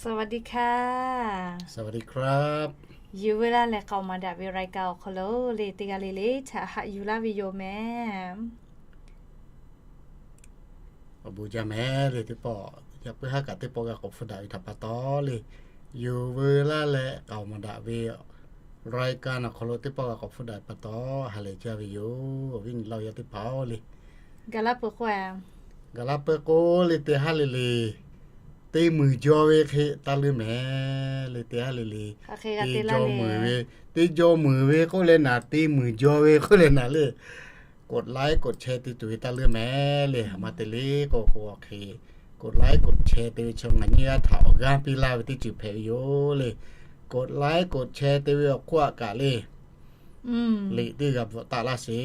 สวัสดีค่ะ สวัสดีครับ Yuˬ veu laˇ leh k'aoˍ maˍ daꞈ ve รายการ awˬ hk'aw lo le teˇ g'aˇ le le htaꞈ haꞈ yuˬ laˇ ve yoˬ mehˍ. Awˬ bon jaˇ mehˍ le teˇ pawˆ, yaꞈ puiˉ haˉ kaꞈ teˇ pawˆ g'a k'awꞈ hpfuhˇ daꞈ ve htaꞈ pa taw le, yuˬ veu laˇ leh k'aoˍ maˍ daꞈ ve รายการ awˬ hk'aw lo teˇ pawˆ g'a k'awꞈ hpfuhˇ daꞈ ve pa taw ha lehˬ jaˇ ve yoˬ. Awˬ viˉ nyi laˇ yaˇ teˇ hpaˍ-oˬ le, gaˬ laˇ peuˬ k'o, gaˬ laˇ peuˬ k'o le te haˉ le le, teˇ muiˬ jaw ve hk'e taˇ leuˉ mehˍ le te haˉ le le, teˇ jaw muiˬ ve, teˇ jaw muiˬ ve k'oˆ leh naˍ, teˇ muiˬ jaw ve k'oˆ leh naˍ le, กดไลค์ กดแชร์ te tuˬ ve taˇ leuˉ mehˍ le. Aˬ ma te le k'o k'o awˬ hk'e กดไลค์ กดแชร์ te ve chaw ngaˬ nyi g'aˇ htaꞈ awˬ g'aˇ piˇ laˇ ve teˇ ceuˬ hpehꞈ ve yoˬ le. กดไลค์ กดแชร์ te ve awˬ hk'oˆ a kaꞈ le, liꞈ teˇ g'aˇ bvuhꞈ taˆ laˇ sheˍ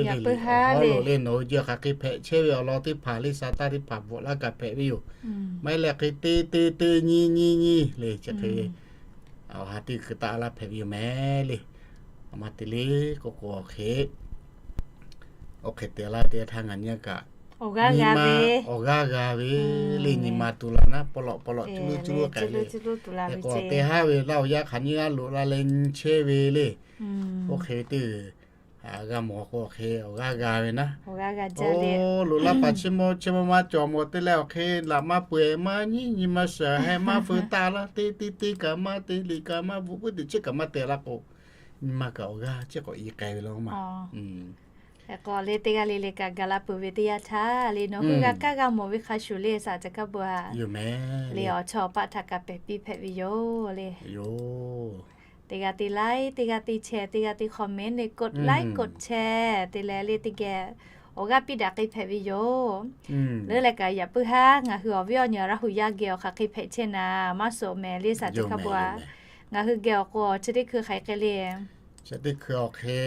le. Liꞈ awˬ hawˉ lo le nawˬ hui jehˬ hk'aˬ hk'e hpehꞈ chehˇ ve awˬ lawn teˇ hpaˍ le sa taˇ teˇ hpaˍ bvuhꞈ laˇ kaꞈ hpehꞈ ve yoˬ. Maˇ heˆ leh hk'e te te te nyi nyi nyi le chi hk'e awˬ ha teˇ hkui taˆ laˇ hpehꞈ ve yoˬ mehˍ le. Aˬ ma te le k'o k'o awˬ hk'e, awˬ hk'e te laˇ teˇ htaˇ ngaˬ nyi kaꞈ awˬ g'aˇ g'a ve le, nyi ma tu la naˉ pawˆ lawꞈ pawˆ lawꞈ cuˇ luˇ cuˇ luˇ k'ai le. K'o te haˉ ve laˇ awˬ yaˇ hk'aˬ nyi g'aˇ loꞈ la leh nyi chehˇ ve le. Oˇ hk'e ve teˇ g'aˇ mawˬ k'o awˬ hk'e awˬ g'aˇ g'a ve naˉ. Oˇ loꞈ laˇ paˍ chi mawˇ chi mawˇ maˇ cawˬ mawˬ te leh awˬ hk'e laꞈ maˇ peu-eˬ maˇ nyi nyi ma shaˍ heh maˇ feu taˇ laˇ te te te kaꞈ maˇ te liꞈ kaꞈ maˇ bvuhꞈ puiˉ teꞈ chi kaꞈ maˇ te laˇ k'o, nyi ma kaꞈ awˬ g'aˇ chi k'awꞈ i k'ai ve laˇ ma. K'o le teˇ g'aˇ le le kaꞈ gaˬ laˇ peuˬ ve teˇ yanˇ htaˇ le nawˬ hui g'a kaˇ g'a mawˬ ve hk'a shuˍ le saˍ ca kaˇ bu a le awˬ chawˇ paˆ htaꞈ kaꞈ pehˬ piˇ hpehꞈ ve yoˬ le. Teˇ g'aˇ teˇ ไลค์ teˇ g'aˇ teˇ แชร์ teˇ g'aˇ teˇ คอมเมนต์ le กดไลค์ กดแชร์ te leh le teˇ geh awˬ g'aˇ piˇ daꞈ k'ai hpehꞈ ve yoˬ. Leuˉ leh kaꞈ yaꞈ puiˉ haˉ ngaˬ hui awˬ viˉ awˬ nyi Laˇ huˍ yaˇ geh awˬ hk'aˬ hk'e hpehꞈ chehˇ naˍ maˇ suhˍ mehˍ le saˍ ca kaˇ bu a. Ngaˬ hui geh awˬ k'o chi teˇ hkui hk'aˬ hk'e le, chi teˇ hkui awˬ hk'e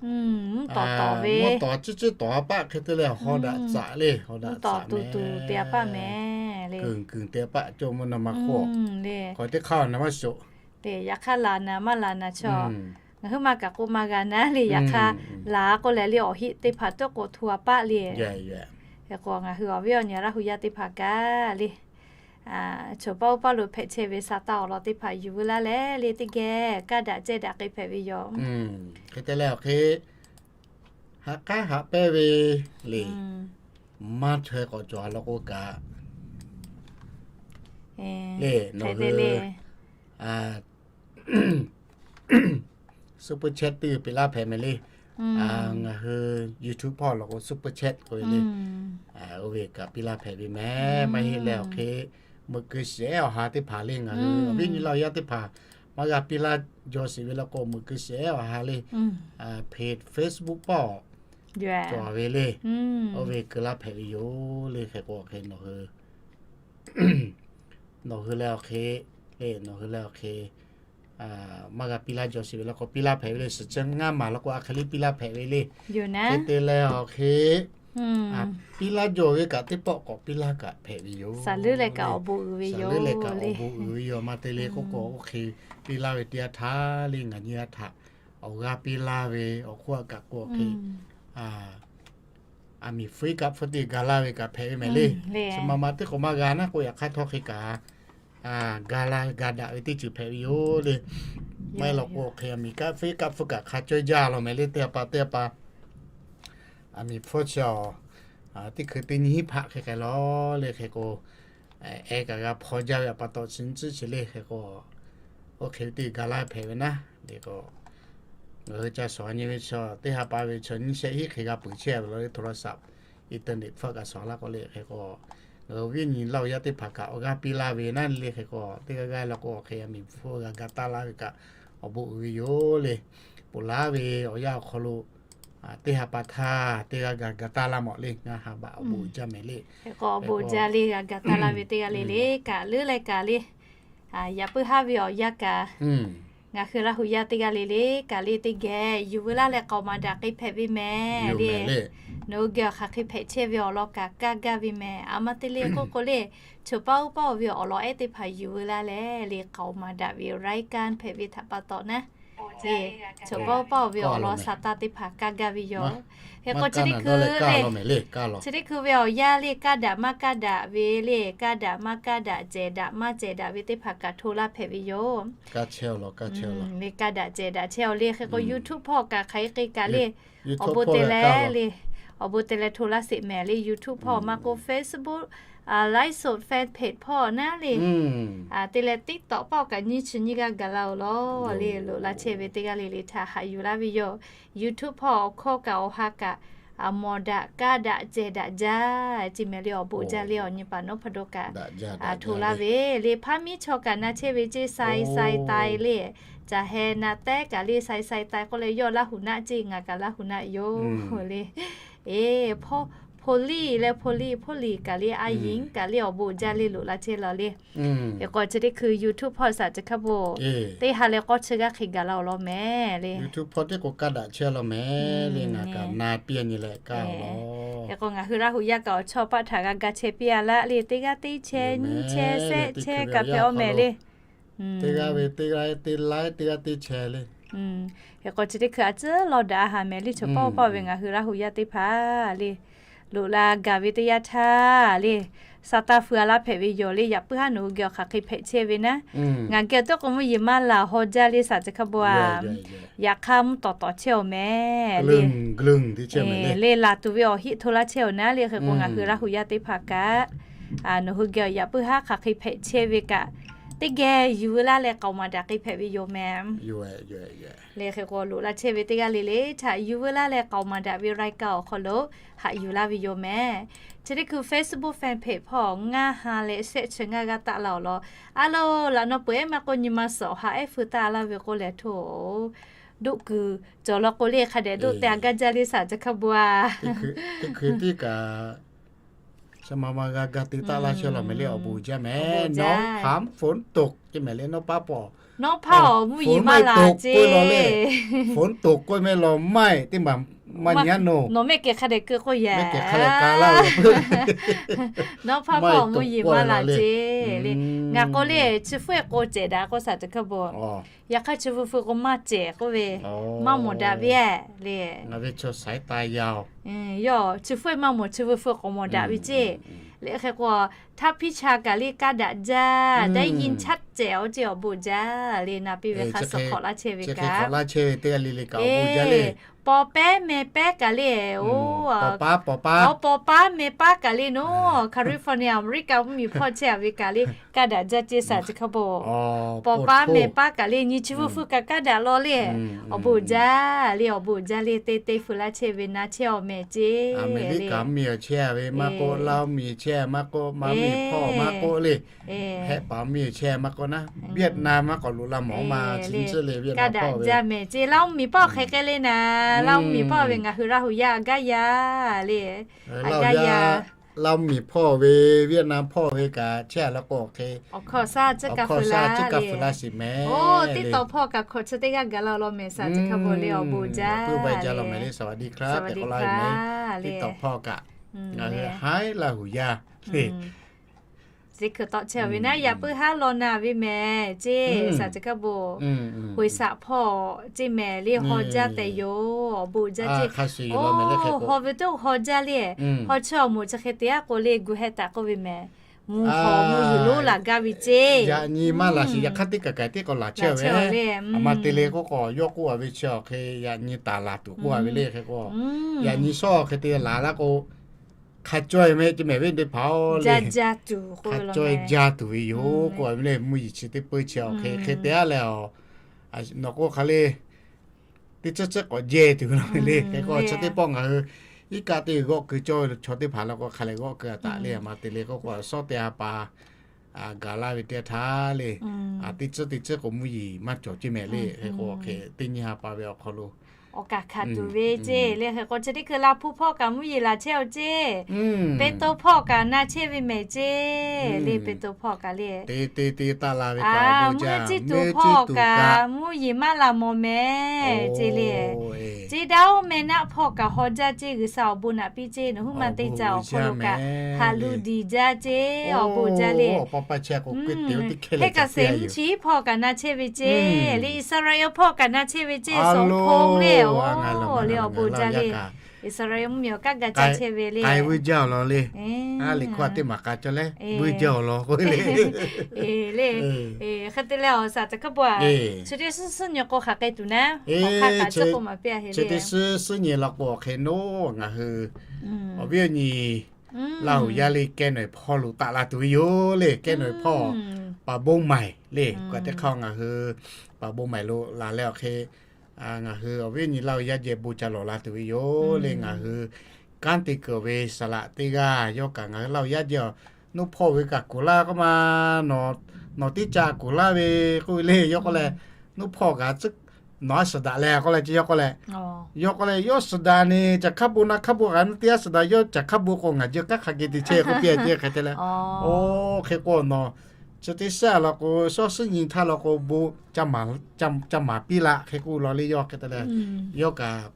mvuhˇ tawˍ tawˍ ve, mvuhˇ tawˍ ciˉ ciˉ tawˍ a paˆ hk'e te leh awˬ hawˉ daꞈ tcaꞈ le, mvuhˇ tawˍ tuˬ tuˬ te a paˆ mehˍ le, kuiˬ kuiˬ te a paˆ cawˇ mvuhˇ naw ma hk'oˆ le. K'awꞈ teˇ hk'aˇ naˍ maˇ shoꞈ le, yaꞈ hk'aˇ laˬ naˍ maˇ laˬ naˍ chaw, ngaˬ hui maˇ kaꞈ k'oˆ maˇ g'a naˉ le. Yaꞈ hk'aˇ laˬ k'oˆ leh le awˬ heˆ teˇ hpaˍ tawˇ k'o htu a paˆ le. K'o ngaˬ hui awˬ viˉ awˬ nyi Laˇ huˍ yaˇ teˇ hpaˍ kaꞈ le, chaw paˆ oˇ paˇ lo hpehꞈ chehˇ ve sa taˇ awˬ lawn teˇ hpaˍ yuˬ veu laˇ leh le teˇ geh kaˇ daꞈ cehˇ daꞈ k'ai hpehꞈ ve yoˬ. Hk'e te leh awˬ hk'e haꞈ k'aˉ haꞈ pehnˇ ve le, maˇ chaweh k'awꞈ cawˬ a law k'o kaꞈ le, nawˬ hui Super Chat teˇ g'uiˬ piˇ laˇ hpehꞈ mehˍ le. Ngaˬ hui YouTube hpawˇ law k'o Super Chat k'oˆ ve le, oˇ ve kaꞈ piˇ laˇ hpehꞈ ve mehˍ. Maˇ heˆ leh awˬ hk'e meuꞈ keu shiˍ ehˉ awˬ ha teˇ hpaˍ le ngaˬ hui awˬ viˉ nyi laˇ awˬ yaˇ teˇ hpaˍ maˇ g'a piˇ laˇ jaw shiˍ ve law k'o meuꞈ keu shiˍ ehˉ awˬ ha le, page Facebook hpawˇ cawˬ ve le, oˇ ve keu laˇ hpehꞈ ve yoˬ le. Hk'e k'o awˬ hk'e nawˬ hui nawˬ hui leh awˬ hk'e le, nawˬ hui leh awˬ hk'e maˇ g'a piˇ laˇ jaw shiˍ ve law k'o piˇ laˇ hpehꞈ ve le. Suhˍ chi ngaˇ maˬ law k'o a hk'e le piˇ laˇ hpehꞈ ve le. Hk'e te leh awˬ hk'e piˇ laˇ jaw ve kaꞈ teˇ pawˆ k'awꞈ piˇ laˇ kaꞈ hpehꞈ ve yoˬ. Saˍ leuˉ leh kaꞈ awˬ bon uiˍ ve yoˬ. Saˍ leuˉ leh kaꞈ awˬ bon uiˍ ve yoˬ. Maˇ te le k'oˆ k'o oˇ hk'e piˇ laˇ ve teˇ yanˇ htaˇ le ngaˬ nyi g'aˇ htaꞈ awˬ g'aˇ piˇ laˇ ve awˬ hk'oˆ a kaꞈ k'o hk'e aˬ miˍ hpfuhˇ kaˆ hpfuhˇ teˇ ga laˇ ve kaꞈ hpehꞈ ve mehˍ le. Chi ma ma teˇ k'o maˇ g'a naˉ k'o yaꞈ hk'aˇ htawˇ hk'e kaꞈ ga laˇ ga daꞈ ve teˇ ceuˬ hpehꞈ ve yoˬ le. Maˇ heˆ law k'o hk'e aˬ miˍ kaˆ hpfuhˇ kaˆ hpfuhˇ kaꞈ hk'a cawˇ jaˇ law mehˍ le. Teˇ pa teˇ pa aˬ miˍ hpfuhˇ chi awˬ teˇ hkui teˇ nyiˇ hpaˆ hk'e k'ai law le. Hk'e k'o ehˉ kaꞈ g'a hpaw jaˇ ve a pa taw chi nyi tcuhˉ chi le. Hk'e k'o oˇ hk'e ve teˇ ga laˇ hpehꞈ ve naˉ le k'o ngaˬ hui ca shawˍ nyi ve chaw teˇ ha pa ve chaw nyiˇ shehˆ hiˉ hk'e g'a peuˬ chehˇ ve law le. โทรศัพท์ internet hpfuhˇ kaꞈ shawˍ laˇ k'o le. Hk'e k'o ngaˬ hui viˉ nyi laˇ awˬ yaˇ teˇ hpaˍ kaꞈ awˬ g'aˇ piˇ laˇ ve naˉ le. Hk'e k'o teˇ g'aˇ g'aˇ law k'o hk'e aˬ miˍ hpfuhˇ g'a ga taˇ laˇ ve kaꞈ awˬ bon uiˍ ve yoˬ le. Ponˬ laˉ ve awˬ yanˇ awˬ hk'aw lo teˇ ha pa htaˇ teˇ g'aˇ g'a ga taˇ laˇ mawˬ le. Ngaˬ ha baꞈ awˬ bon uiˍ jaˇ mehˍ le. Hk'e k'o awˬ bon jaˇ le g'a ga taˇ laˇ ve teˇ g'aˇ le le kaꞈ leuˉ leh kaꞈ le yaꞈ puiˉ haˉ ve awˬ yanˇ kaꞈ ngaˬ hui Laˇ huˍ yaˇ teˇ g'aˇ le le kaꞈ le teˇ geh yuˬ veu laˇ leh k'aoˍ maˍ daꞈ k'ai hpehꞈ ve mehˍ le. Nawˬ hui geh awˬ hk'aˬ hk'e hpehꞈ chehˇ ve awˬ lawn kaꞈ kaˇ gaˇ ve mehˍ. Aˬ ma te le k'oˆ k'o le, chaw paˆ oˇ paˆ ve awˬ lawn ehˉ teˇ hpaˍ yuˬ veu laˇ leh le k'aoˍ maˍ daꞈ ve รายการ hpehꞈ ve htaꞈ pa taw naˉ Chaw pawˆ pawˆ ve awˬ lawn sa taˇ teˇ hpaˍ kaˇ gaˇ ve yoˬ. Hk'e k'o chi teˇ hkui le, chi teˇ hkui ve awˬ yanˇ le, kaˇ daꞈ maˇ kaˇ daꞈ ve le, kaˇ daꞈ maˇ kaˇ daꞈ, cehˬ daꞈ maˇ cehˬ daꞈ ve teˇ hpaˍ kaꞈ hto laˇ hpehꞈ ve yoˬ. Kaˇ daꞈ cehˬ daꞈ chehˇ-oˬ le. Kaˇ daꞈ cehˬ daꞈ chehˇ-oˬ le. Hk'e k'o YouTube hpawˇ kaꞈ hk'aˬ hk'e k'ai kaꞈ le, awˬ bon te leh le, awˬ bon te leh hto laˇ sheˍ mehˍ le. YouTube hpawˇ maˇ k'oˆ, Facebook, Live Shop fan page hpawˇ naˉ le, te leh TikTok hpawˇ kaꞈ nyiˇ chi nyiˇ g'aˇ gaˬ la-oˬ lawˬ le. Loꞈ la chehˇ ve teˇ g'aˇ le le htaꞈ haꞈ yuˬ laˇ ve yoˬ. YouTube hpawˇ awˬ hkawˇ kaꞈ awˬ ha kaꞈ, a, mawˬ daꞈ kaˇ daꞈ cehˬ daꞈ jaˇ, chi mehˍ le awˬ bon jaˇ le. Awˬ nyi paˍ nawˉ hpaˇ dawˇ kaꞈ hto laˇ ve le. Hpaˇ miˇ chaw kaꞈ na chehˇ ve ceˇ, sai sai tai le. Caˬ heh na tehˉ kaꞈ le, sai sai tai k'oˆ leh yawˇ Laˇ huˍ naˆ ceˇ, ngaˬ kaꞈ Laˇ huˍ naˆ yoˬ le. Eˬ, hpaw, hpaw liˇ leh hpaw liˇ, hpaw liˇ kaꞈ le, a yinˉ kaꞈ le awˬ bon jaˇ le. Loꞈ la chehˇ la le. Hk'e k'o chi teˇ hkui YouTube hpawˇ saˍ chi hk'a bo teˇ ha leh k'awˇ chi g'aˇ hk'e gaˬ la-oˬ lawˬ mehˍ le. YouTube hpawˇ teˇ k'o kaˇ daꞈ chehˇ la mehˍ le. Ngaˬ kaꞈ na piˇ nyi leh kaˇ-oˬ lawˬ. Hk'e k'o ngaˬ hui Laˇ huˍ yaˇ kaꞈ awˬ chawˇ paˆ htaꞈ g'a ga chehˇ piˇ-a laˇ le. Teˇ g'aˇ teˇ chehˇ, nyiˇ chehˇ, shehˆ chehˇ kaꞈ hpehꞈ-aw mehˍ le. Teˇ g'aˇ ve teˇ g'aˇ teˇ laiˉ teˇ g'aˇ teˇ chehˇ le. Hk'e k'o chi teˇ hkui a ciˉ lawˇ daꞈ-a haˍ mehˍ le. Chaw pawˆ pawˆ ve ngaˬ hui Laˇ huˍ yaˇ teˇ hpaˍ le, loꞈ la gaˬ ve teˇ yanˇ htaˇ le, sa taˇ feu-a laˇ hpehꞈ ve yoˬ le. Yaꞈ puiˉ haˉ nawˬ hui geh awˬ hk'aˬ hk'e hpehꞈ chehˇ ve naˉ, ngaˬ geh awˬ teˇ k'o mvuhˇ yeˬ maˇ laˬ haw jaˇ le saˍ chi hk'a bo-a. Yaꞈ hk'aˇ mvuhˇ tawˍ tawˍ chehˇ-oˬ mehˍ le. Le laˬ tuˬ ve awˬ heˆ hto laˇ chehˇ-oˬ naˉ le. Hk'e k'o ngaˬ hui Laˇ huˍ yaˇ teˇ hpaˍ kaꞈ nawˬ hui geh yaꞈ puiˉ haˉ hk'aˬ hk'e hpehꞈ chehˇ ve kaꞈ, teˇ geh yuˬ veu laˇ leh k'aoˍ maˍ daꞈ hk'e hpehꞈ ve yoˬ mehˍ le. Hk'e k'o loꞈ la chehˇ ve teˇ g'aˇ le le htaꞈ yuˬ veu laˇ leh k'aoˍ maˍ daꞈ ve รายการ awˬ hk'aw lo haꞈ yuˬ laˇ ve yoˬ mehˍ. Chi teˇ hkui Facebook fan page hpawˇ ngaˇ ha leh shehˆ chi ngaˇ g'aˇ taˆ la-oˬ lawˬ. A loˬ, laꞈ naw peuˬ ehˉ maˇ k'oˆ, nyi ma suhˍ awˬ ha ehˉ feu taˆ laˇ ve k'oˆ lehˬ, hto doˆ kuiˬ cawˬ law k'o le, hk'a dehꞈ doˆ te-a gaˇ jaˇ le saˍ chi hk'a bo-a. Teˇ hkui tiˉ kaꞈ, shaˍ ma ma g'a ga te taˆ laˇ chehˇ lawˬ mehˍ le. Awˬ bon jaˇ mehˍ. Nawˉ hpaˇ ฝนตก ceˇ mehˍ le. Nawˉ paˉ paw, nawˉ hpaˇ awˬ mvuhˇ yeˬ maˇ laˬ ceˇ. ฝนตก k'oˆ mehˍ lawˬ, maˇ teˇ maˬ maˇ nyi-a nawˬ. Nawˬ mehˆ kehˬ hk'a dehꞈ keu k'oˆ yaꞈ, mehˆ kehˬ hk'a dehꞈ ka laˇ-oˬ. Nawˉ hpaˇ hpaˇ awˬ mvuhˇ yeˬ maˇ laˬ ceˇ le. Ngaˬ k'o le, chi fuˉ-e k'o cehˬ daꞈ k'oˆ saˍ chi hk'a bo. Yaꞈ hk'aˇ chi fuiˉ fuiˉ k'o maˇ cehˬ k'oˆ ve, maˇ mawˬ daꞈ ve le. Ngaˬ ve chaw saiˉ taˇ yaˇ-oˬ. Yawˇ chi fuiˉ maˇ mawˬ, chi fuiˉ fuiˉ k'awꞈ mawˬ daꞈ ve ceˇ. Leh hk'e k'o, htaˇ hpiˇ cha kaꞈ le kaˇ daꞈ jaˇ, ได้ยินชัดแจ๋ว ceˇ, awˬ bon jaˇ le. Na piˇ ve hk'a suh hk'awꞈ laˇ chehˇ ve kaꞈ, hk'awꞈ laˇ chehˇ ve teˇ g'aˇ le le kaꞈ awˬ bon jaˇ le. Paw pehˉ meh pehˉ kaꞈ le, oˇ, paw paˉ, paw paˉ, paw paˉ meh paˉ kaꞈ le, nawˉ California America mvuhˇ miˬ hpawˇ chehˇ-a ve kaꞈ le, kaˇ daꞈ jaˇ ceˇ saˍ chi hk'a bo. Paw paˉ meh paˉ kaꞈ le, nyi chi fuiˉ fuiˉ kaꞈ kaˇ daꞈ law le. Awˬ bon jaˇ le, awˬ bon jaˇ le. Teˇ teˇ feu laˇ chehˇ ve na chehˇ-aw mehˍ ceˇ. America mvuhˇ miˬ chehˇ-a ve maˇ k'oˆ, Laˇ huˍ miˬ chehˇ maˇ k'oˆ, maˇ miˬ hpawˇ maˇ k'oˆ le, hehˆ paˍ mvuhˇ miˬ chehˇ maˇ k'oˆ naˉ, Vietnam maˇ k'awꞈ loꞈ la mawˬ ma chi nyiˇ ceuˬ le. Vietnam kaˇ daꞈ jaˇ mehˍ ceˇ. Laˇ huˍ miˬ hpawˇ hk'e k'ai le naˍ, Laˇ huˍ miˬ hpawˇ ve ngaˬ hui Laˇ huˍ yaˇ gaˇ yaˇ le. Laˇ huˍ yaˇ, Laˇ huˍ miˬ hpawˇ ve, Vietnam hpawˇ ve kaꞈ chehˇ-a law k'o, awˬ hkawˇ shaˉ ciˉ kaꞈ feu laˇ sheˍ mehˍ. Oˇ, TikTok hpawˇ kaꞈ hkawꞈ chi teˇ g'aˇ gaˬ la law mehˍ saˍ chi hk'a bo le. Awˬ bon jaˇ le. Tehꞈ k'oˆ laˇ ve mehˍ. TikTok hpawˇ kaꞈ ngaˬ hui haiˉ Laˇ huˍ yaˇ le. Chi hkui tawˆ chehˇ-a ve naˉ, yaꞈ puiˉ haˉ law na ve mehˍ ceˇ saˍ chi hk'a bo. Hoꞈ saꞈ hpawˇ ceˇ mehˍ le, haw jaˇ tehꞈ yoˬ. Awˬ bon jaˇ ceˇ. Haw ve teˇ haw jaˇ le. Haw chi awˬ moˍ chi hk'e te-a k'o le, gu heh taˍ k'oˆ ve mehˍ. Mvuhˇ hawˬ mvuhˇ yuˬ lonˉ laˬ gaˇ ve ceˇ. Yaꞈ nyi maˇ laˬ shiˍ, yaꞈ hk'aˇ teˇ kaˬ kaꞈ teˇ k'awꞈ laˬ chehˇ ve. A ma te le k'oˆ k'o, yawˇ k'oˆ-a ve chi awˬ hk'e yaꞈ nyi taˍ laˬ tuˬ k'oˆ-a ve le. Hk'e k'o, yaꞈ nyi shawˉ hk'e te laˬ laˇ k'o, hk'a caweh mehˍ ceˇ mehˍ ve teˇ hpaˍ-oˬ le. Hk'a caweh jaˇ tuˬ ve yoˬ k'oˆ-a ve le. Mvuhˇ yeˬ chi teˇ peuˇ chi awˬ hk'e hk'e te-a leh, nawˬ k'o hk'aˬ le, teˇ ceuˬ ceuˬ k'awꞈ jehˇ tuˬ ve le. Hk'e k'o chi teˇ pawˆ ngaˬ hui iˉ kaˆ teˇ g'aˇ g'awˆ keu cawˇ ve chaw teˇ hpaˍ la k'o, hk'aˬ lehˬ g'awˆ keu-a taˍ le. A ma te le k'oˆ k'o, shawˉ teˇ ha pa gaˬ laˇ ve teˇ htaˇ le, teˇ ceuˬ teˇ ceuˬ k'o mvuhˇ yeˬ maˇ cawˬ ceˇ mehˍ le. Hk'e k'o hk'e teˇ nyi ha pa ve awˬ hk'aw lo awˬ kaˍ hkanˍ tuˬ ve ceˇ le. Hk'e k'o chi teˇ hkui Laˇ hpu hpawˇ kaꞈ mvuhˇ yeˬ laˬ chehˇ-aw ceˇ. Peˇ to hpawˇ kaꞈ na chehˇ ve mehˍ ceˇ le. Peˇ to hpawˇ kaꞈ le, te te te taˆ la ve kaꞈ, mvuhˇ yeˬ ciˇ tuˬ hpawˇ kaꞈ mvuhˇ yeˬ maˇ laˬ mawˬ mehˍ ceˇ le. Ceˇ daˇ oˬ meh, naˆ hpawˇ kaꞈ haw jaˇ ceˇ, G'uiˬsha awˬ bon naꞈ piˇ ceˇ, nawˬ huiˉ ma teˇ ca awˬ hk'aw lo kaꞈ haꞈ luˬ diˬ jaˇ ceˇ, awˬ bon jaˇ le. Hk'e kaꞈ seˍ mvuhˇ chi hpawˇ kaꞈ na chehˇ ve ceˇ le, Iˉsaˍreˍlaˆ hpawˇ kaꞈ na chehˇ ve ceˇ, sawˍ hpon le, le awˬ bon jaˇ le. Iˉsaˍreˍlaˆ mvuhˇmiˬ awˬ kaˇ gaˇ ca chehˇ ve le. Eˬ, le, hk'e te leh awˬ shaˍ caˬ hk'aˇ bon, chi teˇ suhˉ suhˉ nyi k'o hk'aˬ k'ai tuˬ naˉ, awˬ hk'aˇ kaꞈ chi k'oˆ maˍ piˇ a hk'e le. Chi teˇ suhˉ suhˉ nyi la k'o hk'e naˉ, ngaˬ hui awˬ viˉ awˬ nyi Laˇ huˍ yaˇ le, kehˉ nawˬ hpawˇ lo taˆ la tuˬ ve yoˬ le. Kehˉ nawˬ hpawˇ paˍ bon maiˍ le. Kaꞈ teˇ hk'aˇ ngaˬ hui paˍ bon maiˍ lo laˬ leh awˬ hk'e, ngaˬ hui awˬ viˉ awˬ nyi Laˇ huˍ yaˇ jehˬ bon ca lawˬ la tuˬ ve yoˬ le. Ngaˬ hui kanˉ te kuiˬ ve saˍ laꞈ teˇ g'aˇ yawˇ kaꞈ ngaˬ hui Laˇ huˍ yaˇ jehˬ, nuˇ hpawˇ ve kaꞈ kuˬ laˇ k'oˆ ma, nawˬ teˇ ca kuˬ laˇ ve k'oˆ ve le. Yawˇ k'oˆ leh, nuˇ hpawˇ kaꞈ tcuhˉ nawˬ a suhˍ daꞈ leh k'oˆ leh, chi yawˇ k'oˆ leh, yawˇ k'oˆ leh, yawˇ suhˍ daꞈ ni, caˬ hk'aˇ bon naˆ hk'aˇ bon kaꞈ teˇ g'aˇ suhˍ daꞈ, yawˇ caˬ hk'aˇ bon k'o ngaˬ jehˬ kanˉ hk'a geh te chehˇ k'oˆ piˇ a ceˇ hk'e te leh, oˇ hk'e k'o nawˬ chi teˇ suhˉ la k'o, suhˉ suhˉ nyi htaˇ la k'o bon ca maˍ piˇ laˇ hk'e k'oˆ law le. Yawˇ hk'e te leh, yawˇ kaꞈ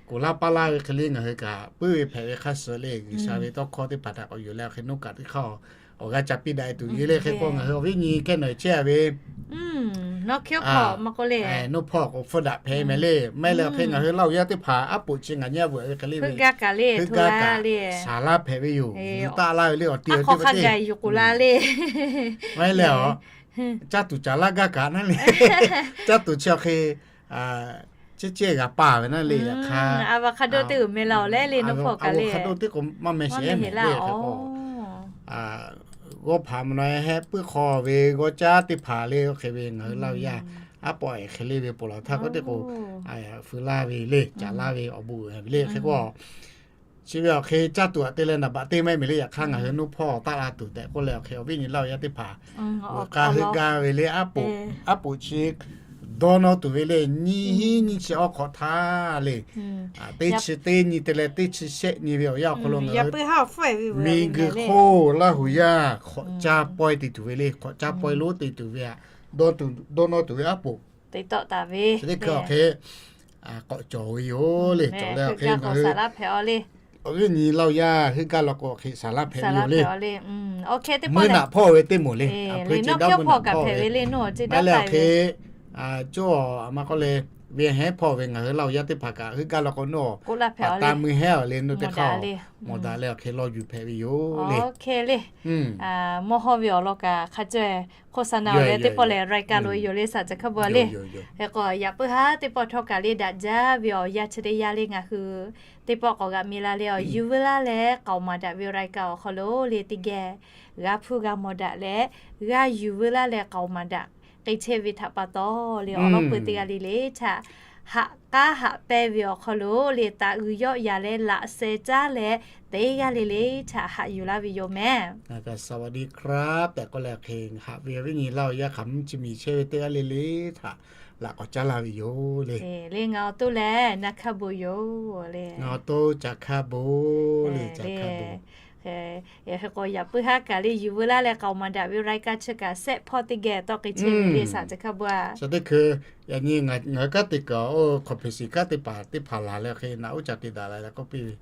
kuˬ laˇ paˇ laˇ ve hk'e le, ngaˬ hui kaꞈ puiˉ ve hpehꞈ ve hk'a shuˍ le, G'uiˬsha ve tawˇ hkawˇ teˇ hpaˍ htaꞈ k'awꞈ yuˬ leh awˬ hk'e nuˇ kaꞈ teˇ hk'aˇ awˬ g'aˇ ca piˇ daꞈ e tuˬ yoˬ le. Hk'e k'o ngaˬ hui awˬ viˉ nyi kehˉ nawˬ chehˇ a ve, nuˇ hpawˇ k'o hpfuhˇ daꞈ hpehꞈ mehˍ le. Maˇ heˆ leh awˬ hk'e ngaˬ hui Laˇ huˍ yaˇ teˇ hpaˍ aˉ poꞈ chi ngaˬ nyi a veuꞈ ve hk'e le ve, heuˆ gaˇ kaꞈ le, heuˆ gaˇ kaꞈ saˍ laˇ hpehꞈ ve yoˬ. Yuˬ taˆ laˇ ve le awˬ ti awˬ ti k'o te, maˇ heˆ leh a, caˇ tuˬ caˍ laˇ gaˇ kaꞈ naˉ le. Caˇ tuˬ chi awˬ hk'e, ceˇ ceˇ g'a paˍ ve naˉ le. Yaꞈ hk'aˇ, a va hk'a dawˇ teˇ uiˍ meh la awˬ leh le, nuˇ hpawˇ kaꞈ le, a va hk'a dawˇ teˇ k'o maˇ meh sheˍ le. G'awˇ hpaˍ mvuhˇ naw heh puiˉ hk'aw ve g'awˇ caˉ teˇ hpaˍ le, oˇ hk'e ve ngaˬ hui Laˇ huˍ yaˇ aˉ pawˆ e hk'e le ve ponˬ laˬ htaˇ k'oˆ teˇ k'o, feu laˇ ve le, caˍ laˇ ve awˬ bon uiˍ ve le. Hk'e k'o, chi ve awˬ hk'e caˇ tuˬ aꞈ te leh naˍ baꞈ teˇ maˇ heˆ mehˍ le. Yaꞈ hk'aˇ ngaˬ hui nuˇ hpawˇ taˆ la tuˬ tehꞈ k'oˆ leh awˬ hk'e awˬ viˉ nyi Laˇ huˍ yaˇ teˇ hpaˍ uiˍ k'a heuˆ gaˇ ve le, aˉ poꞈ chi dawˇ nawˇ tuˬ ve le. Nyiˇ hinˉ nyiˇ chi awˬ hk'awꞈ htaˇ le, teˇ chi teˇ nyi te leh teˇ chi shehˆ nyi ve awˬ yanˇ awˬ hk'aw lo ngaˬ hui miˬguiˬ hk'oˆ Laˇ huˍ yaˇ hk'awꞈ caˇ pawehˇ te tuˬ ve le. Hk'awꞈ caˇ pawehˇ lonˉ te tuˬ ve aꞈ, dawˇ nawˇ tuˬ ve aˉ poꞈ teˇ hk'e awˬ hk'e k'awꞈ cawˬ ve yoˬ le. Cawˬ leh awˬ hk'e ngaˬ hui awˬ viˉ nyi Laˇ huˍ yaˇ heuˆ gaˇ la k'o awˬ hk'e saˍ laˇ hpehꞈ ve yoˬ le. Meuˇ naꞈ hpawˇ ve teˇ moˍ le, a hpui chi daˇ meuˇ naꞈ hpawˇ ve le. Maˇ heˆ leh awˬ hk'e, coˇ a ma k'oˆ le, ve hehˉ hpawˇ ve ngaˬ hui Laˇ huˍ yaˇ teˇ hpaˍ kaꞈ heuˆ gaˇ la k'o nawˬ pa taˇ mui hehˉ awˬ le, nawˬ teˇ hk'aˇ mawˬ daꞈ leh awˬ hk'e lawˇ yuˬ hpehꞈ ve yoˬ le. Mawˇ hawˇ ve awˬ lawn kaꞈ hk'a caweh โฆษณา awˬ leh teˇ pawˆ lehˬ รายการ lo yoˬ le, saˍ caˬ hk'a bon le. Hk'e k'o yaꞈ puiˉ haˉ teˇ pawˆ htawˇ kaꞈ le daꞈ jaˇ ve awˬ yanˇ chi teˇ yanˇ le ngaˬ hui teˇ pawˆ k'awꞈ g'aꞈ mi la le, awˬ yuˬ veu laˇ leh k'aoˍ maˍ daꞈ ve รายการ awˬ hk'aw lo le teˇ geh g'a hpuˇ g'a mawˬ daꞈ leh, g'a yuˬ veu laˇ leh k'aoˍ maˍ daꞈ k'ai chehˇ ve htaꞈ pa taw le, awˬ lawn peuˬ teˇ g'aˇ le le htaꞈ haꞈ k'aˉ haꞈ pehnˇ ve awˬ hk'aw lo le taꞈ g'uiˬ yawˆ yan leh laꞈ sheh caˉ leh teˇ g'aˇ le le htaꞈ haꞈ yuˬ laˇ ve yoˬ mehˍ. สวัสดีครับ tehꞈ k'oˆ leh hk'e haꞈ ve awˬ viˉ nyi Laˇ huˍ yaˇ hk'aˬ mvuhˇ chi miˬ chehˇ ve teˇ g'aˇ le le htaꞈ laꞈ k'awꞈ caˉ laˇ ve yoˬ le. Le ngaˬ awˬ to lehˬ naˍ hkaˇ bon yoˬ le. Ngaˬ awˬ to caˬ hkaˇ bon le, caˬ hkaˇ bon. Hk'e k'o yaꞈ puiˉ haˉ kaꞈ le yuˬ veu laˇ leh k'aoˍ maˍ daꞈ ve รายการ chi kaꞈ shehˆ hpawˇ teˇ geh tawˇ k'ai chehˇ ve le, saˍ caˬ hkaˇ bon a. Chi teˇ hkui yaꞈ nyi ngaˬ hui kanˉ te kuiˬ oˇ hk'awꞈ hpeꞈ shiˍ kanˉ teˇ hpaˍ teˇ hpaˍ laˬ leh hk'e naꞈ uˉ ca te daꞈ la leh k'oˆ piˇ ve,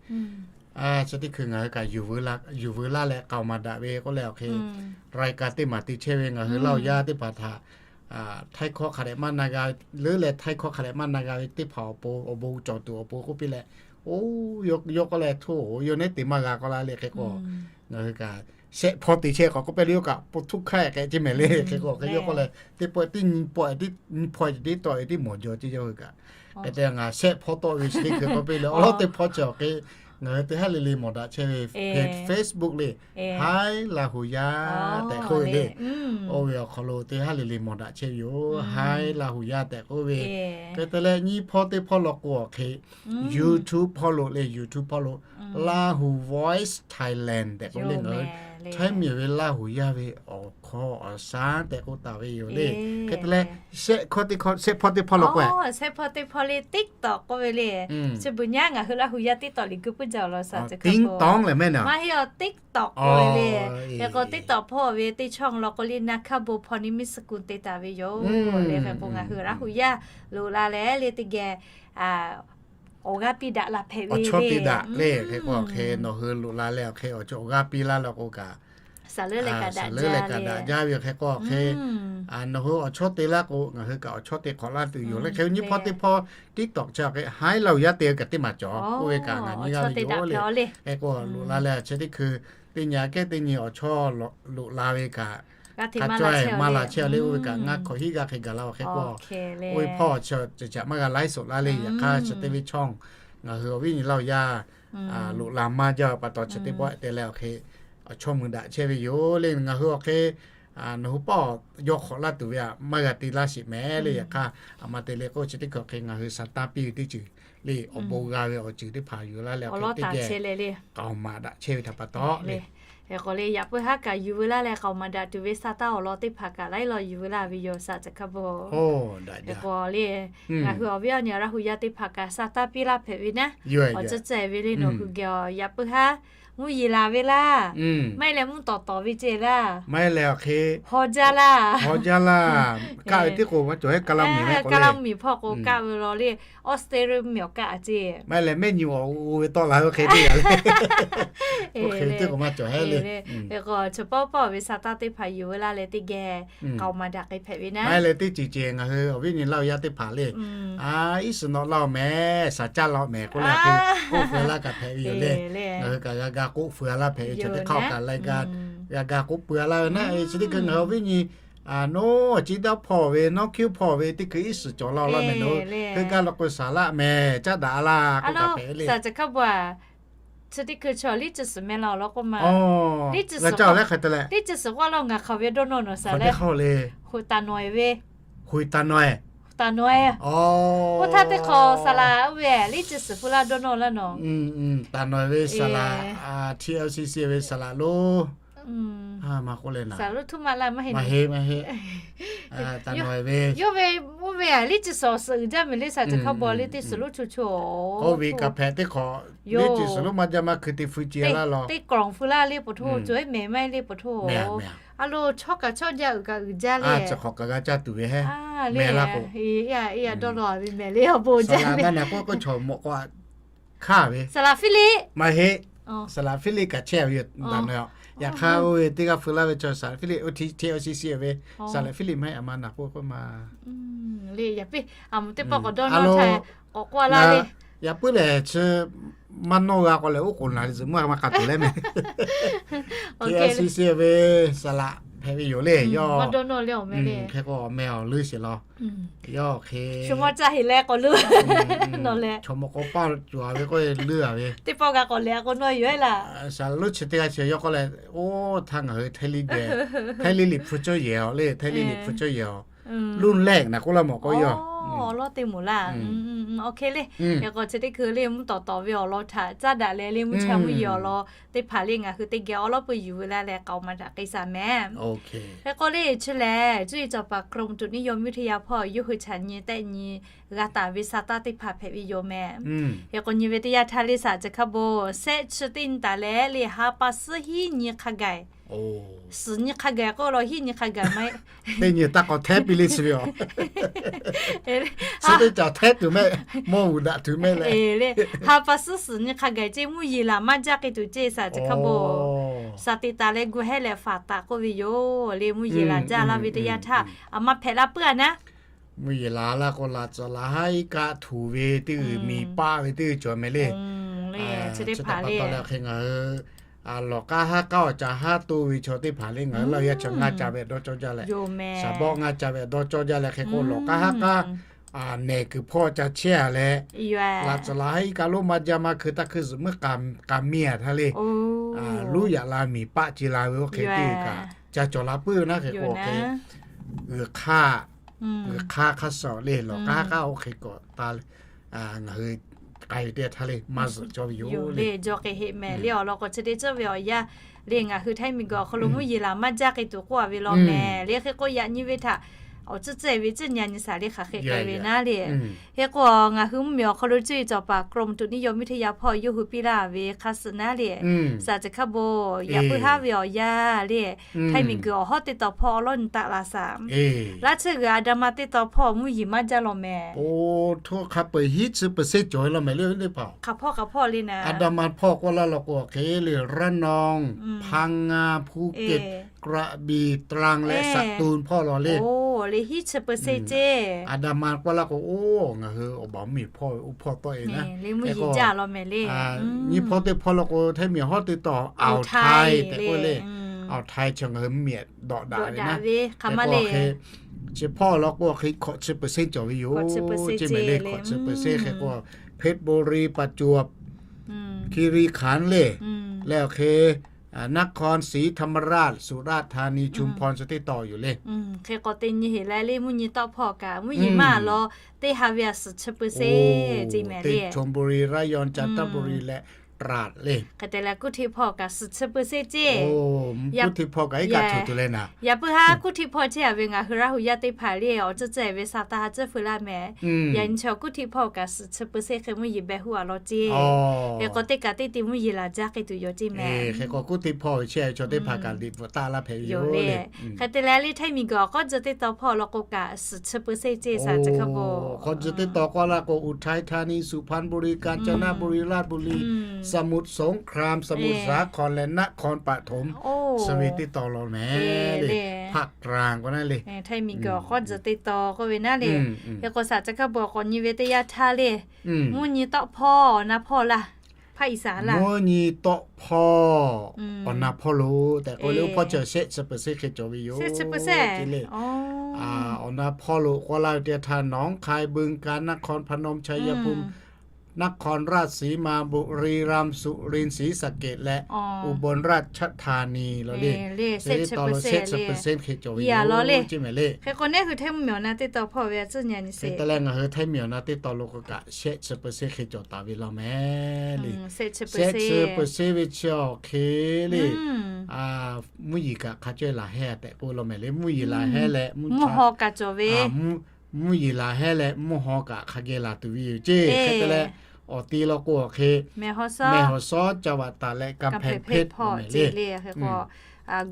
chi teˇ hkui ngaˬ hui kaꞈ yuˬ veu laˇ leh k'aoˍ maˍ daꞈ ve k'oˆ leh awˬ hk'e รายการ teˇ maˬ te chehˇ ve ngaˬ hui Laˇ huˍ yaˇ teˇ hpaˍ htaꞈ htaiˇ hkawˇ hk'a dehꞈ maˇ na g'a, leuˉ leh htaiˇ hkawˇ hk'a dehꞈ maˇ na g'a ve teˇ hpaˍ awˬ pon awˬ bon cawˬ tuˬ awˬ pon k'oˆ piˇ leh, oˇ, yawˇ k'oˆ leh hto, yawˇ neˉ te maˇ g'a k'oˆ la le. Hk'e k'o ngaˬ hui kaꞈ shehˆ hpawˇ te chehˇ k'awꞈ k'oˆ pehˇ le, yawˇ kaꞈ po htuˇ hk'aˇ k'ehꞈ ceˇ mehˍ le. Hk'e k'o hk'e yawˇ k'oˆ leh teˇ pawˆ teˇ nyi pawˆ, nyi hpawˇ tiˉ tawˆ e tiˉ mawˬ jaw ceˇ yawˇ hui kaꞈ. Hk'e te ngaˬ shehˆ hpawˇ tawˆ ve chi teˇ hkui k'oˆ piˇ leh awˬ lawn teˇ hpawˇ chi awˬ hk'e ngaˬ hui teˇ haˉ le le mawˬ daꞈ chehˇ ve Facebook le, Haiˉ Laˇ huˍ yaˇ tehꞈ k'oˆ ve le. Oˇ ve awˬ hk'aw lo teˇ haˉ le le mawˬ daꞈ chehˇ ve yoˬ, Haiˉ Laˇ huˍ yaˇ tehꞈ k'oˆ ve. Hk'e te leh nyiˇ hpawˇ teˇ hpawˇ law k'o awˬ hk'e YouTube hpawˇ lo le, YouTube hpawˇ lo Lahu Voice Thailand tehꞈ k'oˆ le, ngaˬ hui Htaiˇ miˬ ve Laˇ huˍ yaˇ ve awˬ hkawˇ awˬ shaˉ tehꞈ k'oˆ taˍ ve yoˬ le. Hk'e te leh shehˆ hkawˇ teˇ hkawˇ, shehˆ hpawˇ teˇ hpawˇ law k'o, shehˆ hpawˇ teˇ hpawˇ le TikTok k'oˆ ve le. Chi beuꞈ nyaˇ ngaˬ hui Laˇ huˍ yaˇ TikTok liꞈ ku puiˉ jaˇ awˬ lawn saˍ caˬ hkaˇ bon. Maˇ heˆ a, TikTok k'oˆ ve le. Hk'e k'o TikTok hpawˇ ve teˇ ช่อง law k'o le naˍ hkaˇ bon พรหมนิมิตกุล te taˍ ve yoˬ le. Hk'e k'o ngaˬ hui Laˇ huˍ yaˇ loꞈ la leh le teˇ geh awˬ g'aˇ piˇ daꞈ la hpehꞈ ve, awˬ chawˇ te daꞈ le. Hk'e k'o hk'e nawˬ hui loꞈ la leh awˬ hk'e awˬ chawˇ awˬ g'aˇ piˇ laˇ leh k'o kaꞈ, saˍ leuˉ leh kaꞈ daꞈ jaˇ ve awˬ hk'e k'o hk'e, nawˬ hui awˬ chawˇ te laˇ k'o ngaˬ hui kaꞈ awˬ chawˇ te hk'awꞈ laˇ tuˬ yoˬ le. Hk'e nyi hpawˇ teˇ hpawˇ TikTok chi hk'e haiˉ laˇ uˬ yaˇ te kaꞈ teˇ maˬ cawˬ k'oˆ ve kaꞈ ngaˬ nyi g'a ve yoˬ le. Hk'e k'o loꞈ la leh chi teˇ hkui teˇ nyi aꞈ kehˉ teˇ nyi awˬ chawˇ loꞈ la ve kaꞈ, hk'a caweh maˇ la chehˇ le oˇ ve kaꞈ ngaˇ hk'awꞈ hiˉ g'aˇ hk'e gaˬ la awˬ hk'e k'o, oˇ ve hpawˇ chi caꞈ maˇ g'a laiˉ soꞈ laˇ le. Yaꞈ hk'aˇ chi teˇ ve chawˇ ngaˬ hui awˬ viˉ nyi laˇ uˬ yaˇ loꞈ la maˇ jaˇ ve pa taw chi teˇ pawˆ te leh awˬ hk'e awˬ chawˇ mui daꞈ chehˇ ve yoˬ le. Ngaˬ hui awˬ hk'e nawˬ hui pawˆ yawˇ hk'awꞈ laˇ tuˬ ve aꞈ maˇ g'a te laˇ sheˍ mehˍ le. Yaꞈ hk'aˇ aˬ ma te le k'o chi teˇ hkui hk'e ngaˬ hui sa taˇ piˇ ve teˇ ceuˬ le awˬ bon g'a ve awˬ ceuˬ teˇ hpaˍ yuˬ laˇ leh awˬ hk'e teˇ geh k'aoˍ maˍ daꞈ chehˇ ve htaꞈ pa taw le. Hk'e k'o le yaꞈ puiˉ haˉ kaꞈ yuˬ veu laˇ leh k'aoˍ maˍ daꞈ tuˬ ve sa taˇ awˬ lawn teˇ hpaˍ kaꞈ laiˉ law yuˬ veu laˇ ve yoˬ, saˍ caˬ hkaˇ bon. Hk'e k'o le ngaˬ hui awˬ viˉ awˬ nyi Laˇ hu yaˇ teˇ hpaˍ kaꞈ sa taˇ piˇ laˇ hpehꞈ ve naˉ, awˬ ceuˬ ceh ve le nawˬ hui geh awˬ yaꞈ puiˉ haˉ mvuhˇ yeˬ laˬ ve laˇ, maˇ heˆ leh mvuhˇ tawˍ tawˍ ve ceh laˇ, maˇ heˆ leh awˬ hk'e haw jaˇ laˇ, haw jaˇ laˇ, kaˆ ve tiˉ k'o maˇ cawˬ heˆ, Kaˇlaˇ miˬ hpawˇ k'o kaˆ ve law le, Australia miˬ awˬ kaˆ a ceh, maˇ heˆ leh mehˆ nyi awˬ o ve tawˆ la ve hk'e teˇ g'aˇ le. Oˇ hk'e tiˉ k'o maˇ cawˬ heˆ le. Hk'e k'o chi pawˆ pawˆ ve sa taˇ teˇ hpaˍ yuˬ veu laˇ leh teˇ geh k'aoˍ maˍ daꞈ k'ai hpehꞈ ve naˉ. Maˇ heˆ leh teˇ ceuˬ ceh ngaˬ hui awˬ viˉ nyi Laˇ hu yaˇ teˇ hpaˍ le, iˉ suhˍ nawꞈ laˇ oˬ mehˍ, saˍ caˇ laˇ oˬ mehˍ k'oˆ leh k'oˆ feu laˇ kaꞈ hpehꞈ ve yoˬ le. Ngaˬ hui kaꞈ g'a ga k'oˆ feu laˇ hpehꞈ ve chaw teˇ hk'aˇ kaꞈ leh g'a ga k'oˆ pui laˇ ve naˉ. Chi teˇ hkui ngaˬ hui awˬ viˉ nyi nawˬ chi daˇ hpawˇ ve nawˉ hkiˇ hpawˇ ve teˇ hkui iˉ suhˍ cawˬ laˇ oˬ laˇ mehˍ nawˬ hui heuˆ gaˇ la k'o saˍ laˇ mehˍ caˉ daꞈ laˇ k'oˆ kaꞈ hpehꞈ ve le. Chi teˇ hkui chaw liˇ chi suhˍ meh la awˬ lawn k'oˆ ma, liˇ chi suhˍ k'oˆ law ngaˬ hk'aˬ ve dawˇ nawˇ nawˬ saˍ leh, hui taˍ nawˬ e ve, hui taˍ nawˬ e, oˇ htaˇ teˇ hk'awꞈ saˍ laˍ oˇ ve liˇ chi suhˍ pu laˇ dawˇ nawˇ laˇ nawˬ, taˍ nawˬ e ve saˍ laˍ, T L C C ve saˍ laˍ lo, maˇ k'oˆ leh naˍ, maˇ heˆ, maˇ heˆ, taˍ nawˬ e ve, yawˇ ve, oˇ ve liˇ chi suhˍ suhˍ uiˍ jaˇ mehˍ le, saˍ caˬ hkaˇ bon le teˇ suhˍ lonˉ cho cho, k'oˆ ve kaꞈ hpehꞈ teˇ hk'awꞈ liˇ chi suhˍ lonˉ maˇ jaˇ maˇ hkui te hpui ce laˇ law, teˇ k'awꞈ hpui laˇ le pa htoˇ, cawˬ e mehˍ maˇ heˆ le pa htoˇ. A lo chawˇ kaꞈ chawˇ jaˇ uiˍ kaꞈ uiˍ jaˇ le, chi hk'awꞈ kaꞈ g'a caˇ tuˬ ve heˆ. Mehˍ laˇ k'o, dawˇ law ve mehˍ le awˬ bon jaˇ le. Naˬ k'oˆ k'o chaw mawꞈ k'o hkaˇ ve saˍ laˍ Philip, maˇ heˆ, saˍ laˍ Philip kaꞈ chehˇ ve yoˬ. Yaꞈ hk'aˇ oˇ ve teˇ g'aˇ hpui laˇ ve chaw saˍ laˍ Philip oˇ T L C C ve saˍ laˍ Philip maˇ heˆ, aˬ ma naˬ k'oˆ k'oˆ ma le. Yaꞈ puiˉ, a moˍ teˇ pawˆ k'awꞈ dawˇ nawˇ htaˇ k'awꞈ k'oˆ laˇ le. Yaꞈ puiˉ lehˬ chi maˇ nawˇ g'a k'o lehˬ oˉ k'oˍ naˍ riˍ zuhꞈ mvuhˇ a ma k'a tuˬ leh mehˍ. T L C C ve saˍ laˍ hpehꞈ ve yoˬ le yawˇ. Hk'e k'o awˬ meh awˬ leuˉ sheˍ law. Yawˇ hk'e, chaw mawꞈ k'o paˇ cawˬ ve k'oˆ leuˉ a ve, teˇ pawˆ g'a k'awꞈ leh a k'o nawˇ yoˬ e laˇ. Saˍ laˍ lonˉ chi teˇ g'aˇ chi yawˇ k'oˆ leh, oˇ htaˇ ngaˬ hui Htaiˇ liˇ geh, Htaiˇ liˇ liꞈ hpu cawˇ yehˬ awˬ le, Htaiˇ liˇ liꞈ hpu cawˇ yehˬ awˬ, Lunˉ lehˆ naˬ k'oˆ laˇ mawˬ k'o yawˇ, awˬ lawˉ teˇ moˍ laˇ. Oˇ hk'e le, yaꞈ k'o chi teˇ hkui le mvuhˇ tawˍ tawˍ ve awˬ lawn htaꞈ caˉ daꞈ leh le mvuhˇ cha mvuhˇ yeˬ awˬ lawn teˇ hpaˍ le ngaˬ hui teˇ geh awˬ lawˉ pui yuˬ veu laˇ leh k'aoˍ maˍ daꞈ k'ai saˍ mehˍ. Hk'e k'o le chi lehˬ cuˇ yiˍ cawˬ paˍ กรมอุตุนิยมวิทยา hpawˇ yawˇ hui chaꞈ nyi tehˆ nyi g'a taˍ ve sa taˇ teˇ hpaˍ hpehꞈ ve yoˬ mehˍ. Hk'e k'o nyi ve teˇ yanˇ htaˇ le saˍ caˬ hkaˇ bon sehˆ chi teˇ nyi taˍ leh le ha pa suhˉ hiˉ nyi hk'a gaˬ, suhˍ nyi hk'a gaˬ k'oˆ law hiˉ nyi hk'a gaˬ maˇ heˆ. Teˇ nyi taˇ k'awꞈ htehˉ piˇ le chi ve a, suhˉ teˇ caˬ htehˉ tuˬ mehˆ, mawˇ uiˍ daꞈ tuˬ mehˆ leh, ha pa suhˉ suhˍ nyi hk'a gaˬ ceˇ mvuhˇ yeˬ laˬ maˇ jaˇ k'ai tuˬ ceˇ saˍ caˬ hkaˇ bon. Saˍ te taˍ leh gu hehˉ leh faˍ taˍ k'oˆ ve yoˬ le mvuhˇ yeˬ laˬ jaˇ laˇ ve teˇ yanˇ htaˇ aˬ ma hpehꞈ la puiˉ a naˉ. Mvuhˇ yeˬ laˬ laˇ k'o laꞈ tcuhˍ laˬ haˉ iˉ kaˆ htuꞈ ve teˇ g'uiˬ miˬ paˆ ve teˇ g'uiˬ cawˬ mehˍ le. Chi teˇ hpaˍ le hk'e ngaˬ hui lawˬ k'aˉ haˉ k'aˉ awˬ ca haˉ toˇ ve chaw teˇ hpaˍ le ngaˬ hui Laˇ hu yaˇ chaw ngaˇ ca ve dawˇ cawˇ jaˇ leh, saˍ bawˆ ngaˇ ca ve dawˇ cawˇ jaˇ leh hk'e k'o lawˬ k'aˉ haˉ k'aˉ nehˬ kuiˬ hpawˇ ca chehˇ a leh, laꞈ tcuhˍ laˬ haˉ iˉ kaˆ lonˉ maˇ jaˇ maˇ hkui taˇ hkui zuhꞈ meuˇ k'a miˇ a htaˇ le, luˉ yaꞈ la miˬ paˆ ce la ve oˇ hk'e teˇ g'uiˬ kaꞈ ca cawˬ la puiˉ ve naˉ hk'e k'o hk'e g'uiˬ hk'aˇ, g'uiˬ hk'aˇ hk'aˇ suh le lawˬ k'aˉ haˉ k'aˉ oˇ hk'e k'awꞈ ta ngaˬ hui k'ai ve teˇ htaˇ le maˇ zuhꞈ cawˇ ve yoˬ le. Jaw k'ai heˆ mehˍ le awˬ lawn k'o chi teˇ ceuˬ ve awˬ yanˇ le ngaˬ hui Htaiˇ miˬ guiˬ awˬ hk'aw lo mvuhˇ yeˬ laˬ maˇ jaˇ k'ai tuˬ k'oˆ a ve law mehˍ le hk'e k'o yaꞈ nyi ve htaꞈ awˬ tcuhˉ tcuhˉ ve tcuhˉ nyi a nyi shaˍ le hk'aˬ hk'e k'ai ve naˉ le. Hk'e k'o ngaˬ hui mvuhˇmiˬ awˬ hk'aw lo cuˇ yiˍ cawˬ paˍ กรมอุตุนิยมวิทยา hpawˇ yawˇ hui piˇ laˇ ve hk'a suhˍ naˉ le, สารจังคโบ yaꞈ puiˉ haˉ ve awˬ yanˇ le, htaiˇ miˬguiˬ awˬ hawˉ teˇ taw hpawˇ awˬ lawˉ nyi taˆ la shaˍ. Laˇ tsuhˇ g'uiˬ a da ma teˇ taw hpawˇ mvuhˇ yeˬ maˇ jaˇ law mehˍ. Oˇ, htoˇ hk'a peu-eˬ hiˉ chi percent cawˬ ve law mehˍ le teˇ hpaˍ. Hk'aˬ hpawˇ hk'aˬ hpawˇ le naˉ. A da ma hpawˇ k'oˆ laˇ law k'o hk'e le, ระนอง พังงา ภูเก็ต กระบี่ ตรัง และสตูล hpawˇ law le. Oˇ, le hiˉ chi percent ceˇ. A da ma k'oˆ laˇ k'o, oˇ, ngaˬ hui awˬ baˬ mvuhˇmiˬ hpawˇ ve oˇ hpawˇ tawˆ e naˉ. Le mvuhˇ yeˬ jaˇ law mehˍ le. Nyiˇ hpawˇ teˇ hpawˇ law k'o htaiˇ miˬ awˬ hawˉ teˇ taw อ่าวไทย tehꞈ k'oˆ le. อ่าวไทย chi ngaˬ hui mvuhˇmiˬ dawꞈ daꞈ ve naˉ. Hk'e k'o hk'e chi hpawˇ law k'o hk'e hkawꞈ chi percent cawˬ ve yoˬ ceˇ mehˍ le. Hkawꞈ chi percent hk'e k'o, เพชรบุรี ประจวบคีรีขันธ์ le, leh awˬ hk'e นครศรีธรรมราช สุราษฎร์ธานี ชุมพร chi teˇ taw yoˬ le. Hk'e k'o teˇ nyi heˍ leh le mvuhˇ nyi tawˆ hpawˇ kaꞈ mvuhˇ yeˬ maˇ law, teˇ ha ve a suhˍ chi percent ceˇ mehˍ le. ชลบุรี ระยอง จันทบุรี และตราด le. Hk'e te leh kuˇ htiˆ hpawˇ kaꞈ suhˍ chi percent ceˇ. Kuˇ htiˆ hpawˇ kaꞈ iˉ kaˆ tuˬ tuˬ leh naˉ. Yaꞈ puiˉ haˉ kuˇ htiˆ hpawˇ ceˇ a ve ngaˬ hui Laˇ hu yaˇ teˇ hpaˍ le awˬ tcuhˉ tcuhˉ ve sa taˇ ha tcuhˉ feu laˇ mehˍ. Yaꞈ nyi chaw kuˇ htiˆ hpawˇ kaꞈ suhˍ chi percent hk'e mvuhˇ yeˬ beh huˉ a law ceˇ. Hk'e k'o teˇ kaꞈ teˇ te mvuhˇ yeˬ laˬ jaˇ hk'e tuˬ yoˬ ceˇ mehˍ. Hk'e k'o kuˇ htiˆ hpawˇ ve chehˇ ve chaw teˇ hpaˍ kaꞈ liꞈ bvuhꞈ taˆ laˇ hpehꞈ ve yoˬ le. Hk'e te leh le htaiˇ miˬguiˬ awˬ k'awˉ tcuh teˇ taw hpawˇ law k'o kaꞈ suhˍ chi percent ceˇ สามจังหวัด k'o. K'awˇ tcuh teˇ taw k'oˆ laˇ k'o อุทัยธานี สุพรรณบุรี กาญจนบุรี ราชบุรี สมุทรสงคราม สมุทรสาคร และนครปฐม chi ve teˇ taw law mehˍ le. ภาคกลาง k'o naˉ le. Htaiˇ miˬguiˬ awˬ k'awˉ tcuh teˇ taw k'oˆ ve naˉ le. Hk'e k'o สามจังหวัด k'awꞈ nyi ve teˇ yanˇ htaˇ le, mvuhˇ nyi tawˆ hpawˇ awˬ na hpawˇ laˇ, ภาคอีสาน laˇ. Mvuhˇ nyi tawˆ hpawˇ awˬ na hpawˇ lo tehꞈ k'oˆ le, oˇ hpawˇ chi shehˆ chi percent hk'e cawˬ ve yoˬ. Shehˆ chi percent le. Awˬ na hpawˇ lo k'oˆ laˇ ve teˇ yanˇ htaˇ หนองคาย บึงกาฬ นครพนม ชัยภูมิ นครราชสีมา บุรีรัมย์ สุรินทร์ ศรีสะเกษ และอุบลราชธานี law le. Shehˆ chi percent hk'e cawˬ ve yoˬ ceˇ mehˍ le. Hk'e k'o neˉ hui htaiˇ mvuhˇmiˬ awˬ na teˇ taw hpawˇ ve a tcuhˉ nyi a nyi sheˍ. Hk'e te leh ngaˬ hui htaiˇ miˬ awˬ na teˇ taw lo k'o kaꞈ shehˆ chi percent hk'e cawˬ taˍ ve law mehˍ le. Shehˆ chi percent ve chi awˬ hk'e le, mvuhˇ yeˬ kaꞈ hk'a cawehˇ laˬ hehˇ tehꞈ k'oˆ law mehˍ le. Mvuhˇ yeˬ laˬ hehˇ leh mvuhˇ haw kaꞈ cawˬ ve. Mvuhˇ yeˬ laˬ hehˇ leh mvuhˇ haw kaꞈ hk'a geh laˬ tuˬ ve yoˬ ceˇ. Hk'e te leh awˬ ti law k'o awˬ hk'e แม่ฮ่องสอน แม่ฮ่องสอน จังหวัดตาก และกำแพงเพชร law mehˍ le. Hk'e k'o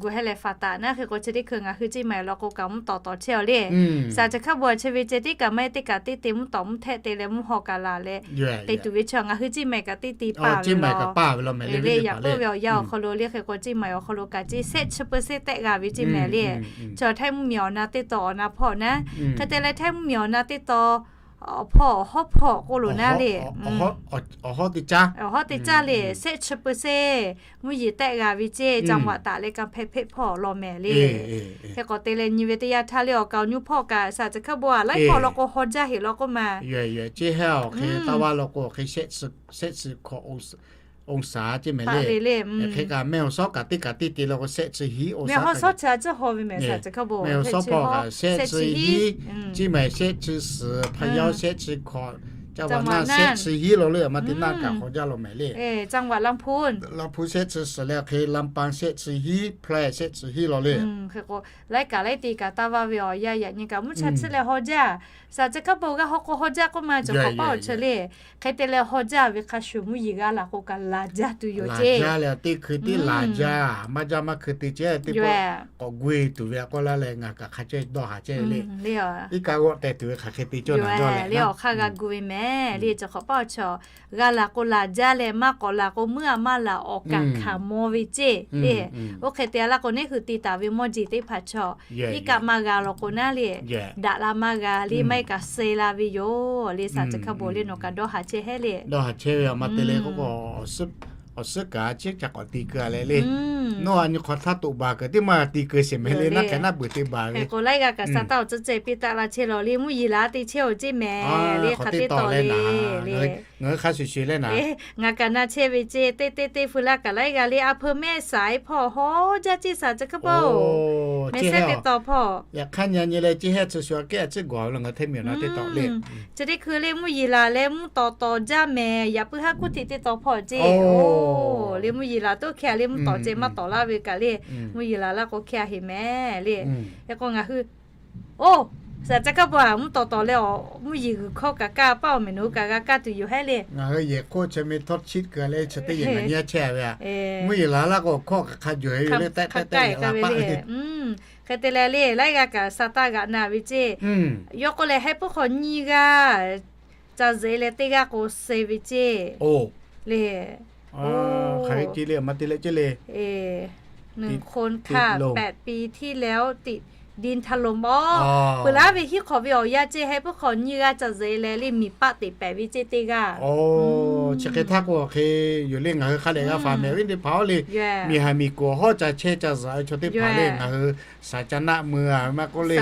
gu hehˇ leh faˍ taˍ naˉ. Hk'e k'o chi teˇ hkui ngaˬ hui ceˇ maˬ law k'o kaꞈ mvuhˇ tawˍ tawˍ chehˇ a le. สามจังหวัด chi ve ceh tiˉ kaꞈ maˇ heˆ teˇ kaꞈ teˇ te mvuhˇ tawˍ mvuhˇ htehˆ te leh mvuhˇ haw kaꞈ laˬ leh te tuˬ ve chi ngaˬ hui ceˇ maˬ kaꞈ teˇ te paˇ ve law mehˍ le. Yaꞈ k'oˆ ve awˬ yanˇ awˬ hk'aw lo le hk'e k'o ceˇ maˬ awˬ hk'aw lo kaꞈ ceˇ shehˆ chi percent tehˆ g'a ve ceˇ mehˍ le. Chaw htaiˇ mvuhˇmiˬ awˬ na teˇ taw awˬ na hpawˇ naˉ. Hk'e te leh htaiˇ mvuhˇmiˬ awˬ na teˇ taw awˬ hpawˇ awˬ hawˉ hpawˇ k'oˆ lo naˉ le. Awˬ hawˉ teˇ caˇ le shehˆ chi percent mvuhˇ yeˬ tehˆ g'a ve ceˇ จังหวัดตาก leh กำแพงเพชร hpawˇ law mehˍ le. Hk'e k'awꞈ te leh nyi ve teˇ yanˇ htaˇ le awˬ kaˍ awˬ nyu hpawˇ kaꞈ สามจังหวัด laiˉ hpawˇ law k'o haw jaˇ heˍ law k'oˆ ma. Ceˇ hehˇ awˬ hk'e taˇ vaˇ law k'o awˬ hk'e shehˆ chi hkawꞈ องศา ceˇ mehˍ le. Hk'e kaꞈ แม่ฮ่องสอน kaꞈ teˇ kaꞈ teˇ te law k'o shehˆ chi hiˉ แม่ฮ่องสอน chi a ciˉ haw ve mehˍ สามจังหวัด hpawˇ kaꞈ shehˆ chi hiˉ, ceˇ maˬ shehˆ chi suhˍ, พะเยา shehˆ chi hkawꞈ, จังหวัดน่าน shehˆ chi hiˉ law le. Maˇ te naˆ kaꞈ haw jaˇ law mehˍ le. จังหวัดลำพูน Lamphun shehˆ chi suhˍ leh awˬ hk'e ลำปาง shehˆ chi hiˉ, แพร่ shehˆ chi hiˉ law le. Hk'e k'o laiˉ kaꞈ laiˉ te kaꞈ taˇ vaˇ ve awˬ yanˇ yaꞈ nyi kaꞈ mvuhˇ cha tsuhˇ leh haw jaˇ. สามจังหวัด g'a haw k'o haw jaˇ k'oˆ ma cawˬ hk'awꞈ paˇ awˬ cheuˬ le. Hk'e te leh haw jaˇ ve hk'a shuˍ mvuhˇ yeˬ g'a laˬ k'o kaꞈ laˬ jaˇ tuˬ yoˬ ceˇ. Laˬ jaˇ leh teˇ hkui tiˉ laˬ jaˇ, maˇ jaˇ maˇ hkui te ceˇ teˇ pawˆ k'awꞈ gu e tuˬ ve a k'oˆ laˇ leh ngaˬ kaꞈ hk'a cawehˇ dawˇ haˍ chehˇ ve le. Iˉ kaˆ g'awˆ teh tuˬ ve hk'aˬ hk'e te cawˇ naˬ dawˇ leh le awˬ hk'aˇ g'a gu ve mehˍ le. Cawˬ hk'awꞈ paˇ awˬ chawˬ g'a laˬ k'o laˬ jaˇ leh maˇ k'awꞈ laˬ k'o meuˇ a maˇ laˬ awˬ kaꞈ hkanˍ maw ve ceˇ le. Oˇ hk'e te a laˇ k'o neˉ hui te taˍ ve mawˇ jeˬ teˇ hpaˍ chaw iˉ kaˆ maˇ g'a law k'o naˉ le, daꞈ la maˇ g'a le maˇ heˆ kaꞈ suh la ve yoˬ le. สามจังหวัด le nawˬ kaꞈ dawˇ haˍ chehˇ hehˉ le. Dawˇ haˍ chehˇ ve awˬ ma te le k'o k'o awˬ suhˉ kaꞈ a ciˉ ca k'awꞈ ti keu a leh le. Nawˬ a nyi hk'awꞈ htaˇ toꞈ baˬ kuiˬ teˇ maˇ g'a ti keu sheˍ mehˍ le. Naˉ hk'e naˉ beuꞈ te baˬ ve k'o laiˉ g'aˇ kaꞈ sa taˇ awˬ tcuhˇ ceh piˇ taˆ la chehˇ law le. Mvuhˇ yeˬ laˬ te chehˇ awˬ ceˇ mehˍ le. Hk'a te tawˍ le naˉ, ngaˬ hui hk'a shuˍ shuˍ le naˉ. Ngaˬ kaꞈ na chehˇ ve ceˇ teˇ teˇ teˇ feu laˇ kaꞈ laiˉ g'aˇ le. A hpeu mehˆ saiˉ hpawˇ haw jaˇ ceˇ สามจังหวัด mehˆ sehˉ teˇ taw hpawˇ. Yaꞈ hk'aˇ nyi nyi leh ceˇ hehˇ chi shuˍ a kehˉ a ciˉ gawˬ ve law ngaˬ hui htaiˇ miˬ awˬ na teˇ taw le. Chi teˇ hkui le mvuhˇ yeˬ laˬ leh mvuhˇ tawˍ tawˍ jaˇ mehˍ. Yaꞈ puiˉ haˉ kuˇ htiˆ teˇ taw hpawˇ ceˇ. Oˇ le mvuhˇ yeˬ laˬ toˉ hkeh le mvuhˇ tawˍ ceh maˇ tawˍ laˇ ve kaꞈ le, mvuhˇ yeˬ laˬ laˇ k'o hkeh heˍ mehˍ le. Hk'e k'o ngaˬ hui, oˇ Saˍ ca kaˇ bon a mvuhˇ tawˍ tawˍ leh awˬ mvuhˇ yeˬ g'uiˬ hkawˇ kaꞈ kaˇ paˆ awˬ mehˍ nawˬ hui kaꞈ g'a kaˇ tuˬ yoˬ hehˉ le. Ngaˬ hui yehˬ hk'oˆ chi mi htawˇ chiˆ keu leh chi teˇ yehˬ ngaˬ nyi a chehˇ a ve a. Mvuhˇ yeˬ laˬ laˇ k'o hkawˇ hk'aˬ hk'a jawˬ e ve le tehꞈ tehꞈ tehꞈ yaꞈ la paˆ ve. Hk'e te leh le laiˉ g'aˇ kaꞈ sa taˇ g'aꞈ na ve ceˇ. Yawˇ k'oˆ leh, Heh puiˉ hk'aw nyiˇ g'aˇ ca zuhꞈ e leh teˇ g'aˇ k'o suh ve ceˇ le. Hk'aˬ ve ceˇ le, maˇ te leh ceˇ le. หนึ่งคนค่ะ แปดปีที่แล้วติดดินถล่ม awˬ peuˬ laˇ ve hiˉ hk'awꞈ ve awˬ yanˇ ceˇ. Heh puiˉ hk'aw nyiˇ g'aˇ ca zuhꞈ e leh le miˬ paˆ teꞈ pehˍ ve ceˇ teˇ g'aˇ. Chi hk'e htaˇ k'o hk'e yoˬ le, ngaˬ hui hk'a dehꞈ g'a faˍ mehˍ ve teˇ hpaˍ-oˬ le, miˬ haˍ miˬ kuˬ hawˉ ca chehˇ ca zuhꞈ ve chaw teˇ hpaˍ le ngaˬ hui saˍ ca naˆ mui a maˇ k'oˆ le,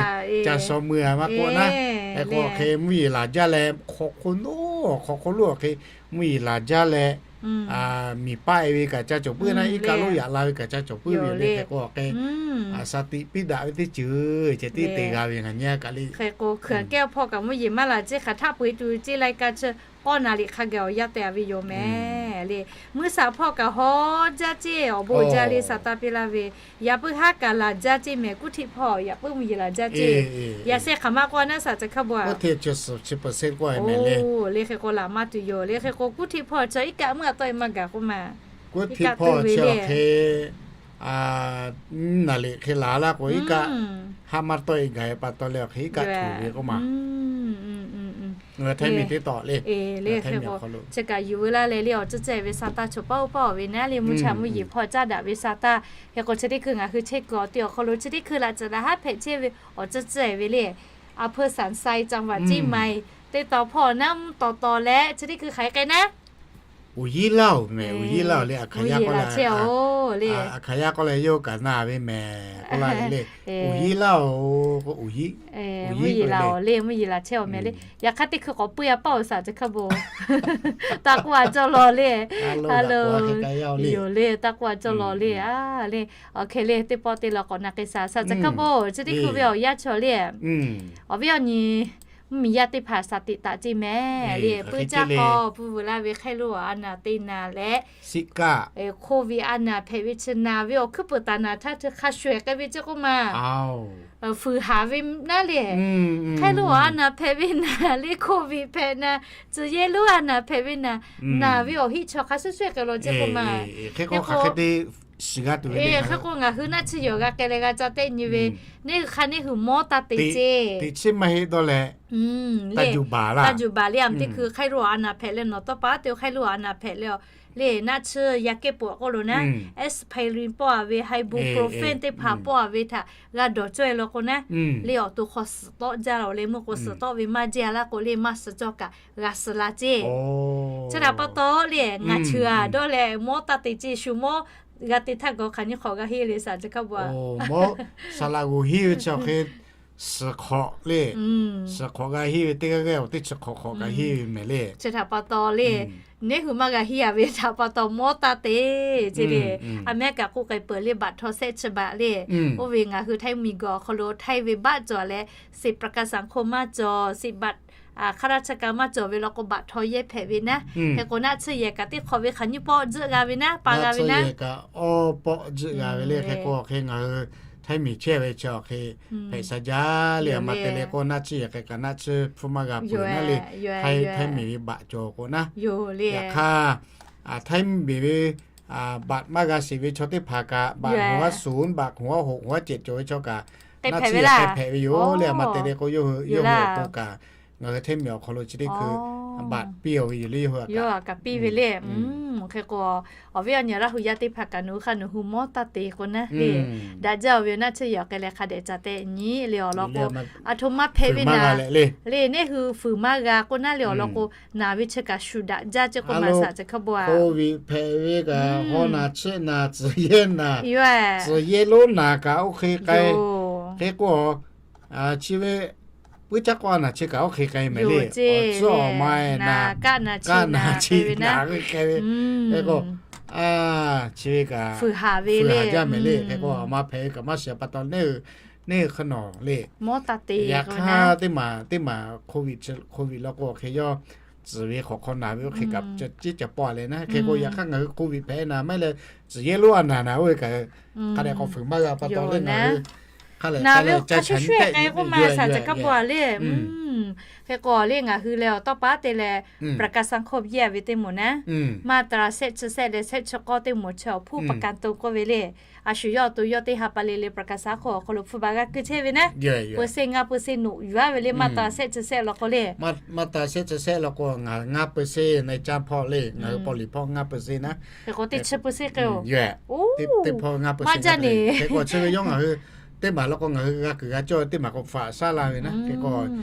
ca shaw mui a maˇ k'oˆ naˉ, hk'e k'o hk'e mvuhˇ yeˬ laˬ jaˇ leh hk'aw hk'oˆ lo, hk'aw hk'oˆ lo hk'e mvuhˇ yeˬ laˬ jaˇ leh miˬ paˆ e ve kaꞈ ca cawˬ puiˉ naˉ, iˉ kaˆ lonˉ yaꞈ la ve kaꞈ ca cawˬ puiˉ ve le. Hk'e k'o hk'e a sa tiꞈ piˇ daꞈ ve teˇ ceuˬ ceh tiˉ te g'a ve ngaˬ nyi a kaꞈ le. Hk'e k'o hkui kehˉ hpawˇ kaꞈ mvuhˇ yeˬ maˇ laˬ ceˇ, hk'aˬ htaˆ peu e tuˬ ceˇ lai ka chi k'awˇ naˍ liꞈ hk'a gaˬ awˬ yanˇ te a ve yoˬ mehˍ le. Mvuhˇ shaˍ hpawˇ kaꞈ hawˉ jaˇ ceˇ, awˬ bon jaˇ le saˍ taˇ piˇ laˇ ve. Yaꞈ puiˉ haˉ kaꞈ laˬ jaˇ ceˇ mehˍ, kuˇ htiˆ hpawˇ yaꞈ puiˉ mvuhˇ yeˬ laˬ jaˇ ceˇ. Yaꞈ sheh hk'aˬ ma k'oˆ a naˉ saˍ ca hkaˇ bon a le hk'e k'o laˬ maˇ tuˬ yoˬ le. Hk'e k'o kuˇ htiˆ hpawˇ chi iˉ kaˆ mvuhˇ a tawˆ e maˇ gaˬ k'oˆ ma. Kuˇ htiˆ hpawˇ chi awˬ hk'e naˍ liꞈ hk'e laˬ laˇ k'o iˉ kaˆ haˆ maˇ tawˆ e gaˬ e pa taw leh awˬ hk'e iˉ kaˆ tuˬ ve k'oˆ ma. Ngaˬ hui Htaiˇ miˬ teˇ tawꞈ le, le hk'e k'o chi kaꞈ yuˬ veu laˇ leh le awˬ tcuhˇ cehˬ ve sa taˇ chaw paˆ oˇ paˆ awˬ ve naˉ le mvuhˇ cha mvuhˇ yeˬ hpawˇ caˇ daꞈ ve sa taˇ. Hk'e k'o chi teˇ hkui ngaˬ hui chehˇ kuiˬ awˬ te awˬ hk'aw lo chi teˇ hkui laꞈ cawˬ daꞈ haˉ hpehꞈ chehˇ ve awˬ tcuhˇ cehˬ ve le. A hpeu Saˍ sai caˇ vaꞈ ceˇ ma e teˇ taw hpawˇ naˉ mvuhˇ tawˍ tawˍ leh chi teˇ hkui hk'aˬ hk'e k'ai naˉ Uˍ yiˉ laˇ-oˬ mehˍ, uˍ yiˉ laˇ-oˬ le, a hkaˍ yaˇ k'oˆ leh, a hkaˍ yaˇ k'oˆ leh yawˇ kaꞈ na ve mehˍ k'oˆ laˇ le. Uˍ yiˉ laˇ-oˬ k'o, uˍ yiˉ, uˍ yiˉ laˇ-oˬ le, mvuhˇ yeˬ laˬ chehˇ-oˬ mehˍ le. Yaꞈ hk'aˇ teˇ hkui k'awꞈ puiˉ a paˆ-oˬ saˍ ca hkaˇ bon. Taˇ k'oˆ a cawˇ law le. Yoˬ le, taˇ k'oˆ a cawˇ law le. Le, awˬ hk'e le teˇ pawˆ te la k'awꞈ na k'ai saˍ, saˍ ca hkaˇ bon. Chi teˇ hkui ve awˬ yanˇ chaw le, awˬ viˉ awˬ nyi mvuhˇ miˬ yaˇ teˇ hpaˍ saˍ tiꞈ taˍ ceˇ mehˍ le. Puiˉ caˇ k'aw pui vuiˬ la ve hk'aˇ lo a naˍ te naˍ leh, COVID a naˍ hpehꞈ ve chi naˍ ve awˬ hkuiˉ peuˬ taˍ naˍ htaˇ hk'a shuˍ ehˍ k'ai ve ceˇ k'oˆ ma. Fuiˍ haˍ ve naˉ le, hk'aˇ lo a naˍ hpehꞈ ve naˍ le, COVID hpehꞈ naˍ, tcuh yehˇ lonˉ a naˍ hpehꞈ ve naˍ, naˍ ve awˬ hiˆ chaw hk'a shuˍ shuˍ k'ai law ceˇ k'oˆ ma. Hk'e k'o hk'aˬ hk'e te shiˍ g'a tuˬ ve le. Hk'e k'o ngaˬ hui naˆ tsuhˇ yawˬ g'a k'ai leh g'a ca tehˆ nyi ve, neˇ hui hk'a neˇ hui mawˇ taˇ te ceˇ. Teꞈ chiˉ maˇ heˆ dawˇ leh, taˇ juˬ baˬ laˇ. Taˇ juˬ baˬ le, a teˇ hkui hk'aˇ lo a naˍ hpehꞈ leh nawˬ tawˇ pa te hk'aˇ lo a naˍ hpehꞈ leh, le naˆ tsuhˇ yaꞈ kehˉ peuˬ k'oˆ lo naˉ, aspirin pawˆ a ve, ibuprofen teˇ hpaˍ pawˆ a ve htaꞈ g'a dawˬ cawˇ e law k'o naˉ, le awˬ to hk'aw suhˍ tawˆ jaˇ la le, mvuhˇ k'o suhˍ tawˆ ve maˇ jaˇ laˇ k'o le, maˇ suhˍ cawˇ kaꞈ g'a suhˍ la ceˇ. Chi htaꞈ pa taw le, ngaˬ cheuˬ a dawˇ leh mawˇ taˇ te ceˇ, shu mawˇ g'a te htaˇ gawˬ hk'aˬ nyi hk'awꞈ g'a henˇ le saˍ ca hkaˇ bon a. Mawˇ saˍ laꞈ g'oˍ henˇ ve chi awˬ hk'e suhˍ hk'awꞈ le, suhˍ hk'awꞈ g'a henˇ ve teˇ g'aˇ g'aˇ awˬ teˇ chi hk'awꞈ hk'awꞈ g'a henˇ ve mehˍ le. Chi htaꞈ pa taw le, neˇ hui maˇ g'a henˇ a ve htaꞈ pa taw mawˇ taˇ te ceˇ le. A mehˉ kaꞈ k'oˆ k'ai peuˬ le, baꞈ htaw sehˆ chi baꞈ le. Oˇ ve ngaˬ hui Htaiˇ miˬ guiˬ awˬ hk'aw lo Htaiˇ ve baˆ cawˬ leh, สิทธิ์ประกันสังคม maˇ cawˬ, สิทธิ์บัตรข้าราชการ maˇ cawˬ ve law k'o baꞈ htaw yehˇ hpehꞈ ve naˉ. Hk'e k'o naˆ tsuhˇ yehˬ kaꞈ teˇ hk'awꞈ ve hk'aˬ nyi pawˆ tzuhˆ g'a ve naˉ, pa g'a ve naˉ. Kaꞈ awˇ pawˆ tzuhˆ g'a ve le. Hk'e k'o hk'e ngaˬ hui Htaiˇ miˬ chehˇ ve chi awˬ hk'e hpehꞈ sha jaˇ le. A ma te le k'o naˆ tsuhˇ yehˬ k'ai kaꞈ naˆ tsuhˇ hpfuhˇ maˇ g'a peuˬ naˉ le. Htaiˇ miˬ ve baꞈ cawˬ k'o naˉ, yaꞈ hk'aˇ Htaiˇ miˬ ve baꞈ maˇ g'a sheˍ ve chaw teˇ hpaˍ kaꞈ, baꞈ ศูนย์ baꞈ ศูนย์ baꞈ ศูนย์ เจ็ด cawˬ ve chaw kaꞈ naˆ tsuhˇ yehˬ k'ai hpehꞈ ve yoˬ le. A ma te le k'o yawˇ hui awˬ to kaꞈ ngaˬ hui Htaiˇ miˬ awˬ hk'aw lo chi teˇ hkui baꞈ piˇ-oˬ ve yoˬ le. Yawˇ hui kaꞈ piˇ ve le. Hk'e k'o awˬ viˉ awˬ nyi Laˇ hu yaˇ teˇ hpaˍ kaꞈ nawˬ hui hk'a nawˬ hui mawˇ taˇ te k'o naˉ le, daꞈ jaˇ-oˬ ve naˆ tsuhˇ yehˬ awˬ k'ai leh hk'a dehꞈ ca tehˆ nyi le awˬ lawn k'o, a htoꞈ ma hpehꞈ ve naˍ le, neˇ hui fuiˍ maˇ g'a k'o naˉ le awˬ lawn k'o, naˍ ve chi kaꞈ shuˍ daꞈ jaˇ ceˇ k'oˆ ma saˍ ca hkaˇ bon a. COVID hpehꞈ ve kaꞈ hawˉ naˍ chehˆ naˍ tcuh yehˇ naˍ, tcuh yehˇ lonˉ naˍ kaꞈ oˇ hk'e k'ai. Hk'e k'o chi ve puiˉ caˇ k'awˇ naˍ chi kaꞈ oˇ hk'e k'ai mehˍ le. Awˬ tcuhˇ awˬ ma e naˍ, kaˆ naˍ chi naˍ k'oˆ k'ai ve. Hk'e k'o chi ve kaꞈ fuiˍ haˍ ve le, jaˇ mehˍ le. Hk'e k'o awˬ ma hpehꞈ ve kaꞈ maˇ shiˍ pa taw neˇ hui hk'e nawˬ le. Yaꞈ hk'aˇ teˇ maˬ teˇ maˬ COVID, COVID law k'o hk'e yawˇ tcuhˍ ve hk'awꞈ hk'aw naˍ ve oˇ hk'e kaꞈ ceˇ ca pawˆ leh naˉ. Hk'e k'o yaꞈ hk'aˇ ngaˬ hui COVID hpehꞈ naˍ maˇ heˆ leh tcuh yehˇ lonˉ a naˍ naˍ oˇ ve kaꞈ hk'a dehꞈ k'awꞈ fuiˍ maˇ g'a pa taw le ngaˬ hui hk'a Naˬ ve awˬ hk'a shuˍ shuˍ k'ai k'oˆ ma shaˍ caˬ hkaˇ bawˬ a le. Hk'e k'o le ngaˬ hui leh awˬ tawˇ paˉ te leh ประกันสังคม yaˇ ve teˇ moˍ naˉ, มาตรา shehˆ chi shehˆ leh shehˆ chi k'awˇ teˇ moˍ chi awˬ hpu ประกันตัว k'oˆ ve le. A shu yawˇ awˬ to yawˇ teˇ ha pa le le ประกันสังคม awˬ hk'aw lo hpfuhˇ ba g'a keu chehˇ ve naˉ, peuˬ se ngaˇ peuˬ se noꞈ yuˬ a ve le มาตรา shehˆ chi shehˆ law k'o le. มาตรา shehˆ chi shehˆ law k'o ngaˬ ngaˇ peuˬ se นายจ้าง hpawˇ le, ngaˬ hui paw liˍ hpawˇ ngaˇ peuˬ se naˉ. Hk'e k'o teˇ chi peuˬ se k'o, maˇ jaˇ neˬ. Hk'e k'o chi ve yawˇ ngaˬ hui teˇ maˬ law k'o ngaˬ hui g'a kuiˬ g'a cawˇ ve teˇ maˬ k'o faꞈ shaˉ la ve naˉ. Hk'e k'o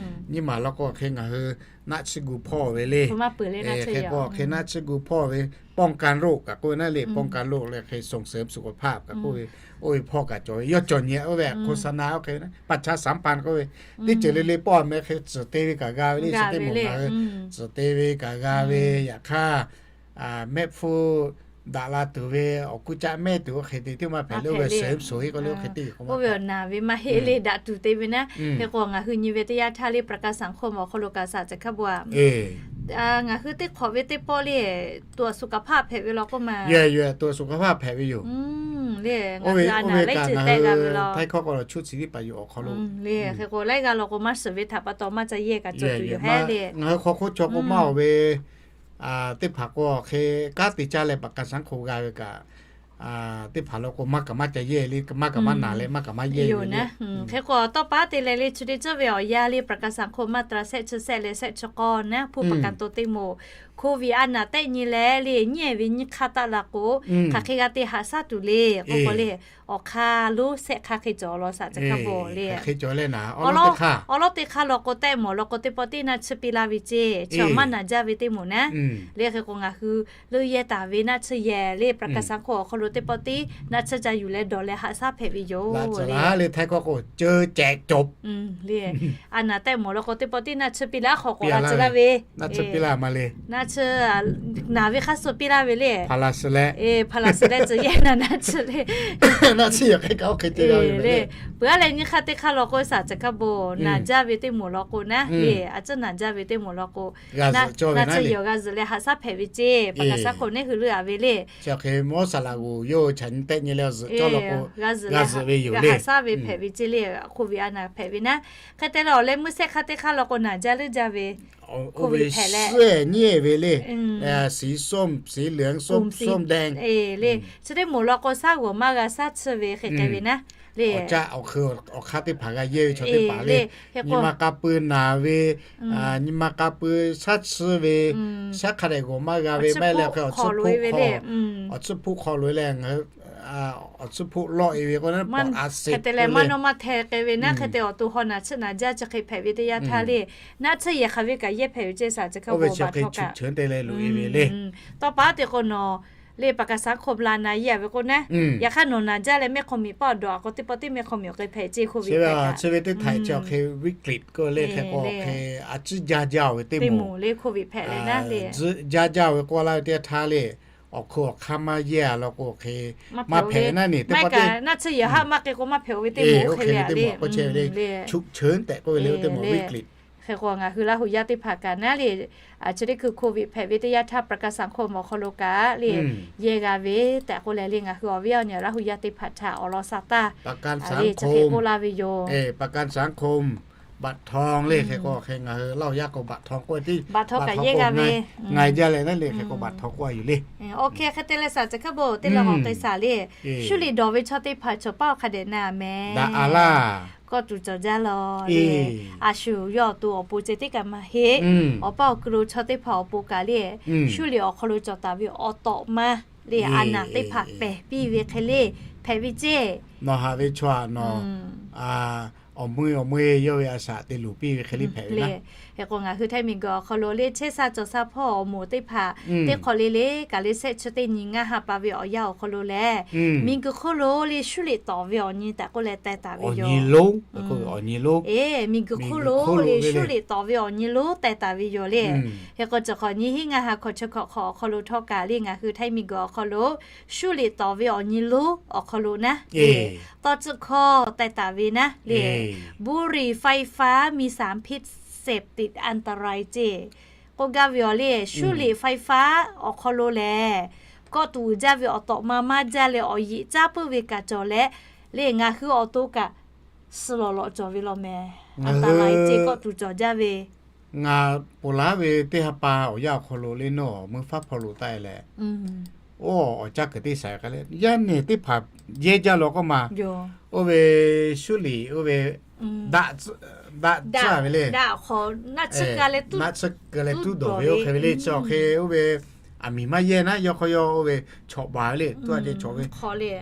nyiˇ maˬ law k'o hk'e ngaˬ hui naˆ tsuhˇ gu hpawˇ ve le. Hk'e k'o hk'e naˆ tsuhˇ gu hpawˇ ve ป้องกันโรค kaꞈ k'oˆ ve naˉ le, ป้องกันโรค leh hk'e ส่งเสริมสุขภาพ kaꞈ k'oˆ ve, oˇ ve hpawˇ kaꞈ cawˬ ve yawˇ cawˬ nyi oˇ ve โฆษณา oˇ hk'e ve naˉ, ประชาสัมพันธ์ k'oˆ ve, teˇ ceuˬ le le pawˆ meh hk'e tcuhˍ te ve kaꞈ g'a ve le, chi teˇ moˍ ngaˬ hui tcuhˍ te ve kaꞈ g'a ve. Yaꞈ hk'aˇ mehˆ hpfuhˇ daꞈ la tuˬ ve awˬ kuˇ caˆ mehˆ tuˬ oˇ hk'e te tiˉ maˇ hpehꞈ le, oˇ ve เสริมสวย k'oˆ le oˇ hk'e te k'o maˇ ve awˬ naˍ ve maˇ heˆ le daꞈ tuˬ te ve naˉ. Hk'e k'o ngaˬ hui nyi ve teˇ yanˇ htaˇ le ประกันสังคม awˬ hk'aw lo kaꞈ shaˍ caˬ hkaˇ bawˬ a. Ngaˬ hui teˇ hk'awꞈ ve teˇ pawˆ le ตรวจสุขภาพ hpehꞈ ve law k'oˆ ma, ตรวจสุขภาพ hpehꞈ ve yoˬ. Le ngaˬ hui a naˍ laiˉ ceuˬ tehˆ g'a ve law, htaiˇ hkawˇ k'o ชุดศิลปะอยู่ awˬ hk'aw lo. Le hk'e k'o laiˉ g'aˇ law k'o maˇ shiˍ ve htaꞈ pa taw maˇ ca yehˇ kaꞈ cawˬ tuˬ yoˬ hehˉ le. Ngaˬ hui hk'aw hk'oˆ chaw k'o maˇ oˬ ve teˇ hpaˍ k'o hk'e kanˉ te caˇ leh ประกันสังคม g'a ve kaꞈ, teˇ hpaˍ law k'o maˇ kaꞈ maˇ ca yehˇ le, maˇ kaꞈ maˇ naˍ leh maˇ kaꞈ maˇ yehˇ ve naˉ. Hk'e k'o tawˇ paˉ te leh le chi teˇ ceuˬ ve awˬ yanˇ le ประกันสังคม มาตรา shehˆ chi shehˆ leh shehˆ chi k'awˇ naˉ ผู้ประกันตัว teˇ moˍ โควิด a naˍ tehˆ nyi leh le nyiˇ ehˍ ve nyiˇ hk'aˇ taˆ la k'o, hk'aˬ hk'e g'a te haꞈ shaˉ tuˬ le k'oˆ k'o le, awˬ hk'aˇ lonˉ shehˆ hk'aˇ hk'e cawˬ law shaˍ caˬ hkaˇ bawˬ le. Awˬ lawˉ teˇ hk'aˇ law k'o tehˆ mawˬ law k'o teˇ pawˆ tiˉ naˆ tsuhˇ piˇ laˇ ve ceˇ, chi awˬ maˇ naˍ jaˇ ve teˇ moˍ naˉ. Le hk'e k'o ngaˬ hui leuˆ yehˇ taˍ ve naˆ tsuhˇ yehˬ le ประกันสังคม awˬ hk'aw lo teˇ pawˆ tiˉ naˆ tsuhˇ ca yuˬ leh dawˬ leh haꞈ shaˉ hpehꞈ ve yoˬ le. Htaiˇ hkawˇ k'o ceuˇ cehˬ cawˬ le. A naˍ tehˆ mawˬ law k'o teˇ pawˆ tiˉ naˆ tsuhˇ piˇ laˇ hk'awꞈ k'awꞈ la tcuh laˇ ve, naˆ tsuhˇ piˇ laˇ ma le. Naˆ tsuhˇ naˍ ve hk'aˇ suh piˇ laˇ ve le. Hpaˍ laˍ suh leh tcuh yehˇ naˍ naˆ tsuhˇ le. Naˆ tsuhˇ yaꞈ hk'e kaꞈ oˇ hk'e te le. Peuˬ a leh nyiˇ hk'aˇ teˇ hk'aˇ law k'o shaˍ caˬ hkaˇ bawˬ naˍ jaˇ ve teˇ moˍ law k'o naˉ le, a tcuhˇ naˍ jaˇ ve teˇ moˍ law k'o, naˆ tsuhˇ yawˬ g'a zuhꞈ leh haꞈ shaˉ hpehꞈ ve ceˇ, ประกันสังคม neˇ hui leuˆ a ve le. Chi hk'e mawˇ saˍ laꞈ g'oˍ yawˇ hui chaꞈ nyi tehˆ nyi leh zuhꞈ cawˇ law k'o, g'a zuhꞈ ve yoˬ le. Haꞈ shaˉ ve hpehꞈ ve ceˇ le, โควิด a naˍ hpehꞈ ve naˉ. Hk'e te leh awˬ leh meuˇ shehˆ hk'aˇ teˇ hk'aˇ law k'o naˍ jaˇ leuˆ jaˇ ve, โควิด hpehꞈ leh เสื้อ nyi ve le, สีส้ม สีเหลือง ส้ม ส้มแดง le. Chi teˇ moˍ law k'o shaˉ g'awˬ maˇ g'a shaˉ tsuhˇ ve hk'e k'ai ve naˉ le. Awˬ hk'aˇ teˇ hpaˍ g'a yehˇ ve chaw teˇ hpaˍ le, nyi ma k'a pui naˍ ve, nyi ma k'a pui shaˉ tsuhˇ ve, shaˉ hk'a dehꞈ g'awˬ maˇ g'a ve maˇ heˆ leh hk'e awˬ tsuhˇ hpuˆ hk'aw loꞈ e ve le, awˬ tsuhˇ hpuˆ lawˆ e ve k'o, hk'e te leh maˇ nawˇ maˇ hte k'ai ve naˉ. Hk'e te awˬ to haw naˍ tsuhˇ naˍ jaˇ chi hk'e hpehꞈ ve teˇ yanˇ htaˇ le, naˆ tsuhˇ yehˬ hk'aˬ ve kaꞈ yehˇ hpehꞈ ve ceˇ shaˍ caˬ hkaˇ bawˬ baˬ htawˇ kaꞈ, tawˇ paˉ te k'o nawˬ le ประกันสังคม la naˍ yehˇ a ve k'o naˉ, yaꞈ hk'aˇ nawˬ naˍ jaˇ leh mehˆ hk'aw miˬ paˆ awˬ dawˬ a k'o teˇ pawˆ tiˉ mehˆ hk'aw miˬ awˬ k'e hpehꞈ ceˇ โควิด chi ve teˇ htaiꞈ chi awˬ hk'e วิกฤต k'oˆ le hk'e k'o hk'e a tcuhˇ jaˇ jaˇ oˬ ve teˇ moˍ le โควิด hpehꞈ leh naˉ le, jaˇ jaˇ oˬ ve k'oˆ laˇ ve teˇ htaˇ le, awˬ hk'oˆ awˬ hk'aˇ maˇ yehˇ a law k'o hk'e maˇ hpehꞈ ve naˉ ne teˇ pawˆ tiˉ naˆ tsuhˇ yehˬ haˆ maˇ k'e k'o maˇ hpehꞈ oˬ ve teˇ moˍ hk'e le a le, โควิด tehꞈ k'oˆ ve le วิกฤต Hk'e k'o ngaˬ hui Laˇ huˍ yaˇ teˇ hpaˍ kaꞈ naˉ le, chi teˇ hkui โควิด hpehꞈ ve teˇ yanˇ htaˇ ประกันสังคม awˬ hk'aw lo kaꞈ le, yehˇ g'a ve tehꞈ k'oˆ leh le ngaˬ hui awˬ viˉ awˬ nyi Laˇ huˍ yaˇ teˇ hpaˍ htaꞈ awˬ lawn shaˍ taˇ, chi hk'e k'oˆ laˇ ve yoˬ. ประกันสังคม บัตรทอง le hk'e k'o hk'e ngaˬ hui Laˇ huˍ yaˇ k'o บัตรทอง k'oˆ ve tiˉ, บัตรทอง kaꞈ yehˇ g'a ve, ngaˬ jaˇ leh naˉ le hk'e k'o บัตรทอง k'oˆ a yoˬ le. Oˇ hk'e hk'e te leh shaˍ caˬ hkaˇ bawˬ teˇ la k'awꞈ k'ai shaˍ le, shuˉ liꞈ dawˬ ve chaw teˇ hpaˍ chaw paˉ awˬ hk'a dehꞈ na meh, daꞈ a laˇ kawˇ tuˬ cawˬ jaˇ law le. A shu yawˇ awˬ to awˬ pon ceh tiˉ kaꞈ maˇ heˆ, awˬ paˇ awˬ kuiˬ lo chaw teˇ hpaˍ awˬ pon kaꞈ le, shuˉ liꞈ awˬ hk'aw lo cawˬ taˍ ve awˬ tawꞈ ma le, a naˍ teˇ hpaˍ pehˬ piˇ ve hk'e le hpehꞈ ve ceˇ. Nawˬ haꞈ ve chaw aꞈ nawˬ awˬ mui awˬ mui yawˇ ve a shaꞈ te luˬ piˇ ve hk'e le hpehꞈ ve le. Hk'e k'o ngaˬ hui htaiˇ miˬ guiˬ awˬ hk'aw lo le chehˇ sha cawˬ sha hpawˇ awˬ moˍ teˇ hpaˍ teˇ hk'awꞈ le le kaꞈ le shehˆ chi teˇ nyi ngaˇ ha pa ve awˬ yanˇ awˬ hk'aw lo lehˬ, miˬ guiˬ hk'oˆ lo le shuˉ liꞈ tawˍ ve awˬ nyi tehꞈ k'oˆ leh teh taˍ ve yoˬ. Miˬ guiˬ hk'oˆ lo le shuˉ liꞈ tawˍ ve awˬ nyi lonˉ teh taˍ ve yoˬ le. Hk'e k'o cawˬ hk'awꞈ nyi hiˉ ngaˇ ha hkawꞈ chi hkawꞈ hk'awꞈ awˬ hk'aw lo htawˇ kaꞈ le ngaˬ hui htaiˇ miˬ guiˬ awˬ hk'aw lo shuˉ liꞈ tawˍ ve awˬ nyi lonˉ awˬ hk'aw lo naˉ le, tawˇ tcuhˆ hkawˇ teh taˍ ve naˉ le, บุหรี่ไฟฟ้ามีสารพิษเสพติดอันตราย ceˇ k'oˆ gaˇ ve yoˬ le. Shuˉ liꞈ ไฟฟ้า awˬ hk'aw lo lehˬ, kawˆ tuˬ uiˍ jaˇ ve awˬ tawꞈ ma maˇ jaˇ leh awˬ yeꞈ caˉ puiˉ ve kaꞈ cawˬ leh, le ngaˬ hui awˬ to kaꞈ suh lawˬ lawꞈ cawˬ ve law mehˍ. Aˬ taˍ laˬ e ceˇ kawˆ tuˬ cawˬ jaˇ ve. Ngaˬ ponˬ laˬ ve teˇ ha pa awˬ yanˇ awˬ hk'aw lo le nawˬ meuˇ faˉ hpawˇ lo taˆ e leh, oˇ awˬ caˇ kuiˬ teˇ saiˍ k'ai leh yaˇ nehˬ teˇ hpaˍ yehˇ jaˇ law k'oˆ ma. Oˇ ve Suˇliꞈ oˇ ve daˆ tcuhˉ ve le. Naˆ tsuhˇ keu leh tuˉ dawˬ ve oˇ hk'e ve le chi awˬ hk'e oˇ ve aˬ miˍ maˇ yehˇ naˉ yawˇ hk'aw yawˇ oˇ ve chawꞈ baˬ ve le tuˉ a ceh chawꞈ ve.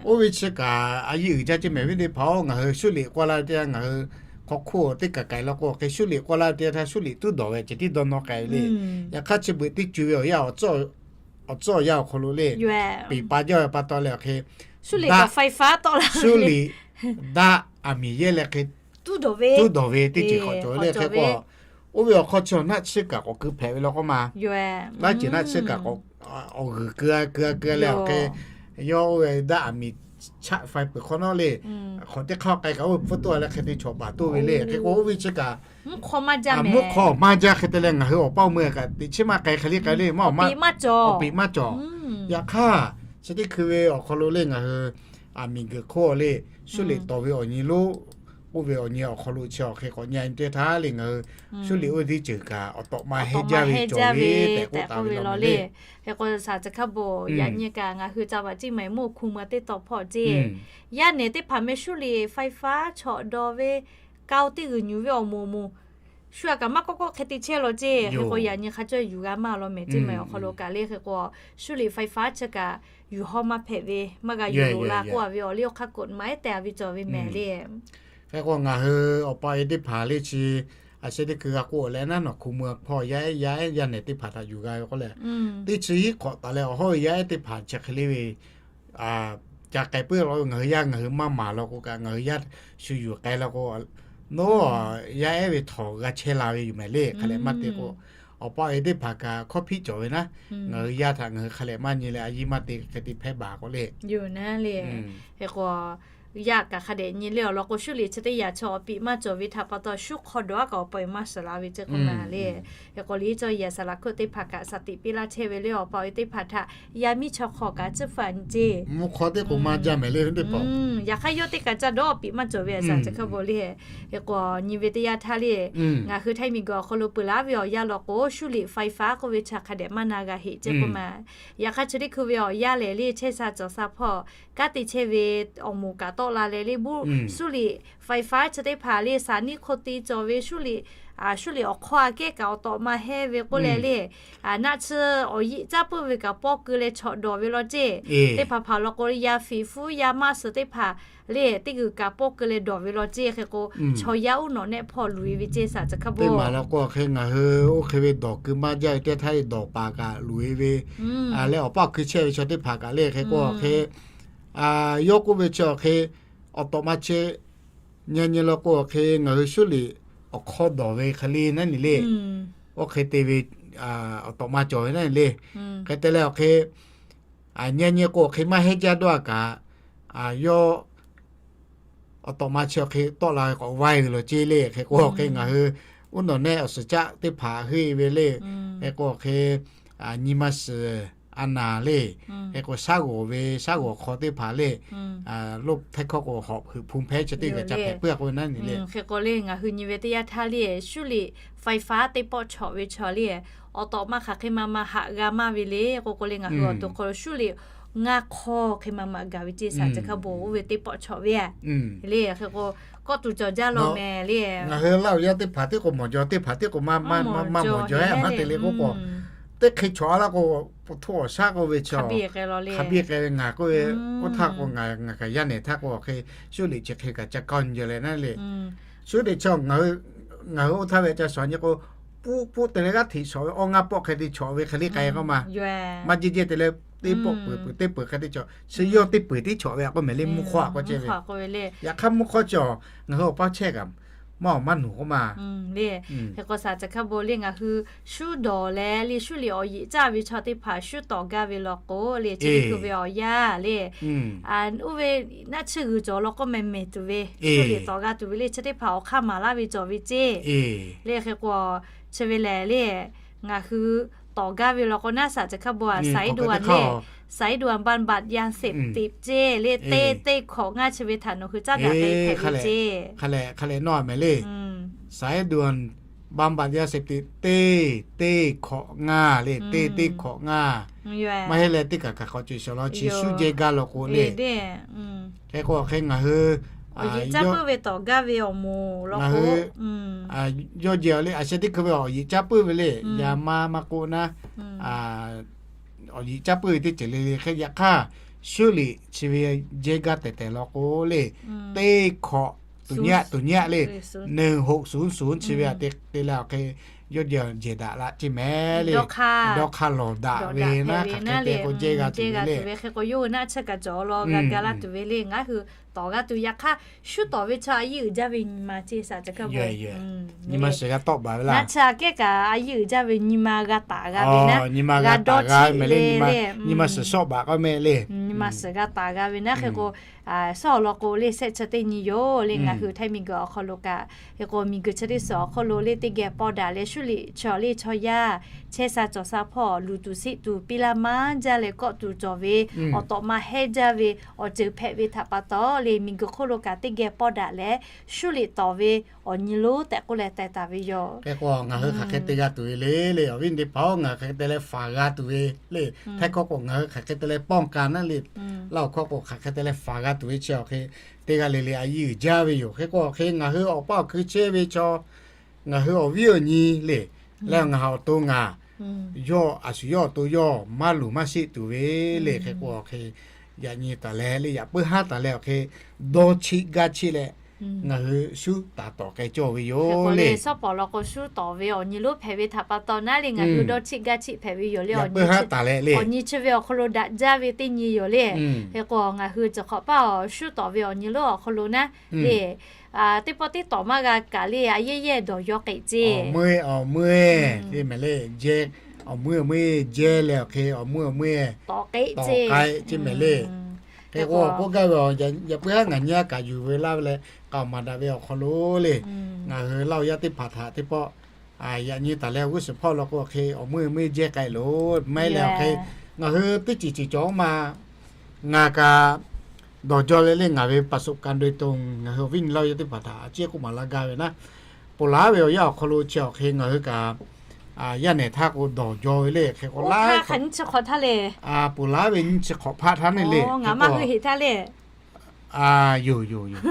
Oˇ ve chi kaꞈ a yiˇ uiˍ jaˇ ceˇ mehˍ ve teˇ hpaˍ-oˬ, ngaˬ hui Suˇliꞈ k'oˆ laˇ ve teˇ yanˇ ngaˬ hui hk'aw hk'oˆ teˇ kaˬ k'ai law k'o hk'e Suˇliꞈ k'oˆ laˇ ve teˇ yanˇ htaˇ Suˇliꞈ tuˉ dawˬ ve ceh tiˉ dawˇ nawˇ k'ai ve le. Yaꞈ hk'aˇ chi beuꞈ teˇ cuˬ ve awˬ yanˇ awˬ tcuhˉ awˬ yanˇ awˬ hk'aw lo le peˍ pa jaˇ ve pa taw leh awˬ hk'e Suˇliꞈ daˆ aˬ miˍ yehˇ leh hk'e tuˉ dawˬ ve teˇ ceuˬ k'awꞈ cawˬ ve le hk'e k'o, oˇ ve awˬ hk'aw chi awˬ naˆ tsuhˇ kaꞈ k'awꞈ keu hpehꞈ ve law k'oˆ ma. Laˇ ceuˬ naˆ tsuhˇ kaꞈ k'awꞈ awˬ g'uiˬ keu a keu a keu a leh awˬ hk'e yawˇ oˇ ve daˆ aˬ miˍ chaˆ faiˍ peuˬ hk'awꞈ nawˉ le, hk'awꞈ teˇ hk'aˇ k'ai kaꞈ oˇ ve pfuhˇ toˇ a leh hk'e te chawꞈ baˬ toˇ ve le hk'e k'o oˇ ve chi kaꞈ mvuhˇ hk'aw maˇ jaˇ hk'e te leh ngaˬ hui awˬ paˇ awˬ meuˇ kaꞈ teꞈ chiˉ maˇ k'ai hk'e le k'ai le maˇ awˬ piˍ maˇ cawˬ. Yaꞈ hk'aˇ chi teˇ hkui ve awˬ hk'aw lo le ngaˬ hui aˬ miˍ geuꞈ hk'oˆ le Suˇliꞈ tawˍ ve awˬ nyi lonˉ k'oˆ ve awˬ nyi awˬ hk'aw lo chi awˬ hk'e k'awꞈ nyi a nyi teˇ htaˇ le ngaˬ hui Suˇliꞈ oˇ ve teˇ ceuˬ kaꞈ awˬ tawꞈ ma heˇ jaˇ ve cawˬ ve tehꞈ k'oˆ taˍ ve law le. Hk'e k'o shaˍ chi hk'a beuꞈ yaꞈ nyi kaꞈ ngaˬ hui ca vaꞈ ciˇ maiˍ meuˇ hku mui teˇ taw hpawˇ ceˇ. Yaˇ nehˬ teˇ hpaˍ meh Suˇliꞈ faiˍ faˉ chawꞈ dawˬ ve, kaoˇ teˇ g'uiˬ nyuˬ ve awˬ moˍ moˍ shu a kaꞈ maˇ k'oˆ k'oˆ hk'e te chehˇ law ceˇ. Hk'e k'o yaꞈ nyi hk'a cawˇ yuˬ g'a maˇ law mehˍ ceˇ mehˍ awˬ hk'aw lo kaꞈ le hk'e k'o Suˇliꞈ faiˍ faˉ chi kaꞈ yuˬ hawˇ maˇ hpehꞈ ve maˇ g'a yuˬ loꞈ la k'oˆ a ve awˬ liˇ awˬ hk'aˇ k'oꞈ maˍ ehˉ te a ve cawˬ ve mehˍ le. Hk'e k'o ngaˬ hui awˬ pa e teˇ hpaˍ le chi a sheh teˇ hkui g'a k'oˆ leh naˉ nawˬ hku mui hpawˇ yaˇ ehˉ yaˇ nehˬ teˇ hpaˍ htaꞈ yuˬ g'a ve k'oˆ leh, teˇ chi hiˉ hk'awꞈ taˍ leh awˬ hawˉ ve yaˇ ehˉ teˇ hpaˍ chi hk'e le ve ca k'ai puiˉ law ngaˬ hui yaˇ ngaˬ hui maˇ maˍ law k'o kaꞈ ngaˬ hui yaˇ shu yuˬ k'ai law k'o, nawˬ yaˇ ehˉ ve htawnˍ g'a chehˇ la ve yoˬ mehˍ le. Hk'a leh maˇ te k'o, awˬ pa e teˇ hpaˍ kaꞈ hkawˇ hpiˆ cawˬ ve naˉ, ngaˬ hui yaˇ htaꞈ ngaˬ hui hk'a leh maˇ nyi leh a yiˇ maˇ te hk'e te hpehˇ baˬ k'o le yoˬ naˉ le. Hk'e k'o yaˇ kaꞈ hk'a dehꞈ nyi le awˬ lawn k'o Suˇliꞈ chi teˇ yanˇ chaw awˬ piꞈ maˇ cawˬ ve htaꞈ pa taw shu hk'aw dawˬ a kaꞈ awˬ pa e maˇ suhˍ la ve ceˇ k'oˆ ma le. Hk'e k'o liˇ cawˇ yaꞈ saˍ laꞈ hkuˆ teˇ hpaˍ kaꞈ shaˍ tiꞈ piˇ laˇ chehˇ ve le awˬ pa e teˇ hpaˍ htaꞈ yaˇ miˇ chaw hk'aw kaꞈ tcuhˉ hpaˍ nyi ceˇ. Mvuhˇ hk'aw teˇ k'oˍ maˇ jaˇ mehˍ le teˇ hpaˍ. Yaꞈ hk'aˇ yawˇ teˇ kaꞈ ca dawˇ awˬ piꞈ maˇ cawˬ ve a shaˍ chi hk'a beuꞈ le. Hk'e k'o nyi ve teˇ yanˇ htaˇ le ngaˬ hui htaiˇ miˬ guiˬ awˬ hk'aw lo peuˬ laˇ ve awˬ yanˇ law k'o Suˇliꞈ faiˍ faˉ k'oˆ ve chi hk'a dehꞈ maˇ na g'a heꞈ ceˇ k'oˆ ma. Yaꞈ hk'aˇ chi teˇ hkui ve awˬ yanˇ lehˬ le chehˇ sha cawˬ sha hpawˇ kanˉ te chehˇ ve awˬ moˍ kaꞈ tawˆ la leh le buˇ Suˇliꞈ faiˍ faˉ chi teˇ hpaˍ le saˍ niˆ hk'oˆ te cawˬ ve Suˇliꞈ, Suˇliꞈ awˬ hk'aw aꞈ kehˉ kaꞈ awˬ tawꞈ ma hehnˇ ve k'oˆ leh le naˆ tsuhˇ awˬ yiꞈ caˇ puiˉ ve kaꞈ pawˇ keu leh chawꞈ dawˬ ve law ceˇ. Teˇ hpaˍ hpaˍ law k'o yaˇ fiˍ hpfuhˇ yaˇ maˇ suhˍ teˇ hpaˍ le teˇ g'uiˬ kaꞈ pawˇ keu leh dawˬ ve law ceˇ. Hk'e k'o chaw yaˇ uˉ nawꞈ nehˆ hpawˇ luˬ e ve ceˇ shaˍ chi hk'a beuꞈ. Teˇ maˬ law k'o hk'e ngaˬ hui oˇ hk'e ve dawˬ keu maˇ jaˇ ve teˇ htaˇ le dawˬ paˍ kaꞈ luˬ e ve leh awˬ paˇ awˬ hkui chehˇ ve chaw teˇ hpaˍ kaꞈ le hk'e k'o hk'e yawˇ k'oˆ ve chi awˬ hk'e awˬ tawꞈ ma chehˇ nyi nyi law k'o hk'e ngaˬ hui Suˇliꞈ awˬ hk'aw dawˬ ve hk'e le naˉ nyi le. Oˇ hk'e te ve awˬ tawꞈ ma cawˬ ve naˉ nyi le. Hk'e te leh awˬ hk'e nyi nyi k'o hk'e maˇ hehnˇ jaˇ dawˇ a kaꞈ yawˇ awˬ tawꞈ ma chi awˬ hk'e tawˆ la ve k'awꞈ vaiˇ ve law ceˇ le. Hk'e k'o hk'e ngaˬ hui uˉ nawˬ nehˆ awˬ suhˍ caˆ teˇ hpaˍ heuˆ e ve le. Hk'e k'o hk'e nyi ma suhˍ a naˍ le. Hk'e k'o shaˉ g'awˬ ve shaˉ g'awˬ hk'aw teˇ hpaˍ le loˇ htehˇ hkawˇ k'o hawꞈ heuꞈ hpu hpehˇ chi teˇ g'aˇ ca hpehꞈ puiˉ a k'oˆ ve naˉ nyi le. Hk'e k'o le ngaˬ hui nyi ve teˇ yanˇ htaˇ le Suˇliꞈ faiˍ faˉ teˇ pawˆ chawꞈ ve chaw le awˬ tawꞈ ma hk'aˬ hk'e ma ma haꞈ g'a maˇ ve le k'o k'o le ngaˬ hui awˬ to hk'aw lo Suˇliꞈ ngaˇ hk'aw hk'e ma ma gaˬ ve ceˇ shaˍ chi hk'a beuꞈ oˇ ve teˇ pawˆ chawꞈ ve a le. Hk'e k'o kawˆ tuˬ cawˬ jaˇ law mehˍ le. Ngaˬ hui Laˇ huˍ yaˇ teˇ hpaˍ tiˉ k'o mawˬ jaw teˇ hpaˍ tiˉ k'o maˇ mawˬ jaw maˇ te le k'oˆ k'o teˇ hk'e chawꞈ a laˇ k'o, po hto awˬ shaˉ k'oˆ ve chi hk'a biˇ k'ai ve ngaˬ k'oˆ ve, oˇ htaˇ k'o ngaˬ ngaˬ kaꞈ yaˇ nehˬ htaˇ k'o hk'e Suˇliꞈ chi hk'e kaꞈ ca kaˇ nyi leh naˉ le. Suˇliꞈ chi ngaˬ hui oˇ htaˇ ve ca shawˍ nyi k'o, puˆ puˆ te leh g'aˇ hteꞈ shawˍ ve awˇ ngaˇ pawˆ hk'e te chawꞈ ve hk'e le k'ai k'oˆ ma. Maˇ jehˇ jehˇ te leh teˇ pawˆ peuˬ peuˬ teˇ peuˬ hk'e te cawˬ. Chi yawˇ teˇ peuˬ tiˉ chawꞈ ve a k'oˆ mehˍ le mvuhˇ hk'aw a k'oˆ ceh ve. Yaꞈ hk'aˇ mvuhˇ hk'aw cawˬ ngaˬ hui awˬ paˇ chehˇ kaꞈ maˇ awˬ maˇ nuˬ k'oˆ ma. Hk'e k'o shaˍ chi hk'a beuꞈ le ngaˬ hui shu dawˬ leh le Suˇliꞈ awˬ yiꞈ caˇ ve chaw teˇ hpaˍ shu tawˍ gaˇ ve law k'o le chi teˇ hkui ve awˬ yanˇ le oˇ ve naˆ tsuhˇ g'uiˬ cawˬ law k'o mehˍ mehˍ tuˬ ve Suˇliꞈ tawˍ g'a tuˬ ve le chi teˇ hpaˍ awˬ hk'aˇ maˍ laˇ ve cawˬ ve ceˇ. Le hk'e k'o chi ve lehˬ le ngaˬ hui tawˍ gaˇ ve law k'o naˉ, saˍ caˬ hkaˇ bon a สายด่วน le, สายด่วนบำบัดยาเสพติด ceˇ le, teˇ teˇ hkawꞈ ngaˇ chi ve htaꞈ nawˬ hui caˉ daꞈ k'ai hpehꞈ ve ceˇ. Saiduan bambat ya septi teˇ teˇ hkawꞈ ngaˇ le, teˇ teˇ hkawꞈ ngaˇ. Maˇ heˆ leh teˇ kaꞈ kaꞈ k'awꞈ ceuˬ shawˍ law chi shuˉ jehˇ gaˇ law k'o le. Hk'e k'o hk'e ngaˬ hui awˬ yiꞈ caˇ puiˉ ve tawˍ gaˇ ve awˬ moˍ law k'o, yawˇ jehˬ le, a sheh teˇ hkui ve awˬ yiꞈ caˇ puiˉ ve le, yaꞈ ma maˇ k'oˆ naˉ, awˬ yiꞈ caˇ puiˉ ve teˇ ceuˬ le le hk'e yaꞈ hk'aˇ, shuˉ liꞈ chi ve jehˇ gaˇ tehˬ tehˬ law k'o le, teˇ hkawꞈ tuˍ nyaˆ tuˍ nyaˆ le, หนึ่งหกศูนย์ศูนย์ chi ve aꞈ te te leh awˬ hk'e yawˇ jehˬ jehˬ daꞈ la ceˇ mehˍ le. Dawˇ hk'aˇ lawˬ daꞈ ve naˉ, hk'aˬ hk'e te k'o jehˇ g'a tuˬ ve le. Hk'e k'o yawˇ hui naˆ chehˇ kaꞈ cawˬ law g'a ga laˇ tuˬ ve le. Ngaˬ hui tawˍ g'a tuˬ yaꞈ hk'aˇ, shuˉ tawˍ ve chaw a yiˇ uiˍ jaˇ ve nyi ma ceˇ saˍ caˬ hkaˇ bon. Naˆ chi aꞈ kehˉ kaꞈ a yiˇ uiˍ jaˇ ve nyi ma g'a taˍ g'a ve naˉ, g'a dawˇ chi ve le. Nyi ma suhˍ shawˆ baꞈ k'oˆ mehˍ le. Nyi ma suhˍ g'a taˍ g'a ve naˉ hk'e k'o, shawˉ awˬ lawn k'o le, shehˆ chi teˇ nyi yoˬ le. Ngaˬ hui Htaiˇ miˬguiˬ awˬ hk'aw lo kaꞈ, hk'e k'o miˬguiˬ chi teˇ suhˍ awˬ hk'aw lo le teˇ geh pawˇ daꞈ leh shuˉ liꞈ chaw le chaw yaˇ chehˇ sha cawˬ sha hpawˇ luˬ tuˬ seˆ tuˬ piˇ laˇ maˇ jaˇ leh kawˆ tuˬ cawˬ ve, awˬ tawꞈ ma hehnˇ jaˇ ve awˬ ceuˬ hpehꞈ ve htaꞈ pa taw le, miˬguiˬ hk'oˆ lo kaꞈ teˇ geh pawˇ daꞈ leh shuˉ liꞈ tawˍ ve awˬ nyi lonˉ tehꞈ k'oˆ leh teh taˍ ve yoˬ. Hk'e k'o ngaˬ hui hk'aˬ hk'e te g'a tuˬ ve le le, awˬ viˉ teˇ hpaˍ-oˬ, ngaˬ hui hk'aˬ hk'e te leh faˍ g'a tuˬ ve le. Htaiˇ hkawˇ k'o ngaˬ hui hk'aˬ hk'e te leh ป้องกัน naˉ le, Laˇ huˍ hkawˇ k'o hk'aˬ hk'e te leh faˍ g'a tuˬ ve chi awˬ hk'e teˇ g'aˇ le le a yiˇ uiˍ jaˇ ve yoˬ. Hk'e k'o hk'e ngaˬ hui awˬ paˇ awˬ hkui chehˇ ve chaw, ngaˬ hui awˬ viˉ awˬ nyi le, leh ngaˬ htaꞈ awˬ to ngaˬ yawˇ a shu yawˇ awˬ to yawˇ maˇ luˬ maˇ sheˆ tuˬ ve le. Hk'e k'o hk'e yaꞈ nyi taˍ leh le, yaꞈ puiˉ haˉ taˍ leh awˬ hk'e dawˇ cheˆ gaˇ cheˆ leh ngaˬ hui shuˉ taˍ tawˍ k'ai cawˇ ve yoˬ le. Sawˉ pawˍ law k'o shuˉ tawˍ ve awˬ nyi lonˉ hpehꞈ ve htaꞈ pa taw naˉ le, ngaˬ hui dawˇ cheˆ gaˇ cheˆ hpehꞈ ve yoˬ le. Awˬ nyi chi ve awˬ hk'aw lo daꞈ jaˇ ve teˇ nyi yoˬ le. Hk'e k'o ngaˬ hui cawˬ hk'awꞈ paˇ awˬ shuˉ tawˍ ve awˬ nyi lonˉ awˬ hk'aw lo naˉ le, teˇ pawˆ teˇ tawˍ maˇ g'a kaꞈ le, a yehˇ yehˇ dawˬ yaw k'eꞈ ceˇ. Awˬ meuˇ awˬ meuˇ ceˇ mehˍ le, jehˇ, awˬ meuˇ awˬ meuˇ jehˇ leh awˬ hk'e awˬ meuˇ awˬ meuˇ tawˍ k'ai ceˇ mehˍ le. Hk'e k'o k'oˆ gaˇ ve, yaꞈ puiˉ haˉ ngaˬ nyi a kaꞈ yuˬ ve laˇ ve leh k'aoˍ maˍ daꞈ ve awˬ hk'aw lo le, ngaˬ hui Laˇ huˍ yaˇ teˇ hpaˍ htaꞈ teˇ pawˆ yaꞈ nyi taˍ leh g'uˇ suhˍ hpawˇ law k'o hk'e awˬ meuˇ meuˇ jehˇ k'ai loˬ maˇ heˆ leh awˬ hk'e ngaˬ hui teˇ ceuˬ ceuˬ cawˬ maˇ, ngaˬ kaꞈ dawˬ jaw leh le, ngaˬ ve ประสบการณ์โดยตรง ngaˬ hui awˬ viˉ nyi Laˇ huˍ yaˇ teˇ hpaˍ htaꞈ a ciˉ k'oˆ maˍ laˇ gaˇ ve naˉ, ponˬ laˉ ve awˬ yanˇ awˬ hk'aw lo chi awˬ hk'e ngaˬ hui kaꞈ yaˇ nehˬ htaˇ k'o dawˬ jaw ve le. Hk'e k'o laˇ, ponˬ laˉ ve nyiˇ chi hk'awꞈ htaˇ le, ngaˬ maˇ hui heꞈ htaˇ le. Yoˬ yoˬ yoˬ.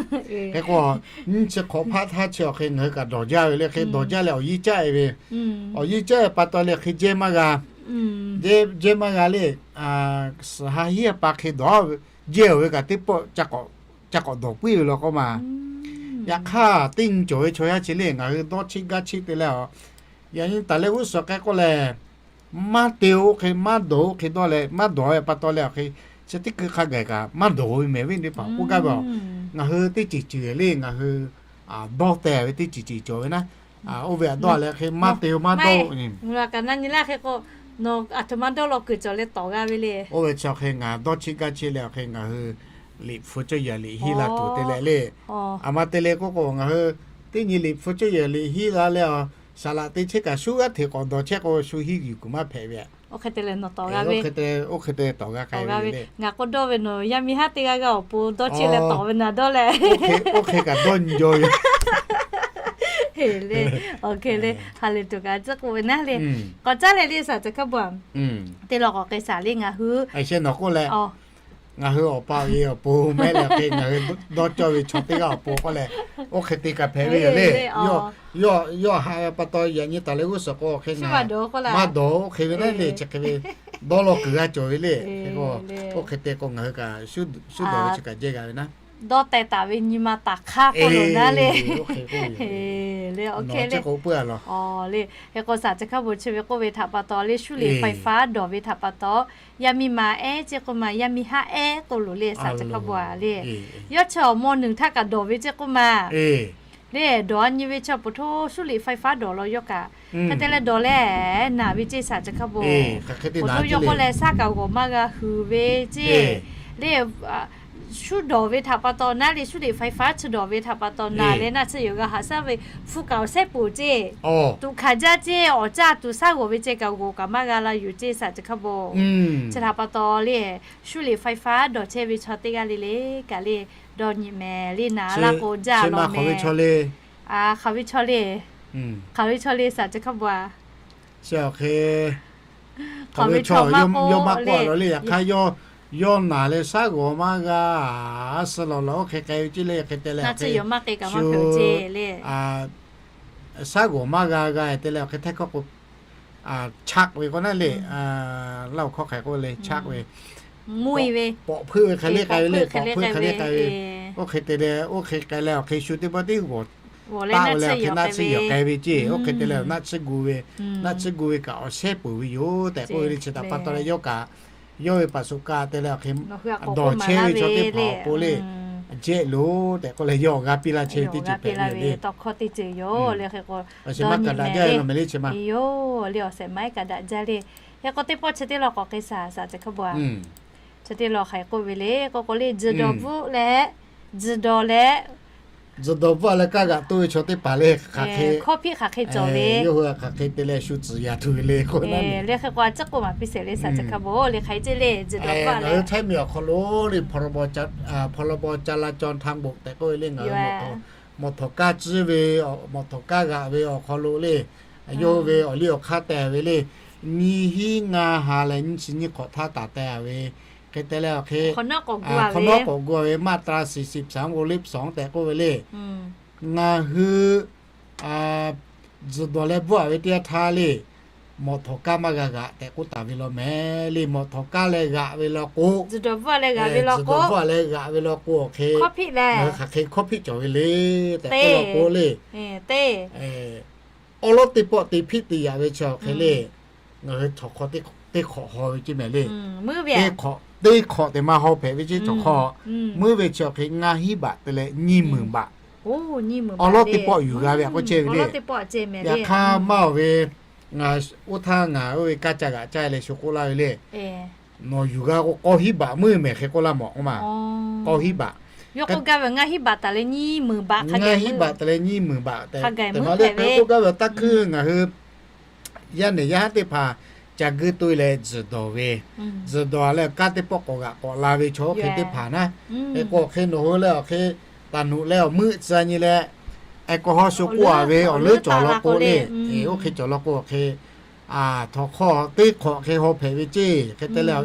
Hk'e k'o nyiˇ chi hk'awꞈ hpaˇ htaˇ chi awˬ hk'e ngaˬ hui kaꞈ dawˬ jaˇ ve le. Hk'e dawˬ jaˇ leh awˬ yiˇ caˉ e ve, awˬ yiˇ caˉ e pa taw leh hk'e jehˇ maˇ g'a, jehˇ maˇ g'a le. Suhˍ ha hiˉ pa hk'e dawˬ jehˇ ve kaꞈ teˇ pawˆ ca k'awꞈ dawˬ puiˉ ve law k'o maˬ. Yaꞈ hk'aˇ teˇ nyi cawˬ ve chaw yaˇ chi le ngaˬ hui dawˇ cheˆ gaˇ cheˆ te leh a, yaꞈ nyi taˍ leh g'uˇ suhˍ k'ai k'oˆ leh maˇ te-o, oˇ hk'e maˇ dawˬ-o, oˇ hk'e dawˇ leh maˇ dawˬ-e pa taw leh awˬ hk'e chi teˇ hkui hk'a gaˬ kaꞈ maˇ dawˬ ve mehˍ ve teˇ hpaˍ k'oˆ gaˇ ve a. Ngaˬ hui teˇ ceuˬ ceuˬ le ngaˬ hui dawˇ teh ve teˇ ceuˬ ceuˬ cawˬ ve naˉ, oˇ ve htaꞈ dawˇ leh hk'e maˇ te-o maˇ dawˇ-o. Ngaˬ kaꞈ na nyi laˇ hk'e k'o, nawˬ aˬ htoꞈ ma dawˇ law kuiˬ cawˬ leh tawˍ g'a ve le. Oˇ ve chi awˬ hk'e ngaˬ dawˇ cheˆ gaˇ cheˆ leh awˬ hk'e ngaˬ hui liꞈ hpu cawˇ yehˬ liꞈ hiˆ la tuˬ te leh le. Aˬ ma te leh k'oˆ k'o ngaˬ hui teˇ nyi liꞈ hpu cawˇ yehˬ liꞈ hiˆ la leh a, saˍ laꞈ te chehˇ kaꞈ shu g'aˇ hteꞈ k'awꞈ dawˬ chehˇ k'o shu hiˆ yuˬ kuiˬ maˇ hpehꞈ ve a. Oˇ hk'e te leh nawˬ tawˍ g'a ve, oˇ hk'e te tawˍ g'a k'ai ve le. Ngaˬ k'o dawˇ ve nawˬ yaˇ miˇ haˉ teˇ g'aˇ g'aˇ awˬ pon dawˇ cheˆ leh tawˍ ve naˍ dawˇ leh, oˇ hk'e kaꞈ dawˇ nyi jaw ve le. Awˬ hk'e le, ha lehˬ tuˬ kaꞈ tcuhˉ k'oˆ ve naˉ le. K'awꞈ caˉ leh le saˍ caˬ hkaˇ bon a, te lawˬ k'awꞈ k'ai shaˍ le ngaˬ hui. Nawˬ k'oˆ leh ngaˬ hui awˬ pa awˬ e awˬ pon mehˆ leh hk'e ngaˬ hui dawˇ cawˇ ve chaw teˇ g'aˇ awˬ pon k'oˆ leh, oˇ hk'e te kaꞈ hpehꞈ ve yoˬ le. Yawˇ haꞈ pa taw yaꞈ nyi taˍ leh g'uˇ suhˍ k'o hk'e maˇ dawˬ, oˇ hk'e ve naˉ le chi hk'e ve dawˇ law kuiˬ g'a cawˬ ve le. Hk'e k'o oˇ hk'e te k'o ngaˬ hui kaꞈ shuˉ dawˬ ve chi kaꞈ jehˇ g'a ve naˉ, dawˇ teh taˍ ve nyi ma taˍ hk'aˇ k'oˆ lo naˉ le. Le, oˇ hk'e le, le. Hk'e k'o saˍ caˬ hkaˇ bon chi ve k'oˆ ve htaꞈ pa taw le, shuˉ liꞈ ไฟฟ้า dawˬ ve htaꞈ pa taw, yaˇ miˇ ma ehˉ ceˇ k'oˆ ma, yaˇ miˇ haˉ ehˉ k'oˆ lo le saˍ caˬ hkaˇ bon a le. Yawˇ chi awˬ mawˇ nuˬ htaˇ kaꞈ dawˬ ve ceˇ k'oˆ ma le, dawˬ a nyi ve chi awˬ pon hto shuˉ liꞈ ไฟฟ้า dawˬ law yawˇ kaꞈ hk'e te leh dawˬ leh naˬ ve ceˇ saˍ caˬ hkaˇ bon. Awˬ to yawˇ k'oˆ leh shaˉ kaꞈ g'awˬ maˇ g'a hui ve ceˇ le. Shu dawˬ ve htaꞈ pa taw naˉ le, 输电发电 chi dawˬ ve htaꞈ pa taw naˬ leh naˆ tsuhˇ yoˬ g'a haꞈ shaˉ ve hpu kaꞈ awˬ shehˉ peuˬ ceˇ. Tuꞈ hkanˍ jaˇ ceˇ, awˬ caˇ tuˬ shaˉ g'awˬ ve ceh kaꞈ g'awˬ kaꞈ maˇ g'a la yoˬ ceˇ, saˍ ceuˬ hkaˇ bawˬ. Chi htaꞈ pa taw le, 输电发电 dawˬ chehˇ ve chaw teˇ g'aˇ le le kaꞈ le, dawˇ nyi mehˍ le, naˍ laˇ k'o jaˇ lawˬ mehˍ. Hk'aˬ ve chaw le, hk'aˬ ve chaw le saˍ ceuˬ hkaˇ bawˬ a. Chi awˬ hk'e hk'aˬ ve chaw yawˇ maˇ k'oˆ lawˬ le, yaꞈ hk'aˇ yawˇ naˬ leh shaˉ g'awˬ maˇ g'a, a suh lawˬ lawˬ oˇ hk'e k'ai ve ceˇ le. Hk'e te leh a hk'e shu shaˉ g'awˬ maˇ g'a g'a te leh awˬ hk'e htehˇ hkawˇ k'o, chaˆ ve k'o naˉ le, Laˇ huˍ hkawˇ hk'e k'oˆ le, chaˆ ve, pawꞈ hpuiˇ ve hk'e le k'ai ve le, pawꞈ hpuiˇ hk'e le k'ai ve. Oˇ hk'e te leh oˇ hk'e k'ai leh awˬ hk'e shu teˇ pawˆ tiˉ g'awˬ taˆ ve leh awˬ hk'e naˆ tsuhˇ yawˬ k'ai ve ceˇ. Oˇ hk'e te leh naˆ tsuhˇ gu ve, naˆ tsuhˇ gu ve kaꞈ awˬ shehˉ peuˬ ve yoˬ tehꞈ k'oˆ ve le. Chi htaꞈ pa taw leh yawˇ kaꞈ, yawˇ ve paˍ suˍ ka te leh awˬ hk'e dawˬ chehˇ ve chaw teˇ hpaˍ awˬ pon le, jehˆ loˬ tehꞈ k'oˆ leh yawˇ awˬ g'aˇ piˇ laˇ chehˇ ve teˇ ceuˬ hpehꞈ ve le. Awˬ shehˍ maˇ kaꞈ daꞈ jaˇ ve law mehˍ le, chi ma. Yoˬ le, awˬ shehˍ maˇ kaꞈ daꞈ jaˇ le. Hk'e k'o teˇ pawˆ chi teˇ law k'awꞈ hk'e shaˍ, saˍ ceuˬ hk'aˇ bawˬ a. Chi teˇ law hk'aˬ hk'e k'oˆ ve le k'o k'o le, tzuhˬ dawˬ bvuhˆ leh, tzuhˬ dawˬ leh, tzuhˬ dawˬ bvuhˆ a leh kaˇ g'aꞈ toˇ ve chaw teˇ hpaˍ le hk'aˬ hk'e, hkawˇ hpiˆ hk'aˬ hk'e cawˬ ve, yawˇ hui hk'aˬ hk'e te leh shu tcuhˍ yaꞈ tuˬ ve le k'o naˉ le. Hk'e k'o a ciˉ k'oˆ maˍ piˇ sheˍ le, saˍ ceuˬ hk'aˇ bawˬ le, hk'aˬ hk'e ceˇ le, tzuhˬ dawˬ bvuhˆ a leh, China miˬ awˬ hk'aw lo le, hpaw la baw ca la caw htaˇ boꞈ tehꞈ k'oˆ ve le, ngaˬ hui mawˬ htawnˍ kaˇ ciˇ ve, mawˬ htawnˍ kaˇ g'aꞈ ve awˬ hk'aw lo le, yawˇ hui ve awˬ liˇ awˬ hk'aˇ teh ve le, nyiˇ hinˉ ngaˇ ha leh nyiˇ chi nyiˇ hk'awꞈ htaˇ taˍ teh ve, hk'e te leh awˬ hk'e hk'awꞈ nawˉ k'awꞈ gu a ve มาตราสี่สิบสาม วงเล็บสอง tehꞈ k'oˆ ve le, ngaˬ hui tzuhˬ dawˬ leh bvuhˆ a ve teˇ yanˇ htaˇ le, mawˬ htawnˍ kaˇ maˇ g'a g'aꞈ tehꞈ k'oˆ taˍ ve law mehˍ le. Mawˬ htawnˍ kaˇ leh g'aꞈ ve law k'o, tzuhˬ dawˬ bvuhˆ a leh g'aꞈ ve law k'o awˬ hk'e, ngaˬ hui hk'aˬ hk'e hkawˇ hpiˆ cawˬ ve le tehꞈ k'oˆ law k'o le, awˉ lawˉ teˇ pawˆ te hpiˆ te yaꞈ ve chi awˬ hk'e le, ngaˬ hui htawnˍ hk'aw teˇ hk'awꞈ haw ve ceˇ mehˍ le. Teˇ hk'awꞈ teˇ hk'awꞈ te ma haw hpehꞈ ve ceˇ, htawnˍ hk'aw muˉ ve chi awˬ hk'e ngaˇ hinˉ baꞈ te leh nyiˇ meunˍ baꞈ. Awˉ lawˉ teˇ pawˆ yuˬ g'a ve a k'oˆ chehˇ ve le. Yaꞈ hk'aˇ maˇ awˬ ve, ngaˬ oˇ htaˇ ngaˬ oˇ ve kaˇ ca g'aꞈ caˇ leh shu k'oˆ laˇ ve le, nawˬ yuˬ g'a k'o k'awˇ hinˉ baꞈ muˉ mehˍ hk'e k'oˆ laˇ mawˬ k'oˆ ma. K'awˇ hinˉ baꞈ, ngaˇ hinˉ baꞈ taˍ leh nyiˇ meunˍ baꞈ hk'a gaˬ muˉ hpehꞈ ve k'oˆ gaˇ ve taˇ hkuiˇ ngaˬ hui yaˇ nehˬ yaˇ haˉ teˇ hpaˍ ca guiˇ toˇ leh tzuhˬ dawˬ ve, tzuhˬ dawˬ a leh kanˉ teˇ pawˆ k'awꞈ g'aꞈ k'awꞈ la ve chaw oˇ hk'e teˇ hpaˍ naˉ, hk'e k'o awˬ hk'e nawˬ hui leh awˬ hk'e taˍ nuꞈ leh awˬ muˆ tcuh nyi leh, a k'o haw shu k'oˆ a ve awˬ leuˉ cawˬ law k'o le, oˇ hk'e cawˬ law k'o awˬ hk'e, htawnˍ hk'aw teˇ hk'awꞈ hk'e haw hpehꞈ ve ceˇ. Hk'e te leh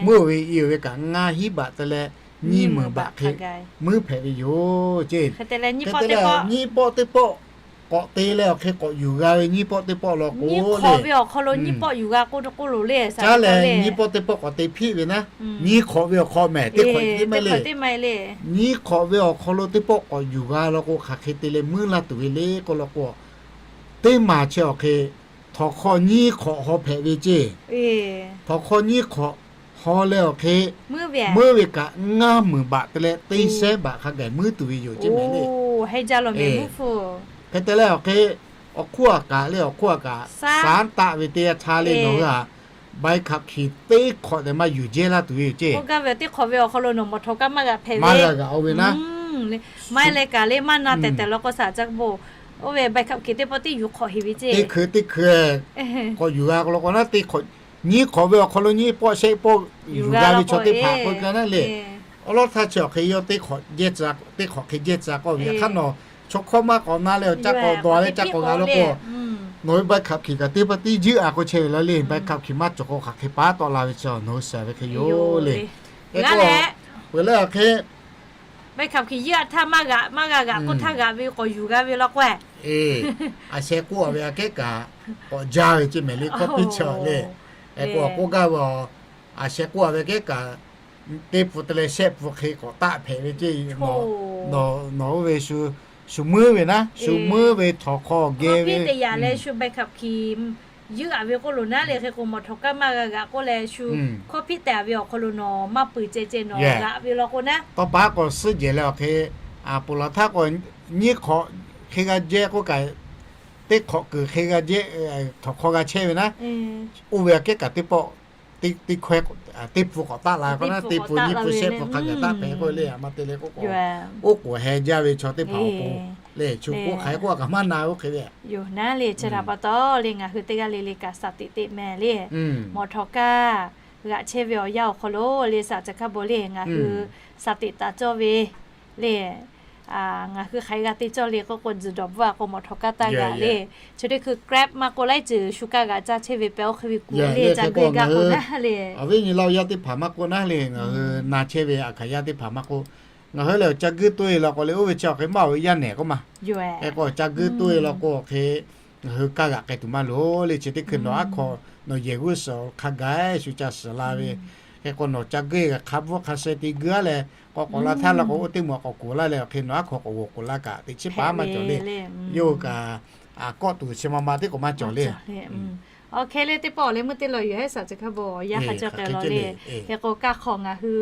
muˉ ve i ve kaꞈ ngaˇ hinˉ baꞈ te leh nyiˇ meunˍ baꞈ te leh nyiˇ meunˍ baꞈ hk'e muˉ hpehꞈ ve yoˬ ceˇ. Hk'e te leh nyiˇ pawˆ teˇ pawˆ k'awꞈ te leh awˬ hk'e k'awꞈ yuˬ g'a ve nyiˇ pawˆ teˇ pawˆ law k'o le, caˉ leh nyiˇ pawˆ teˇ pawˆ k'awꞈ te hpiˆ ve naˉ, nyiˇ hk'awꞈ ve awˬ hk'aw mehˍ teˇ hk'awꞈ teˇ maˇ le. Nyiˇ hk'awꞈ ve awˬ hk'aw lo teˇ pawˆ k'awꞈ yuˬ g'a law k'o hk'aˬ hk'e te leh muˉ laˇ tuˬ ve le k'oˆ law k'o, teˇ maˬ chi awˬ hk'e htawnˍ hk'aw nyiˇ hk'awꞈ haw hpehꞈ ve ceˇ. Htawnˍ hk'aw nyiˇ hk'awꞈ haw leh awˬ hk'e muˉ ve kaꞈ ngaˇ meunˍ baꞈ te leh teˇ shehnˉ baꞈ hk'a gaˬ muˉ tuˬ ve yoˬ ceˇ mehˍ le. Hk'e te leh awˬ hk'e awˬ hk'oˆ a kaꞈ le, awˬ hk'oˆ a kaꞈ saˉ taˆ ve teˇ yanˇ htaˇ le nawˬ hui a ใบขับขี่ teˇ hk'awꞈ tehꞈ maˇ yuˬ jehˇ laˇ tuˬ ve yoˬ ceˇ. Maˇ g'a g'aꞈ o ve naˉ, maˇ heˆ leh kaꞈ le maˇ na tehˬ tehˬ law k'o saˍ caˇ k'o, oˇ ve ใบขับขี่ teˇ pawˆ tiˉ yuˬ hk'awꞈ heˍ ve ceˇ. Teˇ hkui teˇ hkui k'awꞈ yuˬ g'a k'o law k'o naˉ, teˇ hkawꞈ nyiˇ hk'awꞈ ve awˬ hk'aw lo nyiˇ pawˆ shehˆ pawˆ yuˬ g'a ve chaw teˇ hpaˍ k'oˆ gaˇ naˉ le. Awˉ lawˉ htaˇ chi awˬ hk'e yawˇ teˇ hk'awꞈ hk'e jehˇ tcuh k'oˆ ve, yaꞈ hk'aˇ nawˬ chaw hkawˇ maˇ k'awꞈ na leh awˬ caˇ k'awꞈ dawˬ leh caˇ k'awꞈ g'a law k'o, nawˬ ve ใบขับขี่ kaꞈ teˇ pawˆ tiˉ juˇ a k'oˆ chehˇ ve law le. ใบขับขี่ maˇ cawˬ k'o hk'aˬ hk'e pa taw la ve chi nawˬ hui shiˍ ve hk'e yoˬ le. Peuˬ leh awˬ hk'e ใบขับขี่ yeˇ a htaˇ maˇ g'aꞈ, maˇ g'a g'aꞈ k'oˆ htaˇ g'aꞈ ve k'awꞈ yuˬ g'a ve law k'o, a sheh k'oˆ a ve aꞈ kehˉ kaꞈ k'awꞈ jaˇ ve ceˇ mehˍ le, hkawˇ piˇ chi le. K'o k'oˆ gaˇ ve, a sheh k'oˆ a ve aꞈ kehˉ kaꞈ teˇ pun te leh shehˆ pun hk'e k'awꞈ taˆ hpehꞈ ve ceˇ. Nawˬ oˇ ve shu muˉ ve naˉ, shu muˉ ve htawnˍ hk'aw geh ve te yaꞈ leh shu ใบขับขี่ yeˇ a ve k'oˆ lo naˉ le, hk'e k'o mawˬ htawnˍ kaˇ maˇ g'a g'aꞈ k'oˆ leh shu hkawˇ hpiˆ te a ve awˬ hk'aw lo nawˬ maˇ peuˬ ceh ceh nawˬ g'aꞈ ve law k'o naˉ, tawˇ pa k'awꞈ suhˉ jehˬ leh awˬ hk'e, a poˬ laˬ htaˇ k'o nyiˇ hk'awꞈ hk'e g'a jehˇ k'oˆ kaꞈ, teˇ hk'awꞈ kuiˬ hk'e g'a jehˇ, htawnˍ hk'aw g'a chehˇ ve naˉ, oˇ ve aꞈ kehˉ kaꞈ teˇ pawˆ teˇ hkawehˇ, teˇ pun k'awꞈ taˆ la k'o naˉ, teˇ pun nyiˇ pun shehˆ pun hk'a gaˬ taˆ hpehꞈ k'oˆ le. A ma te leh k'o, oˉ k'oˍ heh jaˇ ve chaw teˇ hpaˍ awˬ pon le, chu k'oˆ hk'aˬ hk'e k'oˆ a kaꞈ maˇ na oˇ hk'e ve yoˬ naˉ le. Chi htaꞈ pa taw le, ngaˬ hui teˇ g'aˇ le le kaꞈ shaˍ tiꞈ teꞈ mehˍ le, mawˬ htawˍ kaˇ g'aꞈ chehˇ ve awˬ yanˇ awˬ hk'aw lo le, shaˍ chi hk'a bon le ngaˬ hui shaˍ tiꞈ taˍ cawˇ ve le. Ngaˬ hui hk'aˬ hk'e g'a te cawˇ le k'oˆ k'o, tzuhˬ dawˬ bvuhˇ a k'o mawˬ htawˍ kaˇ taˇ g'aꞈ le. Chi teˇ hkui Grab maˇ k'oˆ laiˉ ceuˬ shu kaˇ g'aꞈ caˇ chehˇ ve pehꞈ oˇ hk'e ve kuˬ le, ca g'uˇ gaˇ k'o naˉ le. Awˬ viˉ nyi laˇ yaˇ teˇ hpaˍ maˇ k'oˆ naˉ le, ngaˬ hui na chehˇ ve a hkaˍ yaˇ teˇ hpaˍ maˇ k'oˆ, ngaˬ hui lehˬ awˬ ca guiˇ toˇ e la k'o le, oˇ ve chi awˬ hk'e maˇ awˬ ve yaˇ nehˬ k'oˆ ma. Hk'e k'o awˬ ca guiˇ toˇ e la k'o awˬ hk'e ngaˬ hui kaˇ g'aꞈ k'ai tuˬ maˇ loˍ le. Chi teˇ hkui nawˬ aˉ hk'aw nawˬ yehˬ g'uˇ suhˍ hk'a gaˬ shu ca suhˍ la ve. Hk'e k'o nawˬ ca guiˇ e hk'a bvuhˇ hk'a sheh te guiˇ a leh, k'awꞈ k'awꞈ la htaˇ la k'o, oˇ teˇ moˍ k'awꞈ kuˬ laˇ leh awˬ hk'e nawˬ aˉ hk'aw k'awꞈ g'awˬ kuˬ la kaꞈ teꞈ chiˉ paˍ maˇ cawˬ le. Yawˇ hui kaꞈ kawˆ tuˬ chi ma ma tiˉ k'o maˇ cawˬ le. Awˬ hk'e le teˇ pawˆ awˬ leh meuˇ teˇ law yoˬ hehˉ shaˍ chi hk'a bon yaˇ hk'a cawˬ k'ai law le. Hk'e k'o kaˇ hk'awꞈ ngaˬ hui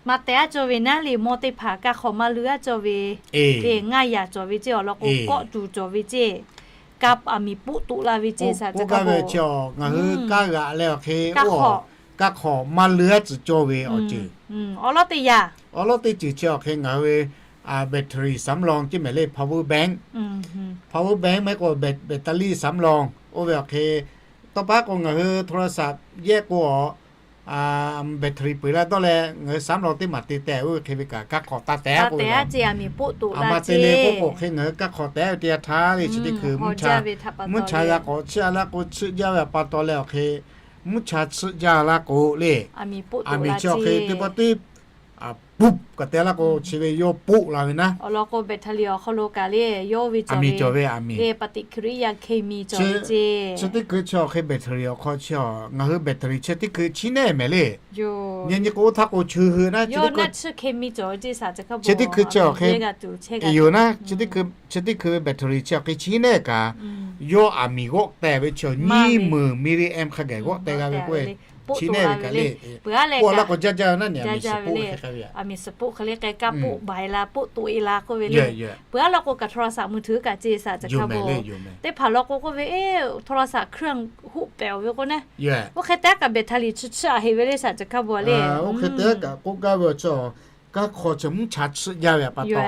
maˇ teh aˉ cawˇ ve naˉ le, mawˇ teˇ hpaˍ kaˇ hk'awꞈ maˇ leuˉ aˉ cawˇ ve le, ngaˇ yaꞈ cawˬ ve ceˇ awˬ lawn k'o kawˆ tuˬ cawˬ ve ceˇ. Kaˇ aˬ miˍ poˆ toꞈ la ve ceˇ shaˍ chi hk'a bon ngaˬ hui kaˇ g'aꞈ leh awˬ hk'e kaˇ hk'awꞈ maˇ leuˉ aˉ tcuh cawˇ ve awˬ ceuˬ. Awˬ lawˉ teˇ yaꞈ, awˬ lawˉ teˇ ceuˬ chi awˬ hk'e ngaˬ hui ve battery สำรอง ceˇ mehˍ le, power bank. Power bank maˇ heˆ k'o battery สำรอง oˇ ve awˬ hk'e tawˇ paˉ k'o ngaˬ hui โทรศัพท์ yehˆ k'o a, battery peuˬ la dawˇ leh ngaˬ hui สำรอง teˇ maˬ te tehꞈ oˇ ve hk'e ve kaꞈ kaˇ hk'awꞈ taˇ tehꞈ k'oˆ ve. A ma te le k'oˆ k'o hk'e ngaˬ hui kaˇ hk'awꞈ tehꞈ ve teˇ yanˇ htaˇ le chi teˇ hkui mvuhˇ cha g'a k'awꞈ chiˇ a laˇ k'o, chiˇ jaˇ ve a pa taw leh awˬ hk'e mvuhˇ cha chiˇ jaˇ laˇ k'o le, aˬ miˍ chi awˬ hk'e teˇ pawˆ teˇ puˆ kaꞈ te laˇ k'o chi ve yawˇ poˆ la ve naˉ. Awˬ lawn k'o battery awˬ hk'aw lo kaꞈ le, yawˇ ve aˬ miˍ cawˬ ve aˬ miˍ, le ปฏิกิริยาเคมี cawˬ ve ceˇ. Chi teˇ hkui chi awˬ hk'e battery awˬ hk'aw chi a, ngaˬ hui battery chi teˇ hkui chiˉ nehˉ mehˍ le. Nyi nyi k'o oˇ htaˇ k'o chu hui naˉ, chi teˇ hkui chi awˬ hk'e yoˬ naˉ, chi teˇ hkui ve battery chi awˬ hk'e chiˉ nehˉ kaꞈ, yawˇ aˬ miˍ g'awˆ teh ve chi nyiˇ meunˍ milliamp hk'a gaˬ g'awˆ teh g'a ve k'o, chiˉ nehˉ ve kaꞈ le. Peuˬ a leh k'o jaˇ jaˇ naˉ ne, aˬ miˍ suhˍ poˆ hk'e le k'ai ve, aˬ miˍ suhˍ poˆ hk'e le k'ai kaˇ poˆ baiˬ la poˆ toꞈ e la k'oˆ ve le. Peuˬ a law k'o kaꞈ โทรศัพท์มือถือ kaꞈ ceˇ shaˍ chi hk'a bon teˇ hpaˍ law k'o k'oˆ ve, โทรศัพท์เครื่อง hoˆ pehꞈ ve k'o naˉ, oˇ hk'e te a kaꞈ battery chi chiˇ a heˍ ve le shaˍ chi hk'a bon le. Oˇ hk'e te a kaꞈ k'oˆ gaˇ ve awˬ chi, kaˇ hk'awꞈ chi mvuhˇ cha chiˇ jaˇ ve a pa taw,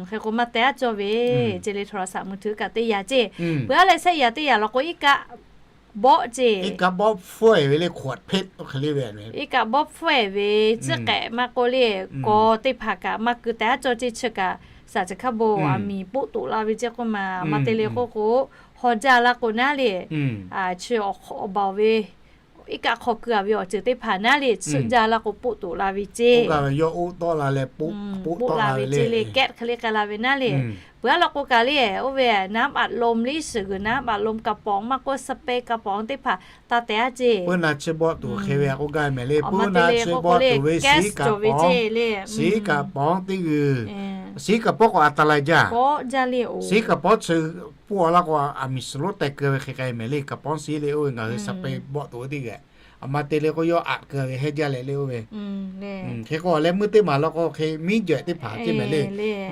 hk'e k'o maˇ teh aˉ cawˇ ve ceˇ le โทรศัพท์มือถือ kaꞈ teˇ yanˇ ceˇ. Peuˬ a leh shehˆ yanˇ teˇ yanˇ law k'o iˉ kaˆ bawˆ ceˇ, iˉ kaˆ bawˆ hpfuhˇ e ve le, ขวดเพชร hk'e le ve, iˉ kaˆ bawˆ hpfuhˇ e ve, tcuhˉ k'ehꞈ maˇ k'oˆ le, kaw teˇ hpaˍ kaꞈ maˇ keu teh aˉ cawˇ ceˇ chi kaꞈ shaˍ chi hk'a bon aˬ miˍ poˆ toꞈ la ve ceˇ k'oˆ ma. A ma te le k'oˆ k'o, haw jaˇ laˇ k'o naˉ le, chi awˬ hk'awꞈ awˬ baˬ ve iˉ kaˆ hk'aw keu a ve awˬ ceuˬ teˇ hpaˍ naˉ le, chiˇ jaˇ laˇ k'o poˆ toꞈ la ve ceˇ. Poˆ la ve ceˇ le, แก๊ส hk'e le k'ai la ve naˉ le. Peuˬ a law k'o kaꞈ le, oˇ ve น้ำอัดลม le, suhˍ g'uiˬ น้ำอัดลม กระป๋อง maˇ k'oˆ สเปรย์ กระป๋อง teˇ hpaˍ taˇ teh aˉ ceˇ. Peuˬ naˬ chi bawˆ tuˬ hk'e ve a k'oˆ gaˇ mehˍ le, peuˬ naˬ chi bawˆ tuˬ ve สีกระป๋อง สีกระป๋อง teˇ g'uiˬ, สีกระป๋อง k'o a ta lai jaˇ, สีกระป๋อง chi poˆ a laˇ k'o aˬ miˍ suhˍ lonˉ teh keu ve hk'e k'ai mehˍ le, กระป๋อง สี le oˇ ve ngaˬ hui สเปรย์ bawˆ tuˬ ve teˇ g'aˇ. A ma te le k'o yawˇ aꞈ keu ve hehˉ jaˇ leh le oˇ ve. Hk'e k'o awˬ leh meuˇ teˇ maˬ law k'o hk'e miˉ jawehꞈ teˇ hpaˍ ceˇ mehˍ le.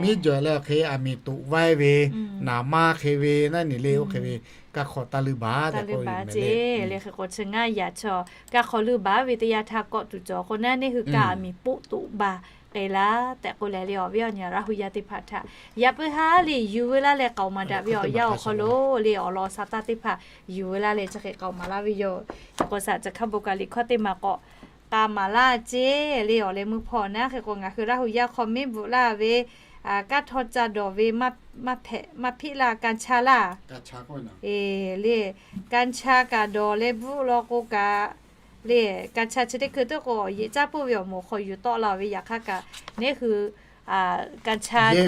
Miˉ jawehꞈ leh hk'e aˬ miˍ toꞈ vaiˇ ve, naˍ maˇ hk'e ve naˉ ne le oˇ hk'e ve, kaˇ hk'awꞈ taˇ leuˇ baˬ tehꞈ k'oˆ ve mehˍ le. Hk'e k'o chi ngaˇ yaꞈ chaw kaˇ hk'awꞈ leuˇ baˬ ve teˇ yanˇ htaˇ kawˆ tuˬ cawˬ k'o naˉ, neˇ hui kaꞈ aˬ miˍ poˆ toꞈ baˬ k'ai laˇ tehꞈ k'oˆ leh le, awˬ viˉ awˬ nyi Laˇ huˍ yaˇ teˇ hpaˍ htaꞈ yaꞈ puiˉ haˉ le yuˬ ve laˇ leh k'aoˍ maˍ daꞈ ve awˬ yanˇ awˬ hk'aw lo le, awˬ lawn sa taˇ teˇ hpaˍ yuˬ ve laˇ leh chi hk'e k'aoˍ maˍ laˇ ve yoˬ. Hk'e k'o shaˍ chi hk'a bon kaꞈ liꞈ hkawˇ teˇ maˬ k'awꞈ k'a maˍ laˇ ceˇ le, awˬ leh meuˇ hpawˇ naˉ. Hk'e k'o ngaˬ hui Laˇ huˍ yaˇ hk'aw miˉ bvuhꞈ laˇ ve, kaˇ htawˇ ca dawˬ ve maˇ hpehꞈ maˇ hpiˆ laˇ, กัญชา laˇ le, กัญชา kaꞈ dawˬ leh bvuhꞈ law k'o kaꞈ le, กัญชา chi teˇ hkui teˇ k'o awˬ yeꞈ caˇ puiˉ ve awˬ moˍ hk'aw yuˬ tawˆ la ve, yaꞈ hk'aˇ kaꞈ neˇ hui กัญชา le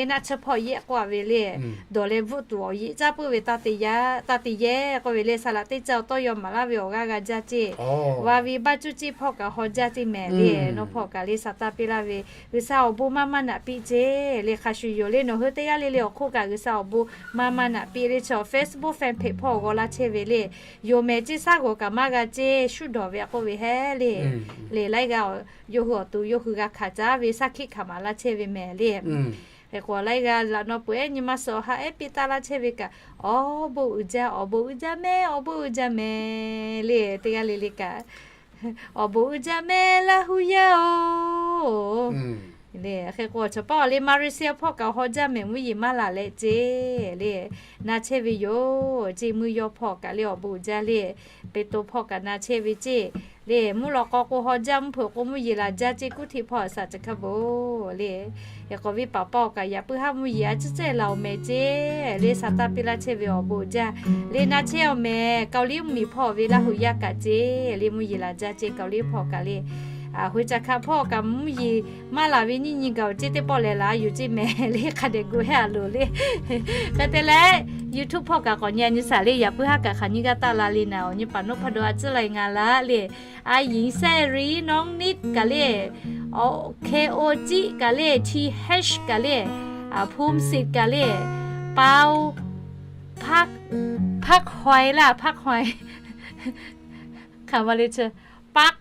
naˆ tsuhˇ hpawˇ yehˆ k'oˆ a ve le, dawˬ leh bvuhꞈ tuˬ awˬ yeꞈ caˇ puiˉ ve taˇ te yehˇ k'oˆ ve le, saˍ laꞈ teˇ caˇ awˬ tawˇ yaw maˍ laˇ ve awˬ g'aˇ g'a jaˇ ceˇ. Vaˇ ve baˇ cuˇ ceˇ hpawˇ kaꞈ haw jaˇ ceˇ mehˍ le, nawˬ hpawˇ kaꞈ le sa taˇ piˇ laˇ ve, G'uiˬsha awˬ bon maˇ maˇ naꞈ piˇ ceˇ le. Hk'a shuˍ yoˬ le, nawˬ hui teˇ g'aˇ le le awˬ hk'oˆ kaꞈ G'uiˬsha awˬ bon maˇ maˇ naꞈ piˇ le. Chaw Facebook fan page hpawˇ g'aw laˇ chehˇ ve le, yonˍ mehˍ ceˇ, shaˉ g'awˬ kaꞈ maˇ g'a ceˇ, shuˉ dawˬ ve k'oˆ ve hehˉ le. Lehˬ laiˉ g'aˇ yawˇ hui awˬ to yawˇ hui g'a hkanˍ caˉ ve saˉ hkiˆ hkanˍ maˍ laˇ chehˇ ve mehˍ le. Hk'e k'o laiˉ g'aˇ laꞈ naw peuˬ ehˉ nyi ma suhˍ awˬ ha ehˉ piˇ taˍ laˇ chehˇ ve kaꞈ, awˬ bon uiˍ jaˇ, awˬ bon uiˍ jaˇ mehˍ, awˬ bon uiˍ jaˇ mehˍ le. Teˇ g'aˇ le le kaꞈ, awˬ bon uiˍ jaˇ mehˍ Laˇ hu yaˇ-oˬ le. Hk'e k'o chaw paˉ awˬ le Malaysia hpawˇ kaꞈ haw jaˇ mehˍ, mvuhˇ yeˬ maˇ laˬ leh ceˇ le. Na chehˇ ve yoˬ ceˇ, mvuhˇ yawˇ hpawˇ kaꞈ le awˬ bon uiˍ jaˇ le. Peˇtawˇ hpawˇ kaꞈ na chehˇ ve ceˇ le. Mvuhˇ lawꞈ k'aw k'o haw jaˇ, mvuhˇ hpeuꞈ k'o mvuhˇ yeˬ laˬ jaˇ ceˇ, kuˉ htiꞈ hpawˇ a shaꞈ ca hkaˇ bon le. Hk'e k'o venˇ paˍ paˇ awˬ kaꞈ yaꞈ puiˉ haˉ mvuhˇ yeˬ a ciˉ cehˇ laˬ awˬ mehˍ ceˇ le. Saˍ taˇ piˇ laˇ chehˇ ve awˬ bon uiˍ jaˇ le. Na chehˇ awˬ mehˍ Kaoˍliˇ mvuhˇmiˬ hpawˇ ve Laˇ hu yaˇ kaꞈ ceˇ le, mvuhˇ yeˬ laˬ jaˇ ceˇ, Kaoˍliˇ hpawˇ kaꞈ le. Hoꞈ ca hkaꞈ hpawˇ kaꞈ mvuhˇ yeˬ maˇ laˬ ve nyiˇ nyi gaˬ-oˬ ceˇ, teˇ pawˆ lehˬ laˬ yuˬ ceˇ mehˍ le. Hk'a dehꞈ gu hehˉ a loˍ le. Hk'e te leh YouTube hpawˇ kaꞈ k'awꞈ nyi a nyi shaˍ le. Yaꞈ puiˉ haˉ kaꞈ hk'aˬ nyiˇ g'aˇ taˆ la le naˍ, awˬ nyi paˍ nawˉ hpawˇ dawˇ a ciˉ la e ngaˬ laˇ le. A Ying Saˇ Riˉ, Nawˉ Niˆ kaꞈ le, K O Ciˆ kaꞈ le, T H kaꞈ le, Hpu Siˍ kaꞈ le, Pao, Hpaˆ Hpaˆ Haweh laˇ, Hpaˆ Haweh, hk'aˬ ma le chi, Paˆ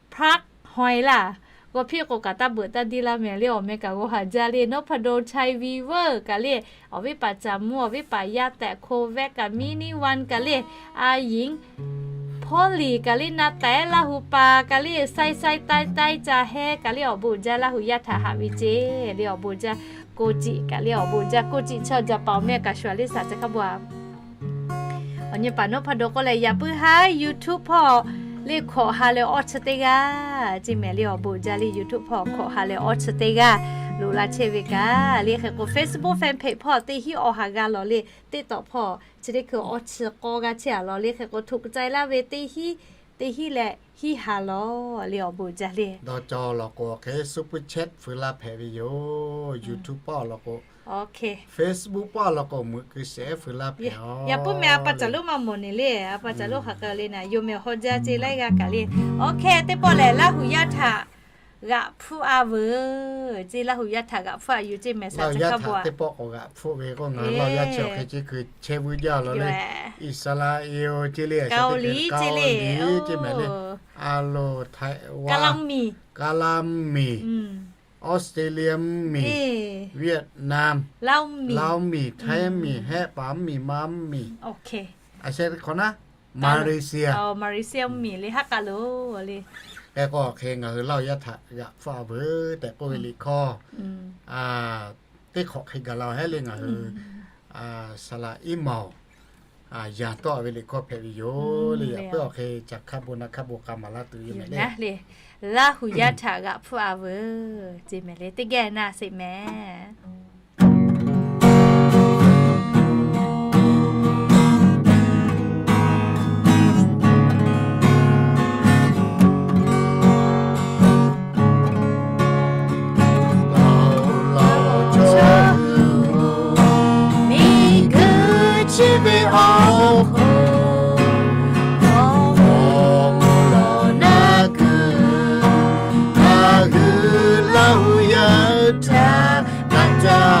Hpaˆ Haweh laˇ. G'aw hpiˇ k'o kaꞈ taˇ beuꞈ taˇ diˇ laˇ mehˍ le, awˬ meh kaꞈ g'aw haˍ jaˇ le. Nawˉ hpaˇ daw Chai Viver kaꞈ le, awˬ viˉ paˍ Caˍ Muˇ, awˬ viˉ paˍ Yaˇ tehꞈ Hko Vehˆ kaꞈ, Miˇniˆ Van kaꞈ le, A Ying, Hpawˇ Liˍ kaꞈ le, Na Tehˉ Laˇ hu pa kaꞈ le, Sai Sai Tai Tai Ca Heh kaꞈ le, awˬ bon uiˍ jaˇ Laˇ hu yaˇ htaꞈ haꞈ ve ceˇ le, awˬ bon uiˍ jaˇ Ko Ciꞈ kaꞈ le, awˬ bon uiˍ jaˇ Ko Ciꞈ chaw jaˇ paˍ awˬ meh kaꞈ shuˍ a le shaꞈ ca hkaˇ bon a. Awˬ nyi paˍ nawˉ hpaˇ daw k'oˆ leh yaꞈ puiˉ haˉ YouTube hpawˇ le hkawꞈ ha leh awˇ chi teˇ g'aˇ ceˇ mehˍ le, awˬ bon uiˍ jaˇ le. YouTube hpawˇ hkawꞈ ha leh awˇ chi teˇ g'aˇ loꞈ la chehˇ ve kaꞈ le. Hk'e k'o Facebook fan page hpawˇ teˇ hinˉ awˬ ha g'a lawˬ le, teˇ tawꞈ hpawˇ chi teˇ hkui awˇ chi k'awˇ g'aˇ chehˇ a lawˬ le. Hk'e k'o htoꞈ k'ai laˇ ve teˇ hinˉ, teˇ hinˉ leh hinˉ ha lawˬ le, awˬ bon uiˍ jaˇ le. Dawˇ cawˬ lawˬ k'o hk'e Super Chat fuiˍ laˇ hpehꞈ ve yoˬ. YouTube paw lawˬ k'o, Facebook paw lawˬ k'o, meuꞈ keu shehˍ fuiˍ laˇ hpehꞈ. Yaꞈ puiˉ meh a pa caˬ lonˉ maˇ mawˬ ne le, a pa caˬ lonˉ hk'aˬ hk'e le na, yawˇ meh haw jaˇ ceˇ laiˉ g'aˇ kaꞈ le. Oˇhkeh teˇ pawˆ lehˬ, Laˇ hu yaˇ htaꞈ g'aꞈ hpfuhˆ a veuˬ ceˇ, Laˇ hu yaˇ htaꞈ g'aꞈ hpfuhˇ a yuˬ ceˇ mehˍ shaꞈ ca hkaˇ bon a. Teˇ pawˆ k'awꞈ g'aꞈ hpfuhˆ ve k'o, ngaˬ hui Laˇ hu yaˇ chi awˬ hk'e ceˇ hkui chehˇ vuiˇ jaˇ lawˬ le. Iˉsaˍreˍlaˆ ceˇ le, Kaoˍliˇ ceˇ le, ceˇ mehˍ le. A loˍ, Htaiˍ Kaˍlaˇ miˬ, Kaˍlaˇ miˬ, Australia miˬ, Vietnam, Laˇ miˬ, Htaiˇ miˬ, Hehˆ paˍ miˬ, Maˇ miˬ, a sheh hk'awꞈ naˉ, Malaysia, Malaysia miˬ le, haˉ k'a loˬ le. Hk'e k'o hk'e ngaˬ hui Laˇ hu yaˇ htaꞈ g'aꞈ hpfuhˆ a veuˬ tehꞈ k'oˆ ve liꞈ hkawˇ teˇ hk'awꞈ hk'e gaˬ la heˉ le ngaˬ hui. Saˍlaˍ iˉ maˬ-oˬ, yanˍ tawˆ ve liꞈ hkawˇ hpehꞈ ve yoˬ le. Yaꞈ puiˉ awˬ hk'e ca hkaˇ bon na hkaˇ bon k'a maˍ laˇ tuˬ yoˬ mehˍ le. Laˇ hu yaˇ htaꞈ g'aꞈ hpfuhˆ a veuˬ ceˇ mehˍ le, teˇ geh na sheˍ mehˍ. Miˬguiˬ chi ve awˬ hk'aw lo, awˬ moˍ lawˬ naˉ kuiˬ, ngaˬ hui Laˇ hu yaˇ htaꞈ g'aꞈ ca